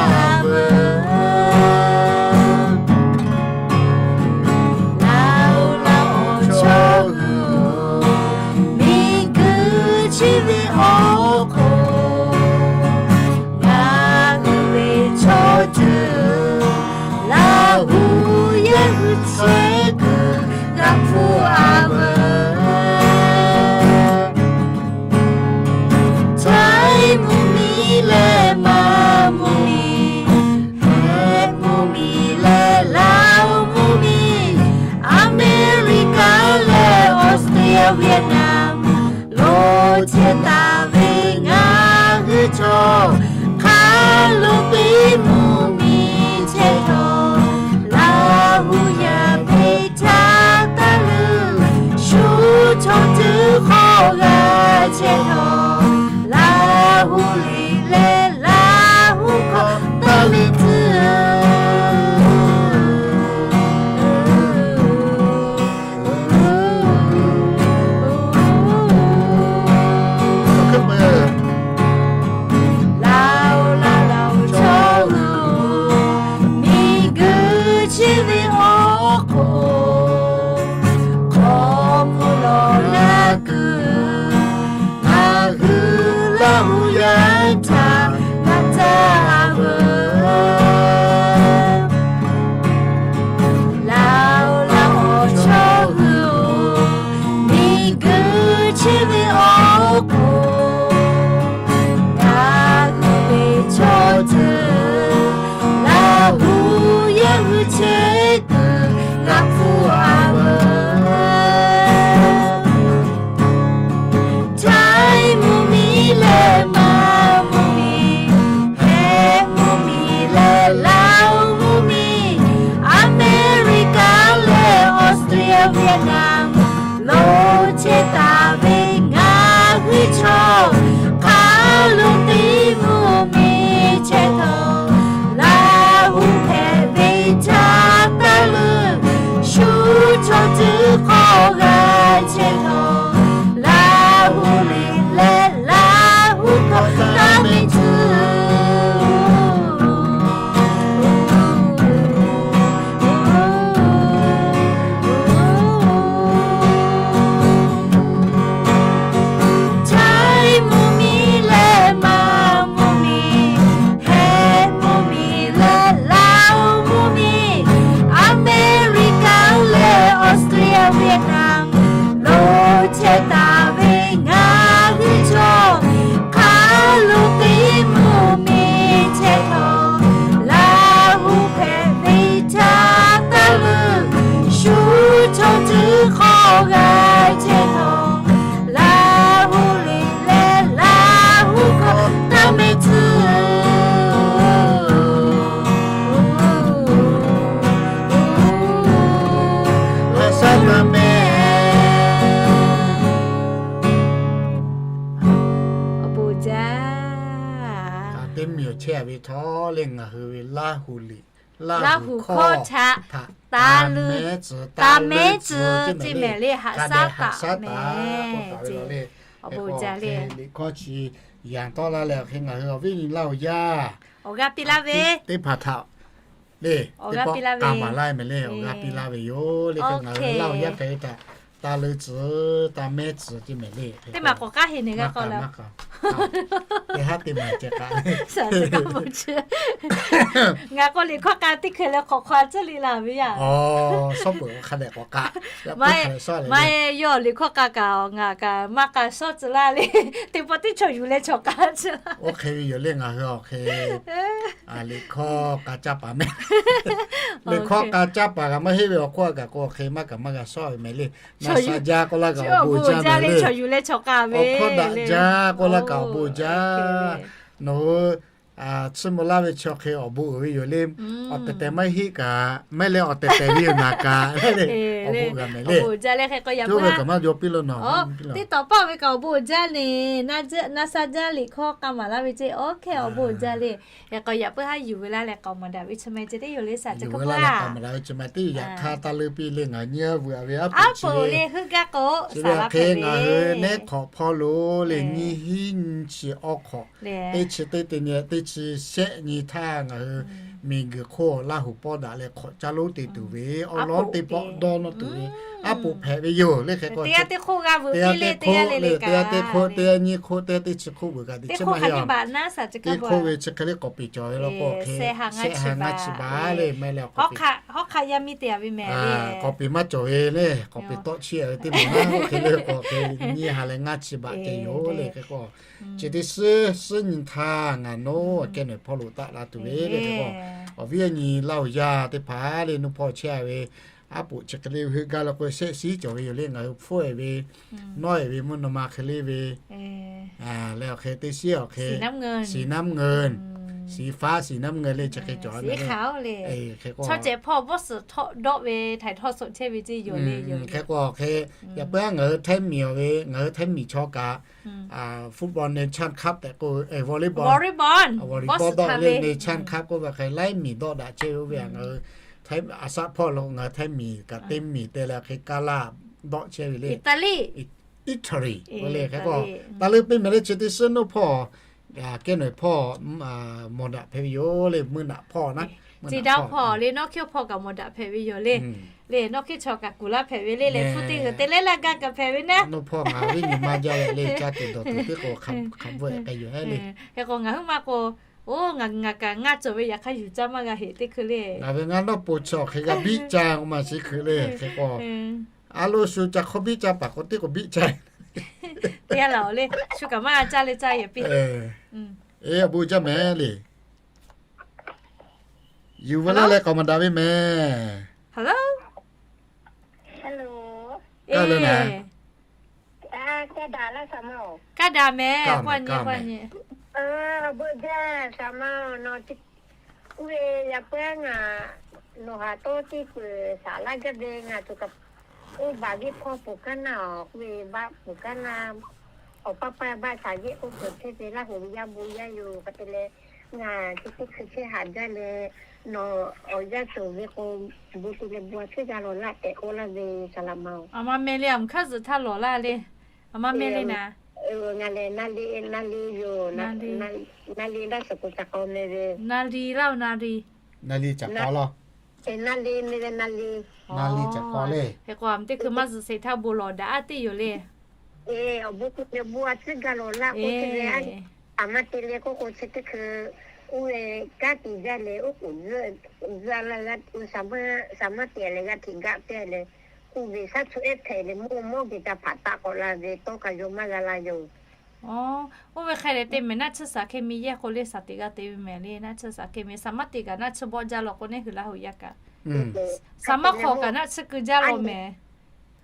Vietnam lo chehˇ taˍ ve ngaˬ hui chaw, hk'a lo teˇ mvuhˇ miˬ chehˇ htawˇ, Laˇ huˍ hpehꞈ ve htaˇ taˇ leuˆ, shu chaw tcuh hk'aw g'a chehˇ htawˇ, Laˇ huˍ liꞈ leh Laˇ huˍ hkawˇ taˇ mehˆ tcuh. Chaiˇ mvuhˇ miˬ leh Maˇ mvuhˇ miˬ, Heh mvuhˇ miˬ leh Laˇ huˍ mvuhˇ miˬ, America leh Australia, Vietnam lo chehˇ taˍ ve ngaˬ hui chaw, hk'a lo teˇ mvuhˇ miˬ chehˇ htawˇ, Laˇ huˍ hpehꞈ ve htaˇ taˇ leuˆ, shu chaw tcuh hk'aw g'a chehˇ htawˇ, Laˇ huˍ liꞈ leh Laˇ huˍ hkawˇ taˇ mehˆ tcuh. Haꞈ shaˉ taˍ mehˍ. Awˬ bon jaˇ. Teˇ miˬ awˬ chehˇ ve htawˇ leh ngaˬ hui ve Laˇ huˍ liꞈ, Laˇ huˍ hkawˇ htaꞈ taˇ leuˆ, taˇ mehˆ tcuh ceˇ mehˍ le. Haꞈ shaˉ taˍ mehˍ. Awˬ bon jaˇ le. Liꞈ hkawˇ chi yanˍ tawˆ laˇ leh awˬ hk'e ngaˬ hui awˬ viˉ nyi Laˇ huˍ yaˇ awˬ g'aˇ piˇ laˇ ve teˇ hpaˍ htaꞈ le, teˇ pawˆ k'a maˍ laˇ mehˍ le, awˬ g'aˇ piˇ laˇ ve yoˬ le. Ngaˬ hui Laˇ huˍ yaˇ hk'e htaꞈ taˇ leuˆ tcuh, taˇ mehˆ tcuh ceˇ mehˍ le. Teˇ maˬ k'awꞈ k'aˉ heˆ neˬ g'a k'awꞈ la. Teˇ haˉ teˇ maˬ ceh k'a le. Ngaˬ k'o liꞈ hkawˇ k'a teˇ hkeh leh hk'awꞈ hk'aw tcuhˉ le laˬ ve yaˇ. Shawˉ peuˬ hk'a dehꞈ k'awꞈ k'a. Maˇ heˆ, yawˇ liꞈ hkawˇ k'a kaꞈ ngaˬ kaꞈ maˇ k'a shawˉ tcuh laˇ le. Teˇ pawˆ teˇ chaw yuˬ leh chaw k'a tcuh laˇ. Oˇ hk'e ve yoˬ le ngaˬ hui awˬ hk'e liꞈ hkawˇ k'a caˇ paˍ mehˍ. Liꞈ hkawˇ k'a caˇ paˍ kaꞈ maˇ heˆ ve awˬ hk'oˆ kaꞈ k'o awˬ hk'e maˇ kaꞈ maˇ g'a shawˉ ve mehˍ le. Na sha jaˇ k'oˆ laˇ kaꞈ awˬ bon jaˇ mehˍ le. Awˬ hkawˇ daꞈ jaˇ k'oˆ laˇ kaꞈ awˬ bon jaˇ. Nawˬ hui chiˇ mvuh laˇ ve chi awˬ hk'e awˬ bon uiˍ ve yoˬ le. Awˬ tehˬ tehˬ maˇ heˆ kaꞈ, maˇ heˆ leh awˬ tehˬ tehˬ ve yoˬ naˍ kaꞈ, awˬ bon g'a mehˍ le. Yawˇ ve kaꞈ maˇ jaw piˇ lo nawˬ. Teˇ tawˍ paˆ ve kaꞈ awˬ bon jaˇ neˬ, na sha jaˇ liꞈ hkawˇ k'a maˍ laˇ ve ceˇ. Oˇ hk'e awˬ bon jaˇ le. Hk'e k'o yaꞈ puiˉ haˉ yuˬ ve laˇ leh k'awꞈ maˍ daꞈ ve chi ma ceh teˇ yoˬ le, shaˍ ceh k'oˆ laˇ. K'awꞈ maˍ daꞈ ve chi ma teˇ yaꞈ hk'aˇ taˇ leuˆ piˇ le ngaˬ hui nyiˇ vuiˬ a ve aˉ poꞈ le heuˆ gaˇ k'o, chi ve awˬ hk'e ngaˬ hui nehˉ hk'awꞈ hpawˇ lo le nyiˇ hinˉ nyiˇ chi awˉ hk'awꞈ, teˇ chi teˇ te nyi teˇ chi shehˆ nyi htaˇ ngaˬ hui miˬguiˬ hk'oˆ Laˇ huˍ pawˆ daꞈ leh hk'awꞈ caˇ lonˉ te tuˬ ve awˉ lawˉ teˇ pawˆ dawˇ nawˇ tuˬ ve aˉ poꞈ hpehꞈ ve yoˬ le. Hk'e k'o teˇ g'aˇ teˇ hk'oˆ g'a veuꞈ piˇ le, teˇ g'aˇ teˇ hk'oˆ, teˇ g'aˇ nyiˇ hk'oˆ, teˇ g'aˇ teˇ chi hk'oˆ veuꞈ kaꞈ teˇ chi maˇ heˆ. Teˇ hk'oˆ ve chi hk'e le k'awꞈ peˍ cawˬ ve law k'o hk'e shehˆ ha ngaˇ chi baˬ le meh le. Hawˉ hk'aˆ yaˇ miˇ te a ve meh le. K'awꞈ peˍ maˇ cawˬ ve le, k'awꞈ peˍ tawˆ chiˇ a ve teˇ maˬ naˉ hk'e le k'o hk'e nyiˇ ha leh ngaˇ chi baˬ ceh yoˬ le. Hk'e k'o chi teˇ suhˉ suhˉ nyi htaˇ ngaˬ nawˉ kehˉ nawˬ hpawˇ lo taˆ la tuˬ ve le. Hk'e k'o awˬ viˉ awˬ nyi Laˇ huˍ yaˇ teˇ hpaˍ le nuˇ hpawˇ chehˇ a ve aˉ poꞈ chi hk'e le heuˆ gaˇ law k'o shehˆ shiˉ cawˬ ve yoˬ le. Ngaˬ hui hpfuhˆ e ve nawˉ e ve mvuhˇ naw ma hk'e le ve leh awˬ hk'e teˇ shiˉ awˬ hk'e สีน้ำเงิน สีน้ำเงิน สีฟ้า สีน้ำเงิน le chi hk'e cawˬ ve le. Hk'e k'o chaw ceh hpawˇ bawˇ suhˍ htawˆ dawˆ ve htaiˍ htawˇ suhˍ chehˇ ve ceˇ yoˬ le. Hk'e k'o hk'e yaꞈ puiˉ ngaˬ hui hteˇ miˬ awˬ ve ngaˬ hui hteˇ miˬ chaw kaꞈ football Nation Cup tehꞈ k'oˆ ve volleyball, volleyball dawˆ ve le Nation Cup k'oˆ ve hk'e laiˉ miˬ dawˆ daꞈ chehˇ ve oˇ ve ngaˬ hui a shaˆ hpawˇ lo ngaˬ hui hteˇ miˬ kaꞈ teˇ miˬ te leh hk'e kaˇ laˇ dawˆ chehˇ ve le. Italy k'oˆ le. Hk'e k'o taˇ leuˆ piˇ meh le chi teˇ suhˉ nuˇ hpawˇ kehˉ nawˬ hpawˇ mawˬ daꞈ hpehꞈ ve yoˬ le. Meuˇ naꞈ hpawˇ naˉ, tcuh daˇ hpawˇ le nawˉ hkiˇ hpawˇ kaꞈ mawˬ daꞈ hpehꞈ ve yoˬ le. Le nawˉ hkiˇ chaw kaꞈ kuˬ laˇ hpehꞈ ve le lehˬ hpu teˇ g'uˬ te leh laˇ gaˇ kaꞈ hpehꞈ ve naˉ. Nuˇ hpawˇ ngaˬ viˉ nyi maˇ jaˇ leh le caˇ tuˬ dawˬ tuˬ teˇ k'o hk'a bvuhˆ k'ai yuˬ heˉ le. Hk'e k'o ngaˬ huiˉ maˇ k'o, oˇ ngaˬ ngaˬ kaꞈ ngaˇ cawˬ ve yaꞈ hk'aˇ yuˬ caˇ maˇ g'a heꞈ teˇ hkui le. Ngaˬ ve ngaˇ nawˉ po chaw hk'e g'a biˆ caˇ k'o maˇ shiˍ hkui le. Hk'e k'o a lo shu ca hk'awˇ biˆ caˇ paˍ k'o teˇ k'o biˆ caˇ. Teˇ g'aˇ laˬ le shu kaꞈ maˇ g'a caˇ le caˇ yehˬ piˇ. Eˬ, awˬ bon jaˇ mehˍ le. Yuˬ veu laˇ leh k'awꞈ maˍ daꞈ ve mehˍ. Kaˇ le mehˍ. Kaˇ daꞈ mehˍ. Awˬ bon jaˇ shaˍ ma-oˬ, nawˬ ve yaꞈ puiˉ ngaˬ nawˬ haꞈ tawˇ teˇ peuˬ shaˍ laˇ gaˇ ve ngaˬ tuˬ kaꞈ Oˇ baˬ viˉ hpawˇ peuˬ kaˉ naˇ, awˬ k'oˆ ve baˆ peuˬ kaˉ naˇ, awˬ paˇ paˇ baˆ shaˍ yehˆ k'oˆ peuˬ chehˇ ve Laˇ huˍ yaˇ bon yaˇ yoˬ. Hk'e te leh, ngaˬ chi teˇ hkui chehˇ haꞈ jaˇ leh, nawˬ awˬ yanˇ cawˬ ve k'o, bon te leh bon a tcuhˉ g'a lawˬ laˆ tehꞈ k'oˆ laˇ ve saˍ laꞈ ma-oˬ. Aˬ ma meh le, aˬ mvuhˇ hk'aˇ zuhꞈ htaˇ lawˬ laˇ le. Aˬ ma meh le naˍ. Ngaˬ lehˬ na le, na le yoˬ. Na le laˇ suhˍ k'o ca k'aw meh ve. Na le laˇ-oˬ, na le. Na le ca k'aw laˇ. Na le meh ve na le. Na le ca k'aw le. Hk'e k'o aˬ mvuhˇ teˇ hkui maˇ zuhꞈ sheˍ htaˇ bon lawˬ daꞈ aˉ teˇ yoˬ le. Awˬ bon te leh bon a tcuhˉ g'a lawˬ laˆ k'oˆ ve, aˬ ma te leh k'oˆ k'o chi teˇ hkui oˇ ve kanˉ te jaˇ leh oˉ k'oˍ zuhˆ a laˇ g'a, saˍ maˇ te leh g'a hteꞈ gaˆ pehˇ leh, k'oˆ ve shaˉ tsuhˇ ehˉ hpehꞈ leh mawˇ mawˇ geh ca hpaꞈ taˆ k'awꞈ la ve tawˇ hk'a yaw maˇ g'a la yoˬ. Oˇ ve hk'e leh te mehˍ, naˆ tsuhˇ saˍ hk'e mi yehˇ k'o le, saˍ teꞈ g'a te ve mehˍ le. Naˆ tsuhˇ saˍ hk'e mi, saˍ maˇ te kaꞈ naˆ tsuhˇ bawˆ jaˇ law k'o neˇ hui Laˇ huˍ yaˇ kaꞈ, saˍ maˇ hk'awꞈ kaꞈ naˆ tsuhˇ keu jaˇ law mehˍ.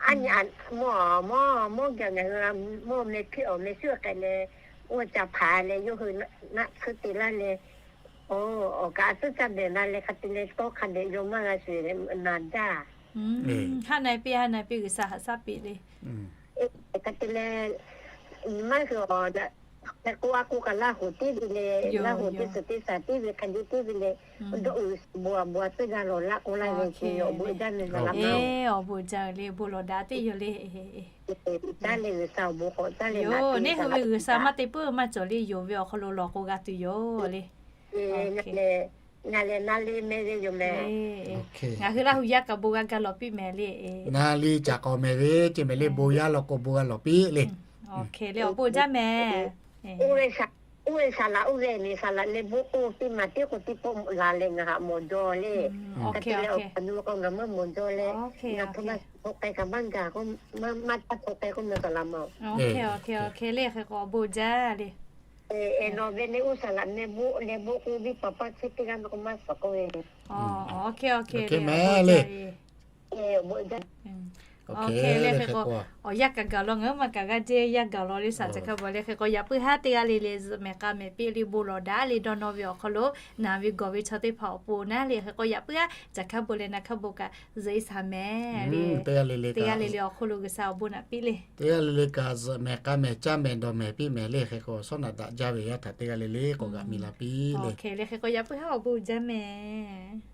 Mawˇ mawˇ mawˇ gaˬ ngaˬ hui mawˇ meh hpiˇ awˬ meh shuˉ k'ai leh, oˇ ca hpaꞈ leh yawˇ hui naˆ tsuhˇ te laˇ leh, awˬ kaꞈ a tcuhˉ caˇ behˬ la leh hk'a te leh tawˇ hk'a dehꞈ yaw maˇ g'a sheˍ naˍ jaˇ. Haˉ na piˇ, haˉ na piˇ, G'uiˬsha haꞈ shaˉ piˇ le. Hk'a te leh, maˇ hui awˬ, hk'e k'oˆ a k'oˆ kaꞈ Laˇ huˍ tiˉ ve le, Laˇ huˍ teˇ suhˍ teˇ shaˍ tiˉ ve hk'a dehꞈ tiˉ ve le, dawˇ uiˍ bon a bon a tcuhˉ g'a lawˬ laˇ k'oˆ laˇ ve chi awˬ bon jaˇ meh, awˬ bon jaˇ le, bon lawˬ daꞈ teˇ yoˬ le. Caˇ leh G'uiˬsha awˬ bon k'awꞈ caˇ leh yoˬ. Neˇ hui ve G'uiˬsha maˇ te puiˉ maˇ cawˬ le, yonˍ ve awˬ hk'aw lo lawˬ k'o g'a tuˬ yoˬ le. Ngaˬ lehˬ na le meh ve yoˬ meh. Ngaˬ hui Laˇ huˍ yaˇ kaꞈ bon g'a gaˇ lawˬ piˇ meh le. Na le ca k'awꞈ meh ve ce meh le, bon yaˇ law k'o bon g'a lawˬ piˇ le. Awˬ hk'e le, awˬ bon jaˇ meh. Oˇ ve saˍ laꞈ, oˇ ve saˍ laꞈ le, bon k'o teˇ maˬ teˇ k'o teˇ pawˆ la leh ngaˬ haꞈ mawˬ jaw le. Hk'e te leh awˬ hk'aw lo k'o ngaˬ maˇ mawˬ jaw leh, ngaˬ hpu ma hk'aw k'ai kaꞈ maˇ gaˬ k'o, maˇ caˇ hk'aw k'ai k'oˆ meh saˍ laꞈ ma. Awˬ hk'e le, hk'e k'o awˬ bon jaˇ le. Nawˬ ve le oˇ saˍ laꞈ meh bon leh bon k'o viˉ paˍ paˇ chehˇ teˇ g'aˇ meh k'o maˇ suhˍ k'oˆ ve. Awˬ hk'e, awˬ hk'e le, awˬ bon jaˇ. Awˬ hk'e le, hk'e k'o awˬ yaˇ kaꞈ gaˬ law, ngaˬ hui ma kaꞈ g'aˇ jehˇ yaˇ gaˬ law le, saˍ ca hkaˇ bon le. Hk'e k'o yaꞈ puiˉ haˉ teˇ g'aˇ le le zuhꞈ mehˍ k'a mehˍ piˇ le, bon lawˬ daꞈ le dawˇ nawˇ ve awˬ hk'aw lo, naˍ ve gawˬ ve chaw teˇ hpaˍ awˬ pon naˉ le. Hk'e k'o yaꞈ puiˉ haˉ ca hkaˇ bon leh na hkaˇ bon kaꞈ zuhꞈ e shaˍ mehˍ le. Teˇ g'aˇ le le awˬ hk'aw lo G'uiˬsha awˬ bon naꞈ piˇ le. Teˇ g'aˇ le le kaꞈ zuhꞈ mehˍ k'a mehˍ caˇ mehˍ dawˬ mehˍ piˇ mehˍ le. Hk'e k'o shawˉ naꞈ daꞈ jaˇ ve yaˇ htaꞈ teˇ g'aˇ le le k'awꞈ g'aꞈ mi la piˇ le. Hk'e le, hk'e k'o yaꞈ puiˉ haˉ awˬ bon jaˇ mehˍ.